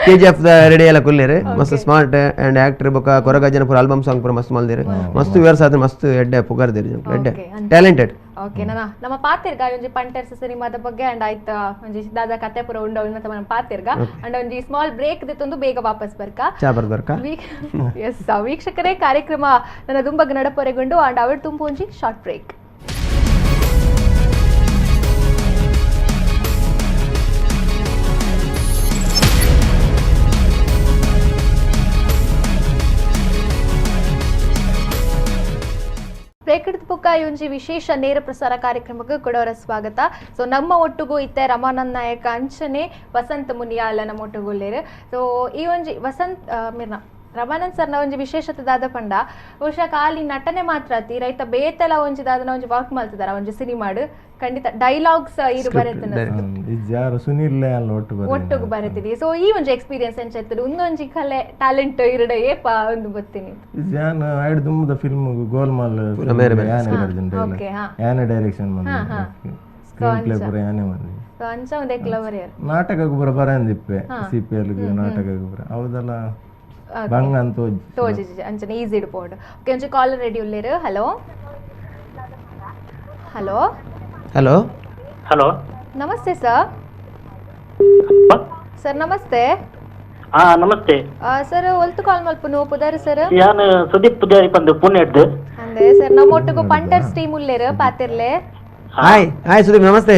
KGF the ready ಎಲ್ಲ ಕುಲ್ಲೇರ್ ಮಸ್ತ್ smart and actor ಬೊಕ್ಕ ಕೊರಗಜ್ಜನ ಪೂರ ಆಲ್ಬಮ್ ಸಾಂಗ್ ಪೂರ ಮಸ್ತ್ ಮಲ್ದೇರ್ ಮಸ್ತ್ ವ್ಯೂವರ್ಸ್ ಆದ್ರೆ ಮಸ್ತ್ ಎಡ್ಡೆ ಪುಗಾರ್ದೇರ್ ಎಡ್ಡೆ ಟ್ಯಾಲೆಂಟೆಡ್ ಓಕೆ ನನ್ನ ನಮ್ಮ ಪಾತಿರ್ಗ ಒಂಜಿ ಪಂಟರ್ಸ್ ಸಿನಿಮಾದ ಬಗ್ಗೆ ಅಂಡ್ ಆಯ್ತ ಒಂಜಿ ದಾದ ಕತೆ ಪೂರ ಉಂಡ ಉಂಡ ನಮ್ಮ ಪಾತಿರ್ಗ ಅಂಡ್ ಒಂಜಿ ಸ್ಮಾಲ್ ಬ್ರೇಕ್ ದಿತ್ತೊಂದು ಬೇಗ ವಾಪಸ್ ಬರ್ಕ ಚಾ ಬರ್ಕ ಎಸ್ ವೀಕ್ಷಕರೇ ಕಾರ್ಯಕ್ರಮ ನನ್ನ ದುಂಬಗ್ ನಡಪೊರೆಗೊಂಡು ಅಂಡ್ ಅವಳು ತುಂಬ ಒಂಜಿ ಶಾರ್ಟ್ ಬ್ರೇಕ್ ಬ್ರೇಕಿಡ್ದ ಬುಕ್ಕ ಈ ಒಂಜಿ ವಿಶೇಷ ನೇರ ಪ್ರಸಾರ ಕಾರ್ಯಕ್ರಮಕ್ಕೆ ಕೊಡೋರ ಸ್ವಾಗತ. ಸೊ ನಮ್ಮ ಒಟ್ಟುಗು ಇತ್ತೆ ರಮಾನಂದ್ ನಾಯಕ್ ಅಂಚನೆ ವಸಂತ ಮುನಿಯಾಲ ನಮ್ಮ ಒಟ್ಟುಗು ಉಲ್ಲೇರು. ಸೊ ಈ ಒಂಜಿ ವಸಂತ್ ಮಿರ್ನ ರಮಾನಂದ್ ಸರ್ನ ಒಂಜಿ ವಿಶೇಷತೆ ದಾದ ಪಂಡ ಬಹುಶಃ ಖಾಲಿ ನಟನೆ ಮಾತ್ರ ಅತಿ ರೈತ ಬೇತೆಲ ಒಂಜಿ ದಾದನ ಒಂಜಿ ವರ್ಕ್ ಮಾಡ್ತಿದಾರ ಒಂಜಿ ಸಿನಿಮಾಡು ಖಂಡಿತ ಡೈಲಾಗ್ಸ್ ಇರು ಬರೆತನ ಒಟ್ಟುಗು ಬರೆತಿದಿ. ಸೊ ಈ ಒಂಜಿ ಎಕ್ಸ್ಪೀರಿಯನ್ಸ್ ಎಂಚ ಉಂದೊಂಜಿ ಕಲೆ ಟ್ಯಾಲೆಂಟ್ ಇರಡ ಏಪ ಒಂದು ಗೊತ್ತಿನಿ ಜಾನ್ ಐಡ್ ದುಮ್ಮದ ಫಿಲ್ಮ್ ಗೋಲ್ಮಾಲ್ ಓಕೆ ಹಾ ಯಾನೆ ಡೈರೆಕ್ಷನ್ ಮಂದಿ ಸ್ಕ್ರೀನ್ ಪ್ಲೇ ಪೂರ ಯಾನೆ ಮಂದಿ ಸೊ ಅಂಚ ಒಂದೇ ಕ್ಲವರ್ ನಾಟಕ ಪೂರ ಬರಂದಿಪ್ಪೆ ಸಿಪಿಎಲ್ ನಾಟಕ ಪೂರ ಹೌದಲ್ಲ ಬಂಗ ಅಂತ ತೋಜಿ ಅಂಚನೆ ಈಸಿ ಇಡ್ಬೋದು. ಓಕೆ ಒಂಚೂರು ಕಾಲರ್ ರೆಡಿ ಉಲ್ಲೇರು. Hello hello hello hello ನಮಸ್ತೆ ಸರ್. ಸರ್ ನಮಸ್ತೆ. ಹಾ ನಮಸ್ತೆ ಸರ್. ಒಲ್ತು ಕಾಲ್ ಮಲ್ಪುನು ಪುದಾರು ಸರ್? ಯಾನ್ ಸುದೀಪ್ ಪೂಜಾರಿ ಪಂದು ಪುಣೆಡ್ದು. ಅಂದೆ ಸರ್ ನಮ್ಮ ಒಟ್ಟುಗು ಪಂಟರ್ಸ್ ಟೀಮ್ ಉಲ್ಲೇರು ಪಾತಿರ್ಲೆ. ಹಾಯ್ ಹಾಯ್ ಸುದೀಪ್ ನಮಸ್ತೆ.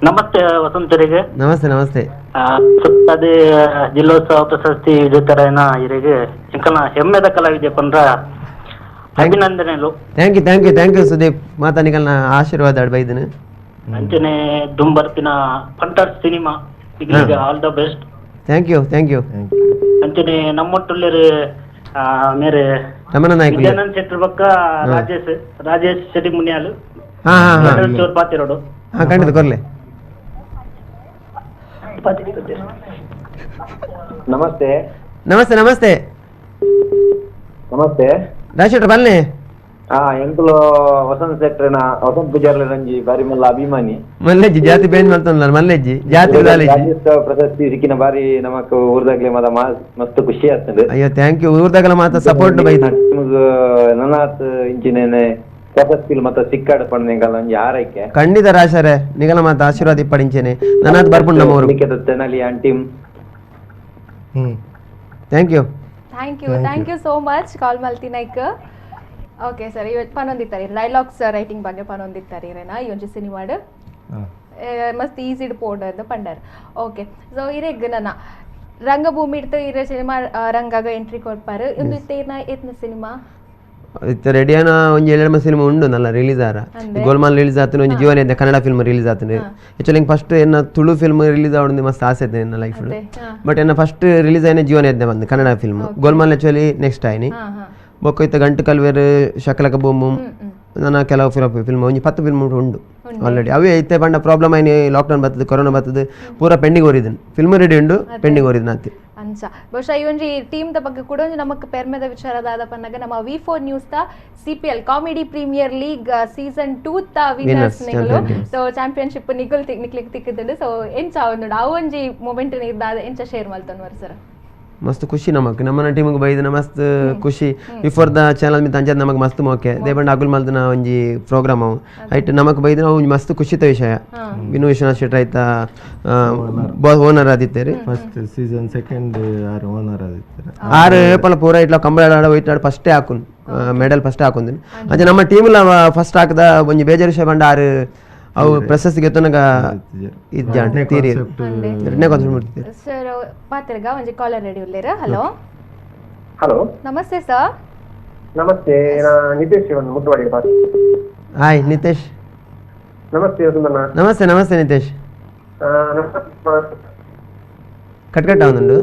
ನಮಸ್ತೆ ವಸಂತರಿಗೆ. ನಮಸ್ತೆ ನಮಸ್ತೆ. ಅದೇ ಜಿಲ್ಲೋತ್ಸವ ಪ್ರಶಸ್ತಿ ವಿಜೇತರಾಯನ ಇರಿಗೆ ಎಂಕಲ್ನ ಹೆಮ್ಮೆದ ಕಲಾವಿದೆ ಪಂದ್ರ ಅಭಿನಂದನೆಲು. Thank you thank you thank you Sudeep ಮಾತಾನಿಕಲ್ನ ಆಶೀರ್ವಾದ ಬೈದನು. ಅಂಚನೆ ದುಂಬರ್ಪಿನ ಪಂಟರ್ಸ್ ಸಿನಿಮಾ ಈಗ all the best. Thank you thank you. ಅಂಚನೆ ನಮ್ಮೊಟ್ಟುಲ್ಲೇರು ಮೇರೆ ರಮಣ ನಾಯ್ಕ ವಿದ್ಯಾನಂದ್ ಶೆಟ್ಟರ್ ಬೊಕ್ಕ ರಾಜೇಶ್ ರಾಜೇಶ್ ಶೆಟ್ಟಿ ಮುನಿಯಾಲು ಹಾ ಹಾ ಹಾ ಚೂರು ಪಾತಿರೋಡು ಹಾ ಖಂಡಿತ ಕೊರ್ಲೆ. ನಮಸ್ತೆ ನಮಸ್ತೆ ನಮಸ್ತೆ ನಮಸ್ತೆ ರಾಜ್ ಶೆಟ್ಟರ್ ಬನ್ನಿ. ಹಾ ಎಂಕುಲು ವಸಂತ ಶೆಟ್ಟರ್ನ ವಸಂತ ಪೂಜಾರ್ಲ ರಂಜಿ ಬಾರಿ ಮಲ್ಲ ಅಭಿಮಾನಿ ಮಲ್ಲೆಜ್ಜಿ ಜಾತಿ ಬೇನ್ ಮಲ್ತೊಂದಲ್ಲ ಮಲ್ಲೆಜ್ಜಿ ಜಾತಿ ರಾಜ್ಯೋತ್ಸವ ಪ್ರಶಸ್ತಿ ಸಿಕ್ಕಿನ ಬಾರಿ ನಮಕ್ ಊರ್ದಾಗ್ಲೆ ಮಾತ ಮಸ್ತ್ ಖುಷಿ ಆಗ್ತದೆ. ಅಯ್ಯೋ thank you ಊರ್ದಾಗಲ ಮಾತ ಸಪೋರ್ಟ್ ಬೈದು ನನಾತ್ ಇಂಚಿನೇನೆ ಪ್ರಶಸ್ತಿ ಮತ್ತ ಸಿಕ್ಕಾಡ ಪಂಡ ಒಂಜಿ ಆರೈಕೆ ಖಂಡಿತ ರಾಶರೇ ನಿಗಲ ಮಾತ ಆಶೀರ್ವಾದ ಇಪ್ಪಡಿಂಚೇನೆ ನನಾತ್ ಬರ್ಪುಂಡು ನಮ್ಮ ಊರು Tenali and team. Thank you thank you thank you so much call ಮಲ್ತಿನೈಕ್. Okay sir ಇವತ್ತು ಪನೊಂದಿತ್ತಾರೆ ಡೈಲಾಗ್ಸ್ ರೈಟಿಂಗ್ ಬಗ್ಗೆ ಪನೊಂದಿತ್ತಾರೆ ಇರೇನಾ ಈ ಒಂಜಿ ಸಿನಿಮಾಡ್ ಮಸ್ತ್ ಈಸಿ ಪೋಡ್ ಪಂಡರ್. ಓಕೆ ಸೊ ಇರೆಗ್ ನನ್ನ ರಂಗಭೂಮಿ ಇಡ್ತು ಇರೆ ಸಿನಿಮಾ ರಂಗಾಗ ಎಂಟ್ರಿ ಕೊಡ್ಪಾರು ಇಂದು ಇತ್ತೇನ ಎತ್ನ ಸಿನಿಮಾ ಇತ್ತೆ ರೆಡಿಯಾನ ಒಂಜಿ ಏಳೆರಡು ಸಿನಿಮಾ ಉಂಡು ನಲ್ಲ ರಿಲೀಸ್ ಆರ ಗೋಲ್ಮಾಲ್ ರಿಲೀಸ್ ಆತನ ಒಂಜಿ ಜೀವನ ಇದ್ದೆ ಕನ್ನಡ ಫಿಲ್ಮ್ ರಿಲೀಸ್ ಆತನ. ಆಕ್ಚುಲಿ ಫಸ್ಟ್ ಎನ್ನ ತುಳು ಫಿಲ್ಮ್ ರಿಲೀಸ್ ಆವೊಂದು ಮಸ್ತ್ ಆಸೆ ಇತ್ತು ಎನ್ನ ಲೈಫ್ ಬಟ್ ಎನ್ನ ಫಸ್ಟ್ ರಿಲೀಸ್ ಆಯ್ನ ಜೀವನ ಇದ್ದೆ ಬಂದು Kannada film Golmaal actually next ಆಯ್ನಿ ಬೊಕ್ಕ ಇತ್ತ ಗಂಟು ಕಲ್ವೇರು ಶಕಲಕ ಬೊಮ್ಮು ನನ್ನ ಕೆಲವು ಫಿಲ್ಮ್ ಒಂಜಿ 10 ಫಿಲ್ಮ್ ಉಂಡು ಆಲ್ರೆಡಿ ಅವೇ ಇತ್ತೆ ಪಂಡ ಪ್ರಾಬ್ಲಮ್ ಆಯ್ನಿ ಲಾಕ್ಡೌನ್ ಬರ್ತದೆ ಕೊರೋನಾ ಬರ್ತದೆ ಪೂರ ಪೆಂಡಿಂಗ್ ಓರಿದನ್ ಫಿಲ್ಮ್ ರೆಡಿ ಉಂಡು ಪೆಂಡಿಂಗ್ ಓರಿದನ್ ಅತ್ತೆ ಅಂಚ. ಬಹುಶಃ ಈ ಒಂಜಿ ಟೀಮ್ the ಬಗ್ಗೆ ಕೂಡ ಒಂಜಿ ನಮಕ್ ಪೆರ್ಮೆದ ವಿಚಾರದಾದ ಪನ್ನಗ ನಮ್ಮ V4 news ತ CPL comedy premier league season 2 ತ ವಿನ್ನರ್ಸ್ ನಿಗಲು ಸೊ ಚಾಂಪಿಯನ್ಶಿಪ್ ನಿಗಲ್ ನಿಕ್ಲಿಕ್ ತಿಕ್ಕಿದ್ದುಂಡು. ಸೊ ಎಂಚ ಉಂಡು ಆ ಒಂಜಿ ಮೊಮೆಂಟ್ ಇದ್ದಾದ ಎಂಚ ಶೇರ್ ಮಲ್ತೊನ್ವರ್ ಸರ್? ಮಸ್ತ್ ಖುಷಿ ನಮಕ್ ನಮ್ಮನ ಟೀಮಿಗೆ ಬೈದಿನ ಮಸ್ತ್ ಖುಷಿ before the channel ಮಿತ್ ಅಂಚದ ನಮಕ್ ಮಸ್ತ್ ಮೋಕೆ ದೇಬಂಡ ಅಗುಲ್ ಮಲ್ದಿನ ಒಂಜಿ ಪ್ರೋಗ್ರಾಮ್ ಅವು ಐಟ್ ನಮಕ್ ಬೈದಿನ ಅವು ಮಸ್ತ್ ಖುಷಿತ ವಿಷಯ. ವಿನು ವಿಶ್ವನಾಥ್ ಶೆಟ್ಟರ್ ಐತ ಓನರ್ ಆದಿತ್ತೇರಿ first season second ಆರು ಓನರ್ ಆದಿತ್ತೇರಿ ಆರು ಏಪಲ ಪೂರ ಇಟ್ಲ ಕಂಬಳ ಆಡ ಹೋಯ್ತಾಡ ಫಸ್ಟೇ ಹಾಕುನ್ ಮೆಡಲ್ ಫಸ್ಟ್ ಹಾಕೊಂದಿನಿ ಅಂಚ ನಮ್ಮ ಟೀಮ್ಲ ಫಸ್ಟ್ ಹಾಕದ ಒಂಜಿ ಬೇಜಾರು ವಿಷಯ ಬಂಡ ಆರು ಅವು ಪ್ರಶಸ್ತಿ ಗೆತ್ತನಗ ಇಜ್ಜಾಂಡ್ ತೀರಿ ಎರಡನೇ ಕಾನ್ಸೆಪ್ಟ್ ಮುಟ್ತಿದೆ. ಸರ್ ಪಾತ್ರಗ ಒಂಜಿ ಕಾಲರ್ ರೆಡಿ ಉಲ್ಲೇರ. ಹಲೋ ಹಲೋ ನಮಸ್ತೆ ಸರ್. ನಮಸ್ತೆ ನಾನು ನಿತೇಶ್ ಒಂದು ಮುಟ್ಟುವಾಡಿ. ಹಾಯ್ ನಿತೇಶ್. ನಮಸ್ತೆ ಸುಂದರಣ್ಣ. ನಮಸ್ತೆ ನಮಸ್ತೆ ನಿತೇಶ್. ಕಟ್ ಕಟ್ ಆವೊಂದುಂಡು.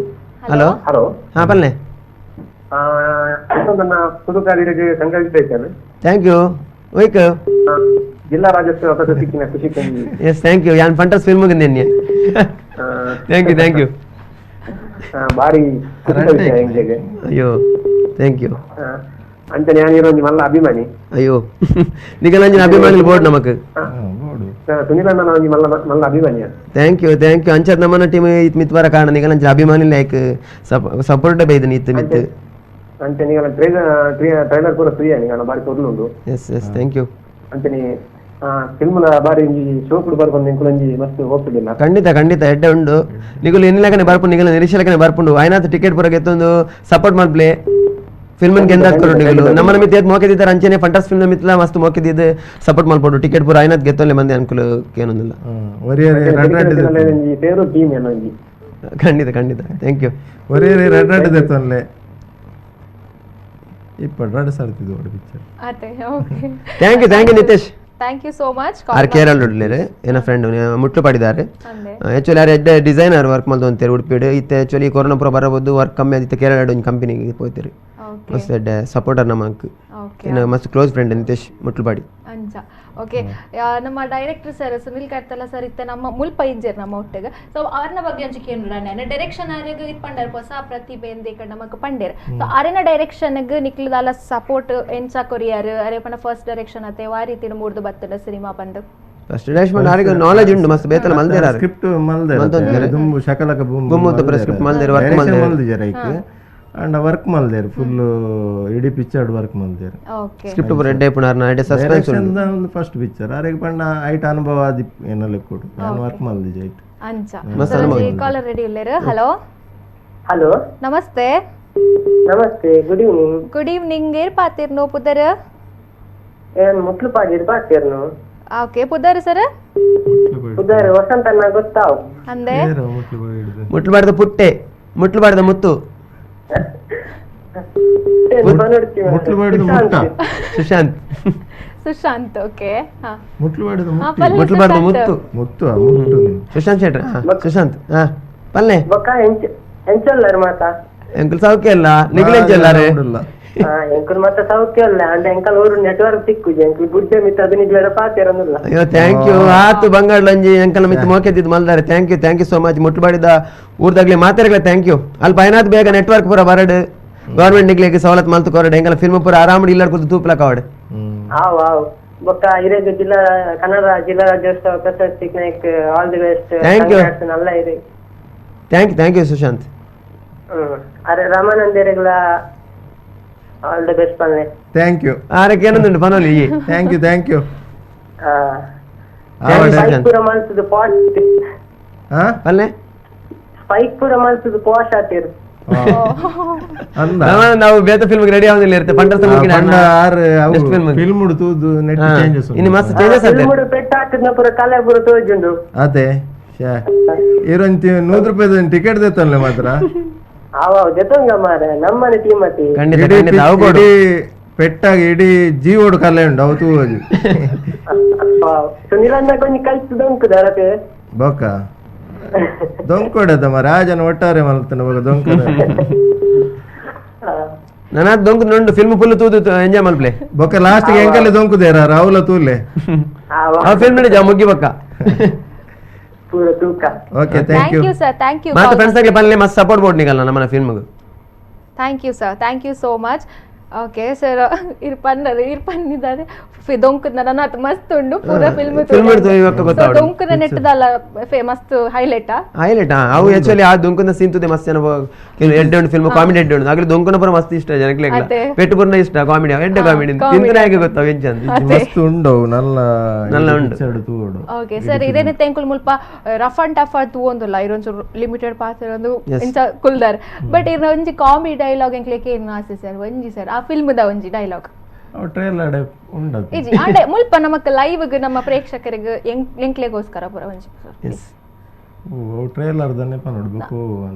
ಹಲೋ ಹಲೋ ಹಾ ಪಲ್ಲೆ ಸುಂದರಣ್ಣ ತುಳುಕಾರಿಗೆ congratulation. Thank you ವೈಕ್ ಜಿಲ್ಲಾ ರಾಜ್ಯೋತ್ಸವ ಪ್ರಶಸ್ತಿ ಸಿಕ್ಕಿನ ಖುಷಿ. Yes thank you ಯಾನ್ ಫಂಟಸ್ film ಗಿಂದೆನ್ನಿ. Thank you thank you ಬಾರಿ ಖುಷಿ ಎಂಕ್ಲೆಗ್. ಅಯ್ಯೋ thank you ಅಂಚನೆ ಯಾನ್ ಇರೋಂಜಿ ಮಲ್ಲ ಅಭಿಮಾನಿ. ಅಯ್ಯೋ ನಿಗಲಂಜಿನ ಅಭಿಮಾನಿ ಬೋರ್ಡ್ ನಮಕ್ ಸುನಿಲ್ ಅಣ್ಣ ಒಂಜಿ ಮಲ್ಲ ಮಲ್ಲ ಅಭಿಮಾನಿ. Thank you thank you ಅಂಚದ ನಮ್ಮನ ಟೀಮ್ ಇತ್ ಮಿತ್ವರ ಕಾರಣ ನಿಗಲಂಜಿನ ಅಭಿಮಾನಿ ಲೈಕ್ ಸಪೋರ್ಟ್ ಬೈದನಿ ಇತ್ತು ಮಿತ್ ಅಂಚನೆ ನಿಗಲ ಟ್ರೈಲರ್ ಪೂರ ಫ್ರೀ ನಿಗಲ ಬಾರಿ ತೊರ್ಲುಂಡು. S yes thank you ಅಂಚನೆ ಫಿಲ್ಮ್ಲ ಬಾರಿ ಒಂಜಿ ಶೋಕುಡು ಬರ್ಪುಂಡು ಎಂಕುಲೊಂಜಿ ಮಸ್ತ್ ಹೋಗ್ತಿಲ್ಲ. ಖಂಡಿತ ಖಂಡಿತ ಎಡ್ಡೆ ಉಂಡು ನಿಗುಲು ಎನ್ನಿಲಕನೆ ಬರ್ಪುಂಡು ನಿಗಲ ನಿರೀಕ್ಷೆಲಕನೆ ಬರ್ಪುಂಡು ಆಯ್ನಾತ್ ಟಿಕೆಟ್ ಪೂರ ಗೆತ್ತೊಂದು ಸಪೋರ್ಟ್ ಮಲ್ಪ್ಲೆ ಫಿಲ್ಮ್ ಗೆಂದಾತ್ ಕೊರಡು ನಿಗುಲು ನಮ್ಮನ ಮಿತ್ ಏತ್ ಮೋಕೆದಿದ್ದಾರೆ ಅಂಚನೆ ಫಂಟಾಸ್ ಫಿಲ್ಮ್ ಮಿತ್ಲ ಮಸ್ತ್ ಮೋಕೆದಿದ್ದು ಸಪೋರ್ಟ್ ಮಲ್ಪೊಡು ಟಿಕೆಟ್ ಪೂರ ಆಯ್ನಾತ್ ಗೆತ್ತೊಂಲೆ ಮಂದಿ ಅನ್ಕುಲು ಏನೊಂದಿಲ್ಲ. ಖಂಡಿತ ಖಂಡಿತ thank you. ಒರಿಯರೆ red red ದೆತ್ತೊನ್ಲೆ ಇಪ್ಪ ರೆಡ್ ಸರ್ತಿದ್ದು ಪಿಕ್ಚರ್. ಅತೆ okay thank you thank you Nitesh. Thank you so much. R Kerala ಉಡ್ಲೇರು ಏನ ಫ್ರೆಂಡ್ ಮುಟ್ಲು ಪಡಿದ್ದಾರೆ. ಆಕ್ಚುಲಿ ಆರ್ ಎಡ್ಡೆ ಡಿಸೈನರ್ ವರ್ಕ್ ಮಲ್ತೊಂತೇರು ಉಡುಪಿಡು ಇತ್ತೆ ಆಕ್ಚುಲಿ ಕೊರೋನಾ ಪೂರ ಬರಬಹುದು ವರ್ಕ್ ಕಮ್ಮಿ ಆದಿತ್ತೆ ಕೇರಳ ಒಂಜಿ ಕಂಪನಿಗೆ ಪೋಯ್ತೇರು. ಮಸ್ತ್ ಎಡ್ಡೆ ಸಪೋರ್ಟರ್ ನಮಕ್ ಇನ್ನು ಮಸ್ತ್ ಕ್ಲೋಸ್ ಫ್ರೆಂಡ್ ನಿತೇಶ್ ಮುಟ್ಲುಪಾಡಿ. ಅಂಚ ಓಕೆ ನಮ್ಮ director sir Sunil Kartala sir ಇತ್ತ ನಮ್ಮ ಮುಲ್ಪ ಇಂಜರ್ ನಮ್ಮ ಒಟ್ಟಿಗೆ. ಸೊ ಅವ್ರನ್ನ ಬಗ್ಗೆ ಒಂಜಿ ಕೇನುಡ ಡೈರೆಕ್ಷನ್ ಆರೆಗ್ ಇತ್ ಪಂಡರ್ ಹೊಸ ಪ್ರತಿಭೆ ಎಂದೇ ನಮಕ್ ಪಂಡೇರ್. ಸೊ ಅರೆನ ಡೈರೆಕ್ಷನ್ ಗ್ ನಿಕ್ಲದಾಲ ಸಪೋರ್ಟ್ ಎಂಚ ಕೊರಿಯಾರ್ ಅರೆ ಪಂಡ ಫಸ್ಟ್ ಡೈರೆಕ್ಷನ್ ಅತೆ ವಾ ರೀತಿ ಮೂರ್ದು ಬತ್ತದ ಸಿನಿಮಾ ಪಂಡು ಫಸ್ಟ್ ಡೈರೆಕ್ಷನ್ ಆರೆಗ್ ನಾಲೆಜ್ ಉಂಡು ಮಸ್ತ್ ಬೇತಲ ಮಲ್ದೇರ ಸ್ಕ್ರಿಪ್ಟ್ ಮಲ್ದೇರ ದುಂಬು ಶಕಲಕ ಬೂಮ್ ಬೂಮ್ ಸ್ಕ್ರಿಪ್ಟ್ ಮಲ್ದೇರ ವರ್ಕ್ ಮಲ್ದೇರ ಮಲ್ದಿಜರ ಐಕ್ ಅಂಡ್ ವರ್ಕ್ ಮಲ್ದೇರ್ ಫುಲ್ ಇಡೀ ಪಿಕ್ಚರ್ ವರ್ಕ್ ಮಲ್ದೇರ್. ಓಕೆ ಸ್ಕ್ರಿಪ್ಟ್ ಪೂರ ಎಡ್ಡೆ ಪುನಾರ್ನ ಎಡ್ಡೆ ಸಸ್ಪೆನ್ಸ್ ಉಂಡು ಒಂದು ಫಸ್ಟ್ ಪಿಕ್ಚರ್ ಆರೆಗ್ ಪಂಡ ಐಟ್ ಅನುಭವ ಆದಿ ಏನಲ್ಲ ಕೊಡು ನಾನು ವರ್ಕ್ ಮಲ್ದಿಜ ಐಟ್ ಅಂಚ ಮಸ್ತ್ ಅನುಭವ. ಕಾಲರ್ ರೆಡಿ ಉಲ್ಲೇರು. ಹಲೋ ಹಲೋ ನಮಸ್ತೆ ನಮಸ್ತೆ good evening. Good evening ಏರ್ ಪಾತಿರ್ನು ಪುದರ್? ಏನ್ ಮುಟ್ಲುಪಾಡಿ ಪಾತಿರ್ನು. ಓಕೆ ಪುದರ್ ಸರ್? ಪುದರ್ ವಸಂತಣ್ಣ ಗೊತ್ತಾವ್ ಅಂದೆ ಮುಟ್ಲುಪಾಡಿದ ಪುಟ್ಟೆ ಮುಟ್ಲುಪಾಡಿದ ಮುತ್ತು ಸುಶಾಂತ್ ಸುಶಾಂತ್ ಓಕೆ ಮುಟ್ಲುಪಾಡಿದ ಮುಟ್ಲುಪಾಡಿದ ಮುತ್ತು ಮುತ್ತು ಮುಟ್ಟು ಸುಶಾಂತ್ ಶೆಟ್ರ್ ಸುಶಾಂತ್ ಹಾ ಪಲ್ಲೆ ಬೊಕ್ಕ ಎಂಚಲ್ಲರ್ ಮಾತಾ ಎಂಕುಲ್ ಸೌಖ್ಯ ಅಲ್ಲ ನಿಗ್ಲೆಂಚಲ್ಲಾರೆ ಎಂಕುಲ್ ಮತ್ತೆ ಸೌಖ್ಯ ಅಲ್ಲ ಅಂಡ್ ಎಂಕಲ್ ಊರು ನೆಟ್ವರ್ಕ್ ಸಿಕ್ಕುಜಿ ಎಂಕುಲ್ ಗುಡ್ಡೆ ಮಿತ್ತ ಅದು ನಿಜವಾದ ಪಾತಿರಲ್ಲ. ಅಯ್ಯೋ thank you ಆತು ಬಂಗಾಡ್ಲಂಜಿ ಎಂಕಲ್ ಮಿತ್ತ ಮೋಕೆದ್ದಿದ್ದು ಮಲ್ದಾರೆ thank you thank you so much ಮುಟ್ಟುಬಾಡಿದ ಊರ್ದಾಗ್ಲಿ ಮಾತಾಡಗ್ಲೆ thank you ಅಲ್ಪ ಏನಾದ್ ಬೇಗ ನೆಟ್ವರ್ಕ್ ಪೂರ ಬರಡು ಗವರ್ಮೆಂಟ್ ನಿಗ್ಲಿಕ್ಕೆ ಸವಲತ್ತು ಮಲ್ತು ಕೊರಡು ಎಂಕಲ್ ಫಿಲ್ಮ್ ಪೂರ ಆರಾಮ ಇಲ್ಲ ಕೂತು ತೂಪ್ಲಕ ಅವಡು. ಆವ್ ಆವ್ ಬೊಕ್ಕ ಇರೇಗ ಜಿಲ್ಲಾ ಕನ್ನಡ ಜಿಲ್ಲಾ ರಾಜ್ಯೋತ್ಸವ ಪ್ರಶಸ್ತಿ Nayak all the best. Thank you ನಲ್ಲ ಇದೆ. Thank you thank you Sushant. ಅರೆ Ramananda all the best ಪನ್ನೆ. Thank you ಆರಕ್ಕೆ ಏನಂದುಂಡು ಪನೋಲಿ. Thank you thank you. Spike ಪೂರ ಮಲ್ತುದು ಪಾಶ್ ಪಲ್ಲೆ ಸ್ಪೈಕ್ ಪೂರ ಮಲ್ತುದು ಪಾಶ್ ಆತಿರು ನಾವು ಬೇತ ಫಿಲ್ಮ್ ರೆಡಿ ಆವೊಂದಿಲ್ಲ ಇರುತ್ತೆ ಪಂಡರ್ಸ ಮುಗಿನ ಪಂಡ ಆರ್ ಅವು ಫಿಲ್ಮ್ ತೂದು ನೆಟ್ ಚೇಂಜಸ್ ಇನ್ನು ಮಸ್ತ್ ಚೇಂಜಸ್ ಆತೆ ಫಿಲ್ಮ್ ಪೆಟ್ ಹಾಕಿದ್ನ ಪೂರ ಕಲೆ ಪೂರ ತೋಜುಂಡು ಅದೇ ಶೇ ಇರಂತಿ 100 ರೂಪಾಯಿ ಟಿಕೆಟ್ ದೇತನ್ಲೆ ಮಾತ್ರ ಆವ ಜೊತಂಗ ಮಾರೆ ನಮ್ಮನೆ ಟೀಮ್ ಅತಿ ಖಂಡಿತ ಖಂಡಿತ ಅವು ಕೊಡು ಪೆಟ್ಟಾಗಿ ಇಡೀ ಜೀವೋಡು ಕಲೆ ಉಂಡು ಅವು ತೂವೋಜು ಸುನಿಲನ್ನ ಕೊಂಚ ಕಲ್ತು ದೊಂಕು ದರತೆ ಬೊಕ್ಕ ದೊಂಕೊಡದ ಮಾರೆ ಆ ಜನ ಒಟ್ಟಾರೆ ಮಲ್ತನ ಬೊಕ ದೊಂಕ ನನ್ನ ದೊಂಕು ನೋಡು ಫಿಲ್ಮ್ ಫುಲ್ ತೂದು ಎಂಜಾಯ್ ಮಲ್ಪ್ಲೆ ಬೊಕ್ಕ ಲಾಸ್ಟ್ ಗೆ ಎಂಕಲೆ ದೊಂಕುದೇರ ರಾಹುಲ ತೂಲೆ ಆ ಫಿಲ್ಮ್ ನಡಿ ಜಾ ಮುಗ್ಗಿ ಬೊಕ್ಕ ಪೂರ ತೂಕ. Okay thank you sir thank you. ಮತ್ತೆ ಫ್ರೆಂಡ್ಸ್ ಆಗಲಿ ಬನ್ನಿ ಮಸ್ತ್ ಸಪೋರ್ಟ್ ಬೋರ್ಡ್ ನಿಗಲ್ಲ ನಮ್ಮನ film thank you sir thank you so much. Okay sir ಇರ್ಪನ್ ಇರ್ಪನ್ನಿದ್ದಾರೆ ದೊಂಕದ ನನ್ನ ಮಸ್ತ್ ಉಂಡು ಪೂರ ಫಿಲ್ಮ್ ದೊಂಕದ ನೆಟ್ಟದಲ್ಲ ಮಸ್ತ್ ಹೈಲೈಟ್ ಹೈಲೈಟ್ ಅವು ಆಕ್ಚುಲಿ ಆ ದೊಂಕದ ಸೀನ್ ತುದೆ ಮಸ್ತ್ ಜನ ಎಡ್ಡೆ ಉಂಡು ಫಿಲ್ಮ್ ಕಾಮಿಡಿ ಎಡ್ಡೆ ಉಂಡು ಆಗಲಿ ದೊಂಕನ ಪೂರ ಮಸ್ತ್ ಇಷ್ಟ ಜನಕ್ಕೆ ಪೆಟ್ಟು ಪೂರ್ಣ ಇಷ್ಟ ಕಾಮಿಡಿ ಎಡ್ಡೆ ಕಾಮಿಡಿ ತಿಂದ್ರೆ ಹೇಗೆ ಗೊತ್ತಾವ ಎಂಚ ಮಸ್ತ್ ಉಂಡು ನಲ್ಲ ನಲ್ಲ ಉಂಡು. ಓಕೆ ಸರ್ ಇದೇನೆ ತೆಂಕುಲ್ ಮುಲ್ಪ rough and tough ತೂವೊಂದುಲ್ಲ ಇರೊಂಚೂರು limited ಪಾತ್ರ ಒಂದು ಇಂಚ ಕುಲ್ದಾರ್ ಬಟ್ ಇರ್ನ ಒಂಜಿ ಕಾಮಿಡಿ ಡೈಲಾಗ್ ಎಂಕ್ಲೆಕ್ ಏನು ಆಸೆ ಸರ್ ಒಂಜಿ ಸರ್ ಆ ಫಿಲ್ಮ್ the ಒಂಜಿ ಡೈಲಾಗ್ ಟ್ರೈಲರ್ ಉಂಡು ಇಜಿ ಅಂಡೆ ಮುಲ್ಪ ನಮಕ್ ಲೈವ್ ಗೆ ನಮ್ಮ ಪ್ರೇಕ್ಷಕರಿಗೆ ಎಂಕ್ಲೆಗೋಸ್ಕರ ಪೂರ ಒಂಜಿ ಎಸ್ ಓ ಟ್ರೈಲರ್ ದನ್ನೆ ಪನೋಡ್ಬೇಕು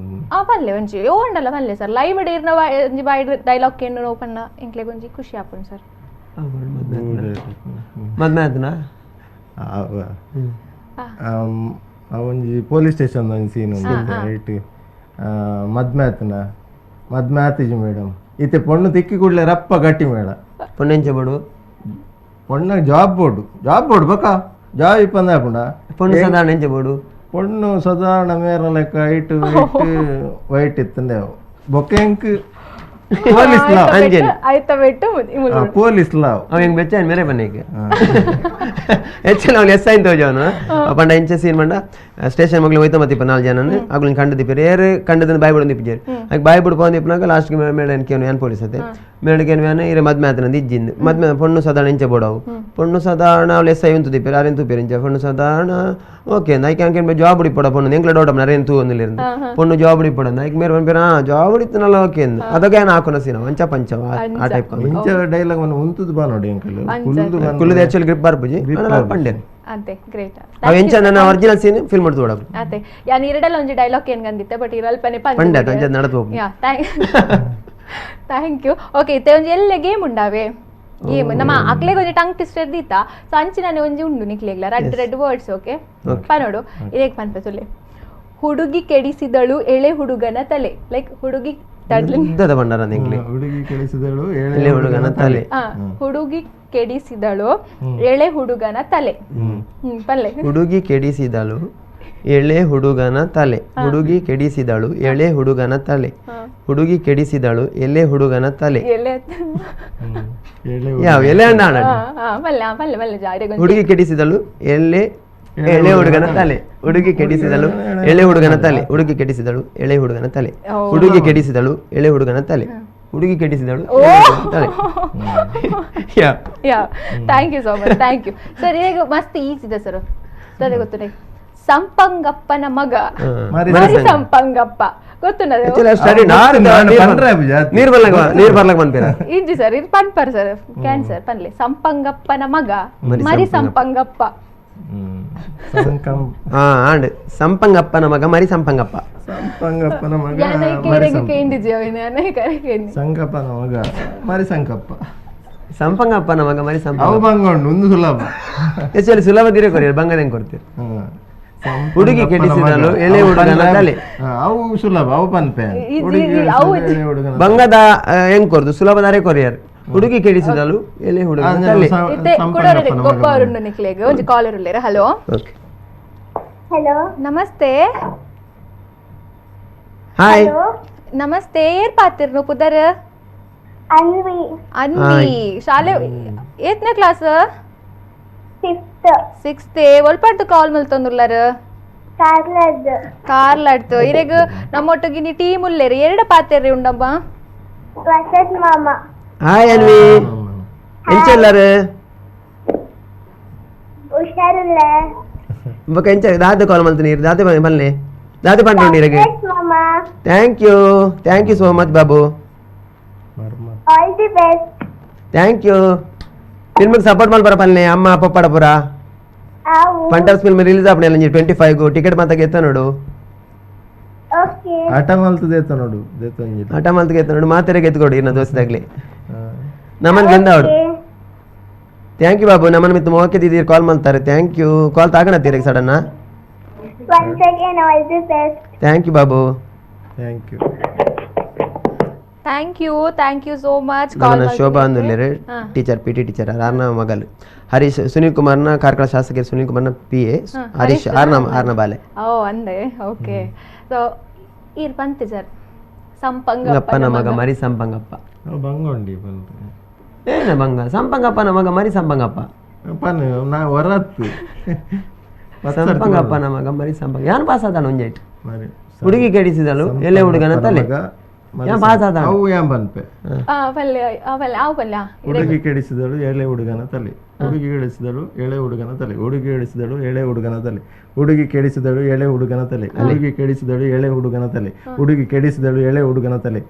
ಆ ಪನ್ಲೆ ಒಂಜಿ ಓ ಉಂಡಲ್ಲ ಪನ್ಲೆ ಸರ್ ಲೈವ್ ಡ್ ಇರ್ನ ಒಂಜಿ ಬಾಯ್ ಡೈಲಾಗ್ ಕೇನು ಓಪನ್ ಎಂಕ್ಲೆಗ್ ಒಂಜಿ ಖುಷಿ ಆಪುಂಡು ಸರ್. ಮದ್ಮೆ ಆತನಾ ಆ ಒಂಜಿ ಪೊಲೀಸ್ ಸ್ಟೇಷನ್ ಒಂಜಿ ಸೀನ್ ಉಂಡು ರೈಟ್ ಮದ್ಮೆ ಆತನ ಮದ್ಮೆ ಆತಿಜಿ ಮೇಡಮ್ ಇತ್ತೆ ಪೊಣ್ಣು ತಿಕ್ಕಿ ಕೂಡಲೇ ರಪ್ಪ ಗಟ್ಟಿ ಮೇಳ ಪೊಣ್ಣೆಂಚ ಬೋಡು ಪೊಣ್ಣ job board job board ಬಕ್ಕ ಜಾಬ್ ಇಪ್ಪಂದ ಪುಂಡ ಪೊಣ್ಣು ಸಾಧಾರಣ ಎಂಚ ಬೋಡು ಪೊಣ್ಣು ಸಾಧಾರಣ ಮೇರ ಲೆಕ್ಕ height white white ಇತ್ತಂದೆ ಬೊಕ್ಕ ಎಂಕ್ ಪೊಲೀಸ್ ಲಾವ್ ಅಂಜನ್ ಆಯ್ತಾ ಬೆಟ್ಟು ಪೊಲೀಸ್ ಲಾವ್ ಅವ ಎಂಕ್ ಬೆಚ್ಚ ಮೇರೆ ಬನ್ನಿಗೆ ಹೆಚ್ಚು ಅವನು ಎಸ್ ಆಯ್ತು ಅವನು ಪಂಡ ಎಂಚ ಸೀನ್ ಪಂಡ ಸ್ಟೇಷನ್ ಮಗ್ಲು ಹೋಯ್ತ ಮತ್ತೆ 4 ಜನ ಅಗ್ಲು ಕಂಡು ದಿಪ್ಪಿರು ಏರು ಕಂಡದನ್ನು ಬಾಯ್ ಬಿಡು ದಿಪ್ಪಿಜಾರು ಆಗ ಬಾಯ್ ಬಿಡು ಪೋನ್ ದಿಪ್ಪನಾಗ ಲಾಸ್ಟ್ ಮೇಡ ಕೇನು ಏನ್ ಪೊಲೀಸ್ ಅತ್ತೆ ಮೇಡ ಕೇನು ಏನ ಇರೆ ಮದ್ಮೆ ಆತನಂದು ಇಜ್ಜಿಂದು ಮದ್ಮೆ ಪೊಣ್ಣು ಸಾಧಾರಣ ಎಂಚ ಬೋಡವು ಪೊಣ್ಣು ಸಾಧಾರಣ ಅವಳು ಎಸ್ I ಉಂತು ದಿಪ್ಪಿರು ಆರೇನು ತೂಪಿರು ಎಂಚ ಪೊಣ್ಣು ಸಾಧಾರಣ ಓಕೆ ನಾಯ್ಕೆ ಅಂಕೆ ಜಾಬ್ ಉಡಿಪೋಡ ಪೊಣ್ಣು ಎಂಕ್ಲ ಡೌಟ್ ಅರೇನು ತೂ ಒಂದಿಲ್ಲ ಪೊಣ್ಣು ಜಾಬ್ ಉಡಿಪೋಡ ನಾಯ್ಕ ಮೇರೆ ಬಂದ್ಪೇರ ಜಾಬ್ ಉಡಿತನಲ್ಲ ಓಕೆ ಅಂದು ಅದಕ್ಕೆ ಏನು ಹಾಕೋಣ ಸೀನ ಅಂಚ ಪಂಚ ಆ ಟೈಪ್ ಇಂಚ ಡೈಲಾಗ್ ಉಂತುದು ಬಾ ನೋಡಿ ಅಂಕಲ್ ಕುಲ್ಲುದು ಆಕ್ಚುಲಿ ಗ್ರಿಪ್ ಬರ್ಪುಜಿ ಪಂಡೆ ಅಂತೆ ಗ್ರೇಟ್ ಅವ ಎಂಚ ನನ್ನ original scene film ಮಾಡ್ತು ಓಡಾಕು ಅತೆ ಯಾನ್ ಇರಡಲ್ಲ ಒಂಜಿ ಡೈಲಾಗ್ ಏನ್ ಗಂದಿತ್ತೆ ಬಟ್ ಇರಲ್ಪನೆ ಪಂಡೆ ಅಂಚ ನಡತು ಹೋಗು ಯಾ thank you. Okay ಇತ್ತೆ ಒಂಜಿ ಎಲ್ಲ ಗೇಮ್ ಉಂಡಾವೆ ಗೇಮ್ ನಮ್ಮ ಅಕ್ಲೆಗ್ ಒಂಜಿ ಟಂಗ್ ಟ್ವಿಸ್ಟರ್ ದೀತ ಸೊ ಅಂಚಿನ ಒಂಜಿ ಉಂಡು ನಿಕ್ಲೆಗ್ಲ red red words okay ಪನೋಡು ಇದೇಗ್ ಪನ್ಪೆ ತುಲೆ ಹುಡುಗಿ ಕೆಡಿಸಿದಳು ಎಳೆ ಹುಡುಗನ ತಲೆ ಲೈಕ್ ಹುಡುಗಿ ಹುಡುಗಿ ಕೆಡಿಸಿದಳು ಎಳೆ ಹುಡುಗನ ತಲೆ ಹುಡುಗಿ ಕೆಡಿಸಿದಳು ಎಳೆ ಹುಡುಗನ ತಲೆ ಪಲ್ಲೆ ಹುಡುಗಿ ಕೆಡಿಸಿದಳು ಎಳೆ ಹುಡುಗನ ತಲೆ ಹುಡುಗಿ ಕೆಡಿಸಿದಳು ಎಳೆ ಹುಡುಗನ ತಲೆ ಹುಡುಗಿ ಕೆಡಿಸಿದಳು ಎಲೆ ಹುಡುಗನ ತಲೆ ಯಾವ ಎಲೆ ಅಣ್ಣ ಹುಡುಗಿ ಕೆಡಿಸಿದಳು ಎಲೆ ಎಳೆ ಹುಡುಗನ ತಲೆ ಹುಡುಗಿ ಕೆಡಿಸಿದಳು ಎಳೆ ಹುಡುಗನ ತಲೆ ಹುಡುಗಿ ಕೆಡಿಸಿದಳು ಎಳೆ ಹುಡುಗನ ತಲೆ ಹುಡುಗಿ ಕೆಡಿಸಿದಳು ಎಳೆ ಹುಡುಗನ ತಲೆ ಹುಡುಗಿ ಕೆಡಿಸಿದಳು ತಲೆ. Yeah thank you so much thank you sir. ಈಗ ಮಸ್ತ್ ಈಸಿ ಇದೆ ಸರ್ ಸರ್ ಗೊತ್ತು ಸಂಪಂಗಪ್ಪನ ಮಗ ಮರಿ ಸಂಪಂಗಪ್ಪ ಗೊತ್ತು ಇಜ್ಜಿ ಸರ್ ಇದು ಪನ್ಪರ್ ಸರ್ ಕ್ಯಾನ್ಸರ್ ಪನ್ಲೆ ಸಂಪಂಗಪ್ಪನ ಮಗ ಮರಿ ಸಂಪಂಗಪ್ಪ ಸಂಪಂಗಪ್ಪನ ಮಗ ಮರಿ ಸಂಪಂಗಪ್ಪ ಸಂಪಂಗಪ್ಪನ ಮಗ ಸಂಕಪ್ಪನ ಮಗ ಮರಿ ಸಂಕಪ್ಪ ಸಂಪಂಗಪ್ಪನ ಮಗ ಮರಿ ಸಂಪಂಗ ಅವು ಬಂಗ ಉಂಟು ಒಂದು ಸುಲಭ ಆಕ್ಚುಲಿ ಸುಲಭ ದಿರೇ ಕೊರಿ ಬಂಗದ ಹೆಂಗ್ ಕೊಡ್ತೀರಿ ಹುಡುಗಿ ಕೆಡಿಸಿದಳು ಎಳೆ ಹುಡುಗನ ತಲೆ. ಅವು ಸುಲಭ, ಅವು ಪನ್ಪೆ. ಬಂಗದ ಹೆಂಗ್ ಕೊರ್ದು ಸುಲಭದಾರೆ ಕೊರಿಯರ್. ಹುಡುಗಿ ಕೆಡಿಸಿದಳು ಎಲೆ ಹುಡುಗನ ತಲೆ. ಒಂಜಿ ಕಾಲರ್ ಉಲ್ಲೇರ. ಹಲೋ ಹಲೋ ನಮಸ್ತೆ. ಹಾಯ್ ನಮಸ್ತೆ. ಏರ್ ಪಾತಿರ್ನು ಪುದರ್? ಅನ್ವಿ. ಅನ್ವಿ ಶಾಲೆ ಏತ್ನೇ class? Fifth. Sixth. ಒಲ್ಪಾಡ್ದು ಕಾಲ್ ಮಲ್ತೊಂದುಲ್ಲಾರ? ಕಾರ್ಲಡ್ದು. ಕಾರ್ಲಡ್ದು. ಇರೆಗ್ ನಮ್ಮೊಟ್ಟಿಗೆ ಟೀಮ್ ಉಲ್ಲೇರಿ ಎರಡು ಪಾತೆರ್ರಿ ಉಂಡಮ್ಮ. ವಸಂತ್ ಮಾಮ. ಹಾಯ್ ಅನ್ವಿ, ಎಂಚೆಲ್ಲಾರು? ಹುಷಾರಿಲ್ಲ. ಬೊಕ ಎಂಚ ದಾದ ಕಾಲ್ ಮಲ್ತೀನಿ ದಾದೆ ಬಲ್ಲೆ ದಾದೆ ಪಂಡು ಇರೆಗ್. Thank you, thank you so much Babu. All the best. Thank you. ಫಿಲ್ಮಿಗೆ support ಮಲ್ಪರ ಪಲ್ಲೆ ಅಮ್ಮ ಪಪ್ಪಡ ಪುರ. ಪಂಟರ್ಸ್ ಫಿಲ್ಮ್ ರಿಲೀಸ್ ಆಪಣೆ 25 ಟಿಕೆಟ್ ಮಾತ ಗೆತ್ತ ನೋಡು. ಆಟ ಮಲ್ತದೆ ಎತ್ತ ನೋಡು, ಆಟ ಮಲ್ತಗೆ ಎತ್ತ ನೋಡು, ಮಾತೆರೆಗೆ ಎತ್ಕೊಡು ಇನ್ನ ದೋಸೆದಾಗ್ಲಿ ನಮ್ಮನ್ ಗೆಂದವಡು. Thank you Babu, ನಮ್ಮನ್ ಮಿತ್ತು ಮೋಕೆ ದಿದ್ದೀರ್ ಕಾಲ್ ಮಲ್ತಾರೆ. Thank you. Call ತಾಗಣತ್ತೀರ sudden. Once again all the best. Thank you Babu. Thank you. Thank you, thank you so much. ನನ್ನ ಶೋಭಾ ಅಂದುಲ್ಲೇರು teacher, P T teacher, ಆರ್ನ ಮಗಲು ಹರೀಶ್ ಸುನೀಲ್ ಕುಮಾರ್ನ ಕಾರ್ಕಳ ಶಾಸಕರು ಸುನೀಲ್ ಕುಮಾರ್ನ ಪಿ ಎ ಹರೀಶ್ ಆರ್ನ ಬಾಲೆ. ಓ ಅಂದೆ. ಓಕೆ. ಸೊ ಈರ್ ಪಂತೆ ಸರ್ ಸಂಪಂಗಪ್ಪನ ಮಗ ಮರಿ ಸಂಪಂಗಪ್ಪ. ಬಂಗೊಂಡಿ ಏನ ಬಂಗ ಸಂಪಂಗಪ್ಪನ ಮಗ ಮರಿ ಸಂಪಂಗಪ್ಪ. ನಾ ಹೊರತ್ತು ಸಂಪಂಗಪ್ಪನ ಮಗ ಮರಿ ಸಂಪಂಗ. ಯಾನ್ ಪಾಸ್ ಆದಾನ ಒಂಜೈಟ್ ಹುಡುಗಿ ಕೆಡಿಸಿದಳು ಎಲೆ ಹುಡುಗನ ತಲೆ. ಹುಡುಗಿ ಕೆಡಿಸಿದಳು ಎಳೆ ಹುಡುಗನ ತಲೆ. ಹುಡುಗಿ ಕೆಡಿಸಿದಳು ಎಳೆ ಹುಡುಗನ ತಲೆ. ಹುಡುಗಿ ಕೆಡಿಸಿದಳು ಎಳೆ ಹುಡುಗನ ತಲೆ. ಹುಡುಗಿ ಕೆಡಿಸಿದಳು ಎಳೆ ಹುಡುಗನ ತಲೆ. ಹುಡುಗಿ ಕೆಡಿಸಿದಳು ಎಳೆ ಹುಡುಗನ ತಲೆ. ಹುಡುಗಿ ಕೆಡಿಸಿದಳು ಎಳೆ ಹುಡುಗನ ತಲೆ.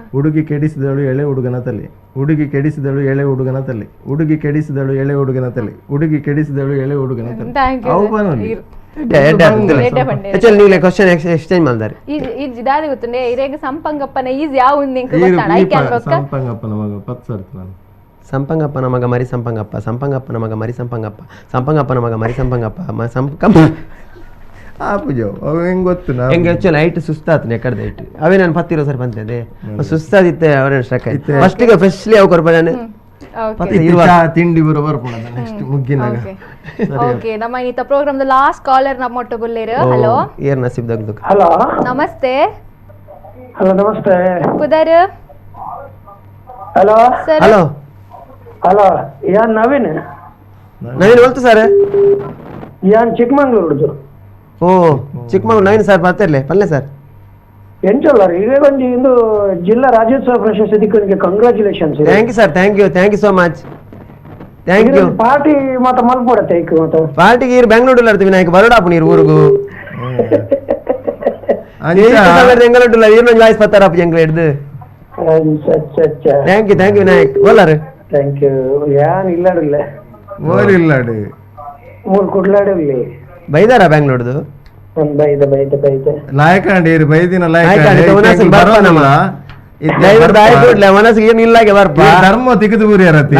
ಹುಡುಗಿ ಕೆಡಿಸಿದಳು ಎಳೆ ಹುಡುಗನ ತಲೆ. ಹುಡುಗಿ ಕೆಡಿಸಿದಳು ಎಳೆ ಹುಡುಗನ ತಲೆ. ಹುಡುಗಿ ಕೆಡಿಸಿದಳು ಎಳೆ ಹುಡುಗನ ತಲೆ. ಹುಡುಗಿ ಕೆಡಿಸಿದಳು ಎಳೆ ಹುಡುಗನ ತಲೆ. ಹುಡುಗಿ ಕೆಡಿಸಿದಳು ಎಳೆ ಹುಡುಗನ ತಲೆ. ಅವು ಪನೊಂದು ಕ್ವಶನ್ ಎಕ್ಸ್ಚೇಂಜ್ ಮಾಡ್ತಾರೆ. ಸಂಪಂಗಪ್ಪನ ಈಸಿ ಯಾವ ಸಂಪಂಗಪ್ಪನ ಮಗ 10 ಸರ್ತಿ ನಾನು. ಸಂಪಂಗಪ್ಪನ ಮಗ ಮರಿ ಸಂಪಂಗಪ್ಪ. ಸಂಪಂಗಪ್ಪನ ಮಗ ಮರಿ ಸಂಪಂಗಪ್ಪ. ಸಂಪಂಗಪ್ಪನ ಮಗ ಮರಿ ಸಂಪಂಗಪ್ಪ. ಸಂಪಂಗ ಆಪುಜೋ ಅವು ಹೆಂಗ್ ಗೊತ್ತು ಹೆಂಗೆ ಆಕ್ಚುಲಿ ಹೈಟ್ ಸುಸ್ತಾತು ಎಕಡ್ದ ಹೈಟ್ ಅವೇ ನಾನು ಪತ್ತಿರೋ ಸರ್ ಬಂತಿದ್ದೆ ಸುಸ್ತಾದಿತ್ತೆ ಅವರೇ ಸ್ಟ್ರಕ್ ಆಯ್ತು. ಫಸ್ಟಿಗೆ ಫ್ರೆಶ್ಲಿ ಅವು ಕೊರ್ಪ ನಾನು ತಿಂಡಿ ಬರೋ ಬರ್ಪುಣ ನೆಕ್ಸ್ಟ್ ಮುಗ್ಗಿನಾಗ. ಓಕೆ, ನಮ್ಮ ಇನ್ನಿತ program the last collar ನಮ್ಮ ಒಟ್ಟುಗುಲ್ಲೇರು. ಹಲೋ ಏರ್ ನಸೀಬ್ ದಗ್ದು. ಹಲೋ ನಮಸ್ತೆ. ಹಲೋ ನಮಸ್ತೆ. ಪುದರ್? Hello sir. Hello hello, ಯಾನ್ ನವೀನ್. ನವೀನ್ बोलತು ಸರ್. ಯಾನ್ ಚಿಕ್ಕಮಂಗ್ಳೂರ್ದು. ಓ ಚಿಕ್ಕಮಂಗ್ಳೂರು ನವೀನ್ ಸರ್ ಬರ್ತಿರ್ಲೆ ಪಲ್ಲೆ ಸರ್. ಎಂಚಲ್ಲ ಈಗ ಒಂದು ಇಂದು ಜಿಲ್ಲಾ ರಾಜ್ಯೋತ್ಸವ ಪ್ರಶಸ್ತಿ ದಿಕ್ಕನಿಗೆ congratulations. Thank you sir, thank you, thank you so much. Thank you. Party ಮಾತ ಮಲ್ಪಡತ್ತೆ ಐಕ್ ಮಾತ ಪಾರ್ಟಿಗೆ ಇರು ಬೆಂಗಳೂರು ಇರ್ತೀವಿ ನಾಯಕ ಬರೋಡಾಪು ನೀರು ಊರುಗು ಎಂಗಳೂರು ಈರ್ನ ವಾಯ್ಸ್ ಪತ್ತಾರಪ್ಪ ಎಂಗ್ಲ ಹಿಡ್ದು. Thank you, thank you Nayak. ಬೋಲಾರು thank you. ಯಾನ್ ಇಲ್ಲಾಡಿಲ್ಲ ಓರ್ ಇಲ್ಲಾಡು ಮೂರು ಕುಡ್ಲಾಡಿಲ್ಲ ಬೈದಾರ ಬೆಂಗಳೂರ್ದು ಬೈದ ಬೈದ ಬೈದ ಲಾಯಕಾಂಡಿ ಬೈದಿನ ಲಾಯಕಾಂಡಿ ಧರ್ಮ ತಿಗದು ಬುರಿಯರತಿ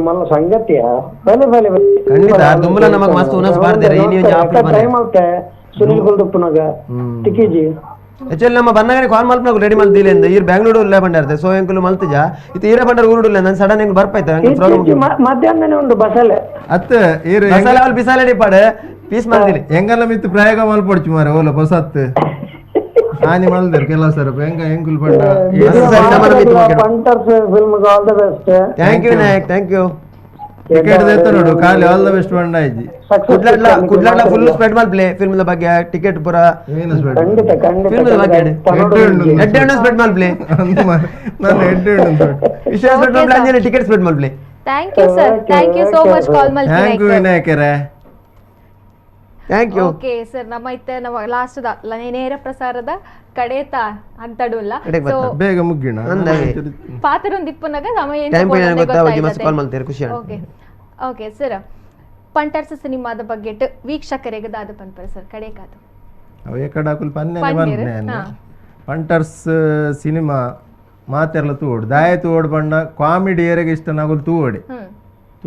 ಮಲ್ಲ ಸಂಗತಿಯ ಬಲೆ ಬಲೆ ಖಂಡಿತ ದುಮ್ಮಲ ನಮಗ ಮಸ್ತ್ ಉನಸ್ ಬಾರ್ದೇರೆ ಇನಿ ಟೈಮ್ ಆಗುತ್ತೆ ಸುನಿಲ್ ಗುಲ್ದಪ್ಪನಾಗ ಟಿಕಿಜಿ ಆಕ್ಚುಲಿ ನಮ್ಮ ಬನ್ನಗನೆ ಕಾಲ್ ಮಲ್ಪನಾಗ ರೆಡಿ ಮಲ್ದಿಲ್ಲ ಎಂದ ಈರ್ ಬ್ಯಾಂಗ್ಳೂರು ಇಲ್ಲ ಬಂಡಾರ್ದೆ ಸೊ ಎಂಕುಲು ಮಲ್ತಿಜ ಇತ್ತು ಈರ ಬಂಡಾರ ಊರುಡುಲ್ಲ ನಾನು ಸಡನ್ ಎಂಕ್ ಬರ್ಪಾಯ್ತು ಎಂಕ್ ಪ್ರಾಬ್ಲಮ್ ಮಧ್ಯಾಹ್ನನೇ ಉಂಡು ಬಸಲೆ ಅತ್ತ ಈರ್ ಬಸಲೆ ಅವಲ್ ಬಿಸಾಲೆ ಡಿಪಾಡೆ ಪೀಸ್ ಮಲ್ದಿಲಿ ಎಂಗಲ್ಲ ಮಿತ್ತು ಪ್ರಯೋಗ ಮಲ್ಪೊಡ್ಚು ಮಾರೆ ಓಲ ಬಸತ್ ಆನಿ ಮಲ್ದರ್ ಕೆಲವು ಸರ್ ಎಂಗ ಎಂಕುಲು ಬಂಡ punters film all the best. Thank you Nayak, thank you. Ticket ದೇತ ನೋಡು ಖಾಲಿ all the best ಬಂಡ ಇಜ್ಜಿ. ಕುಡ್ಲಡ್ಲ ಕುಡ್ಲಡ್ಲ ಫುಲ್ ಸ್ಪ್ರೆಡ್ ಮಲ್ಪ್ಲೆ ಫಿಲ್ಮ್ the ಬಗ್ಗೆ ಟಿಕೆಟ್ ಪೂರ ಖಂಡಿತ ಖಂಡಿತ ಫಿಲ್ಮ್ the ಬಗ್ಗೆ ಹೆಡ್ ಉಂಡು ಸ್ಪ್ರೆಡ್ ಮಲ್ಪ್ಲೆ ನಾನು ಹೆಡ್ ಉಂಡು ವಿಶೇಷ ಸ್ಪ್ರೆಡ್ ಮಲ್ಪ್ಲೆ ಅಂಜನೆ ಟಿಕೆಟ್ ಸ್ಪ್ರೆಡ್ ಮಲ್ಪ್ಲೆ. Thank you sir, thank you so much call ಮಲ್ಪಿ. Thank you ವಿನಾಯಕರೇ, thank you. Okay sir, ನಮ್ಮ ಇತ್ತೆ ನಮ್ಮ ಲಾಸ್ಟ್ the ನೇರ ಪ್ರಸಾರದ ಕಡೇತ ಅಂತಡುಲ್ಲ ಸೊ ಬೇಗ ಮುಗ್ಗಿಣ ಪಾತ್ರೊಂದು ಇಪ್ಪುನಗ ಸಮಯ ಟೈಮ್ ಗೊತ್ತಾವಜಿ ಮಸ್ತ್ ಕಾಲ್ ಮಲ್ತೇರು ಖುಷಿ ಆಂಡ್. Okay okay sir, ಪಂಟರ್ಸ್ ಸಿನಿಮಾದ ಬಗ್ಗೆ ವೀಕ್ಷಕರಿಗೆ ದಾದ ಪನ್ಪರ ಸರ್ ಕಡೇಕಾದು. ಅವ ಎಕಡಾಕುಲ್ ಪನ್ನೆ ಪನ್ನೆ ಪಂಟರ್ಸ್ ಸಿನಿಮಾ ಮಾತೆರ್ಲ ತೂವೊಡು ದಾಯ ತೂವೊಡು ಪಂಡ ಕಾಮಿಡಿ ಏರೆಗೆ ಇಷ್ಟ ನಾಗುಲ್ ತೂವೊಡೆ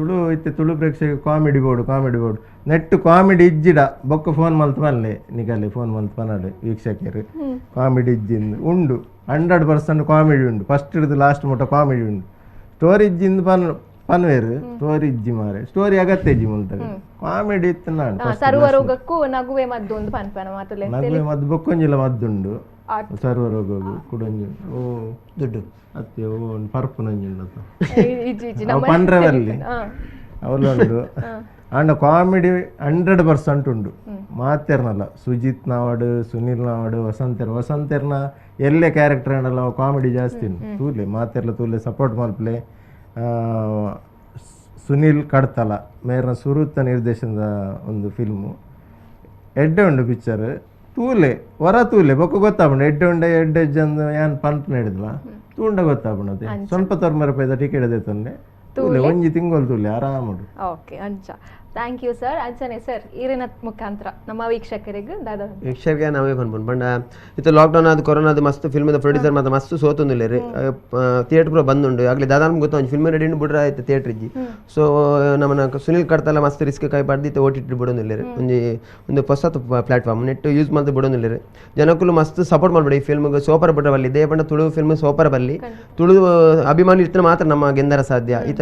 ತುಳು ಇತ್ತೆ ತುಳು ಪ್ರೇಕ್ಷಕ ಕಾಮಿಡಿ ಬೋರ್ಡ್ ನೆಟ್ ಕಾಮಿಡಿ ಇಜ್ಜಿಡ ಬೊಕ್ಕ ಫೋನ್ ಮಲ್ತ್ ಪನ್ಲೆ ನಿಕಲೆ ಫೋನ್ ಮಲ್ತ್ ಪನಡೆ ವೀಕ್ಷಕರು ಕಾಮಿಡಿ ಇಜ್ಜಿಂದು ಉಂಡು 100% ಕಾಮಿಡಿ ಉಂಡು ಫಸ್ಟ್ ಹಿಡಿದು ಲಾಸ್ಟ್ ಮುಟ್ಟ ಕಾಮಿಡಿ ಉಂಡು ಸ್ಟೋರಿ ಇಜ್ಜಿಂದು ಪನ್ವೇರು ಸ್ಟೋರಿ ಇಜ್ಜಿ ಮಾರೆ ಸ್ಟೋರಿ ಅಗತ್ಯ ಇಜ್ಜಿ ಮುಲ್ತ ಕಾಮಿಡಿ ಇತ್ತು ನಾನು ಸರ್ವ ರೋಗಕ್ಕೂ ನಗುವೆ ಮದ್ದು ಒಂದು ಪನ್ಪನ ಮಾತುಲೆ ನಗುವೆ ಮದ್ದು ಬೊಕ್ಕೊಂಜಿಲ ಮದ್ದುಂಡು ಸರ್ವ ರೋಗಕ್ಕೂ ಕುಡೊಂಜಿ ಓ ದುಡ್ಡು ಅತ್ತೆ ಓ ಪರ್ಪುನಂಜಿ ಪನ್ರೆವಲ್ಲಿ ಅವಲುಂಡು ಆಂಡ ಕಾಮಿಡಿ 100% ಉಂಡು ಮಾತೆರ್ನಲ್ಲ ಸುಜಿತ್ ನಾವಡು ಸುನಿಲ್ ನಾವಡು ವಸಂತೆರ್ನ ಎಲ್ಲೇ ಕ್ಯಾರೆಕ್ಟರ್ ಆಂಡಲ್ಲ ಕಾಮಿಡಿ ಜಾಸ್ತಿ ಉಂಡು ತೂಲೆ ಮಾತೆರ್ಲ ತೂಲೆ ಸಪೋರ್ಟ್ ಮಲ್ಪಲೆ ಸುನಿಲ್ ಕಡ್ತಲ ಮೇರ್ನ ಸುರುತ್ತ ನಿರ್ದೇಶನದ ಒಂದು ಫಿಲ್ಮು ಎಡ್ಡೆ ಉಂಡು ಪಿಕ್ಚರ್ ತೂಲೆ ಹೊರ ತೂಲೆ ಬೊಕ್ಕ ಗೊತ್ತಾಪುಂಡು ಎಡ್ಡೆ ಉಂಡೆ ಎಡ್ಡೆ ಜಂದು ಯಾನ್ ಪಂಪ್ ನಡೆದ್ಲ ತೂಂಡ ಗೊತ್ತಾಪುಂಡು ಅದೇ ಸ್ವಲ್ಪ ತೊರ್ಮರ ರೂಪಾಯಿದ ಟಿಕೆಟ್ ಅದೇ ತೊಂದೆ ತೂಲೆ ಒಂಜಿ ತಿಂಗಳು ತೂಲೆ ಆರಾಮುಡು. ಓಕೆ ಅಂಚ thank you sir. ಅಂಚನೆ ಸರ್ ಈರಿನ ಮುಖಾಂತರ ನಮ್ಮ ವೀಕ್ಷಕರಿಗೆ ದಾದಾ ವೀಕ್ಷಕರಿಗೆ ನಾವೇ ಪನ್ಪುಂಡು ಪಂಡ ಇತ್ತೆ ಲಾಕ್ಡೌನ್ ಆದ ಕೊರೋನಾದ ಮಸ್ತ್ ಫಿಲ್ಮ್ದ ಪ್ರೊಡ್ಯೂಸರ್ ಮಾತ್ರ ಮಸ್ತ್ ಸೋತೊಂದುಲ್ಲೆರ್ ಥಿಯೇಟರ್ ಪೂರ ಬಂದುಂಡು ಆಗಲಿ ದಾದಾ ನಮ್ಗೆ ಗೊತ್ತು ಒಂಜಿ ಫಿಲ್ಮ್ ರೆಡಿ ಬಿಡ್ರ ಆಯ್ತು ಥಿಯೇಟರ್ ಇಜ್ಜಿ. ಸೊ ನಮ್ಮನ ಸುನಿಲ್ ಕಡ್ತಲ ಮಸ್ತ್ ರಿಸ್ಕ್ ಕೈ ಪಾಡ್ದು ಇತ್ತೆ ಓ ಟಿ ಟಿ ಬಿಡೊಂದುಲ್ಲೆರ್ ಒಂಜಿ ಒಂದು ಹೊಸತು ಪ್ಲಾಟ್ಫಾರ್ಮ್ ನೆಟ್ ಯೂಸ್ ಮಲ್ತ್ ಬಿಡೊಂದುಲ್ಲೆರ್ ಜನಕ್ಕುಲು ಮಸ್ತ್ ಸಪೋರ್ಟ್ ಮಾಡ್ಬೇಡಿ ಈ ಫಿಲ್ಮ್ಗೆ ಸೋಪರ್ ಬಿಡ್ರ ಬಲ್ಲಿ ಇದೇ ಪಂಡ ತುಳು ಫಿಲ್ಮ್ ಸೋಪರ್ ಬಲ್ಲಿ ತುಳು ಅಭಿಮಾನಿ ಇರ್ತನೆ ಮಾತ್ರ ನಮ್ಮ ಗೆಂದರ ಸಾಧ್ಯ. ಇತ್ತ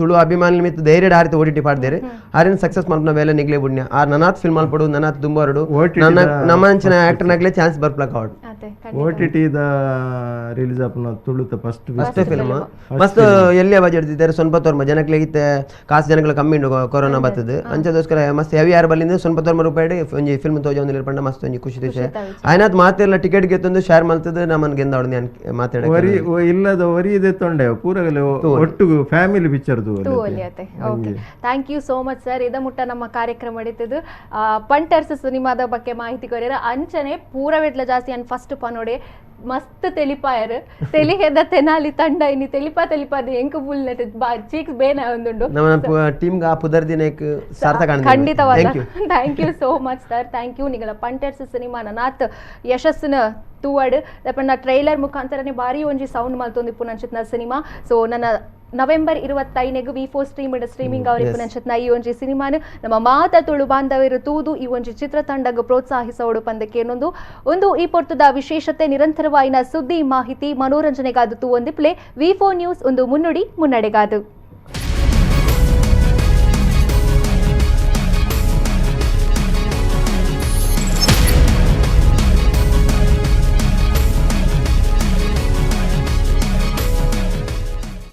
ತುಳು ಅಭಿಮಾನಿ ಮಿತ್ತ ಧೈರ್ಯ ಆರಿತ ಓ ಟಿ ಟಿ ಪಾಡ್ದೇರು ಆರಿನ ಸಕ್ಸಸ್ ಮಲ್ಪನ ಬೇಲೆ ನಿಗ್ಲೆ ಬುಣ್ಯ ಆ ನನಾತ್ ಫಿಲ್ಮ್ ಮಲ್ಪಡು ನನಾತ್ ದುಂಬಾರಡು ನಮ್ಮ ಅಂಚಿನ ಆಕ್ಟರ್ನಾಗ್ಲೇ ಚಾನ್ಸ್ ಬರ್ಪ್ಲಕ್ ಅವಡು. O T T the release ಆಪುನ ತುಳುತ ಫಸ್ಟ್ ಫಸ್ಟ್ ಫಿಲ್ಮ್ ಮಸ್ತ್ ಎಲ್ಲೇ ಬಜೆಟ್ ಇದ್ದಾರೆ ಸ್ವಲ್ಪ ತೋರ್ಮ ಜನಗಳಿಗೆ ಇತ್ತೆ ಕಾಸು ಜನಗಳು ಕಮ್ಮಿ ಉಂಡು ಕೊರೋನಾ ಬರ್ತದೆ ಅಂಚದೋಸ್ಕರ ಮಸ್ತ್ ಹೆವಿ ಯಾರು ಬಲ್ಲಿಂದ ಸ್ವಲ್ಪ ತೋರ್ಮ ರೂಪಾಯಿ ಒಂಜಿ ಫಿಲ್ಮ್ ತೋಜ ಒಂದು ಪಂಡ ಮಸ್ತ್ ಒಂಜಿ ಖುಷಿ ವಿಷಯ ಆಯ್ನಾತ್ ಮಾತೆಲ್ಲ ಟಿಕೆಟ್ ಗೆತ್ತೊಂದು ಶೇರ್ ಮಲ್ತದ ನಮ್ಮನ್ ಗೆಂದವಡು ನಾನು ಮಾತಾಡ ಇಲ್ಲದ ಒರಿ ಇದೆ ತೊಂಡೆ ಪೂರಗಲೆ ಒಟ್ಟು family picture okay. Thank you so much sir. ಇದ ಮುಟ್ಟ ನಮ್ಮ ಕಾರ್ಯಕ್ರಮ ನಡೀತದ್ದು ಪಂಟರ್ಸ್ ಸಿನಿಮಾದ ಬಗ್ಗೆ ಮಾಹಿತಿ ಕೊರಿಯರ ಅಂಚನೆ ಪೂರವೆಟ್ಲ ಜಾಸ್ತಿ ಅನ್ ಫಸ್ಟ್ ಪನೋಡೆ ಮಸ್ತ್ ತೆಲಿಪಾಯರ್ ತೆಲಿಹೆದ ತೆನಾಲಿ ತಂಡ ಇನಿ ತೆಲಿಪಾ ತೆಲಿಪಾದ ಎಂಕು ಬುಲ್ ನೆಟ್ ಬಾ ಚೀಕ್ಸ್ ಬೇನ ಒಂದುಂಡು ನಮ್ಮ ಟೀಮ್ ಗೆ ಆ ಪುದರ್ ದಿನಕ್ಕೆ ಸಾರ್ಥಕ ಖಂಡಿತವಾದ. Thank you so much sir. Thank you. ನಿಗಳ ಪಂಟರ್ಸ್ ಸಿನಿಮಾ ನಾತ್ ಯಶಸ್ಸಿನ ತೂವಡ್ ದಪ್ಪಣ್ಣ ಟ್ರೈಲರ್ ಮುಖಾಂತರನೇ ಭಾರಿ ಒಂಜಿ ಸೌಂಡ್ ಮಲ್ತೊಂದು ಇಪ್ಪು ಸಿನಿಮಾ. ಸೊ ನನ್ನ ನವೆಂಬರ್ 25 ವಿ4 ಸ್ಟ್ರೀಮಿಂಗ್ ಅವರಿಪ್ಪು ನಂಚಿತ್ನ ಈ ಒಂಜಿ ಸಿನಿಮಾನ ನಮ್ಮ ಮಾತ ತುಳು ಬಾಂಧವರು ತೂದು ಈ ಒಂಜಿ ಚಿತ್ರತಂಡಗ್ ಪ್ರೋತ್ಸಾಹಿಸೋಡು ಪಂದಕ್ಕೆ ಇನ್ನೊಂದು ಒಂದು ಈ ಪೊರ್ತುದ ವಿಶೇಷತೆ ನಿರಂತರವಾಯಿನ ಸುದ್ದಿ ಮಾಹಿತಿ ಮನೋರಂಜನೆಗಾದು ತೂ ಒಂದಿಪ್ಲೆ ವಿ4 ನ್ಯೂಸ್ ಒಂದು ಮುನ್ನುಡಿ ಮುನ್ನಡೆಗಾದು.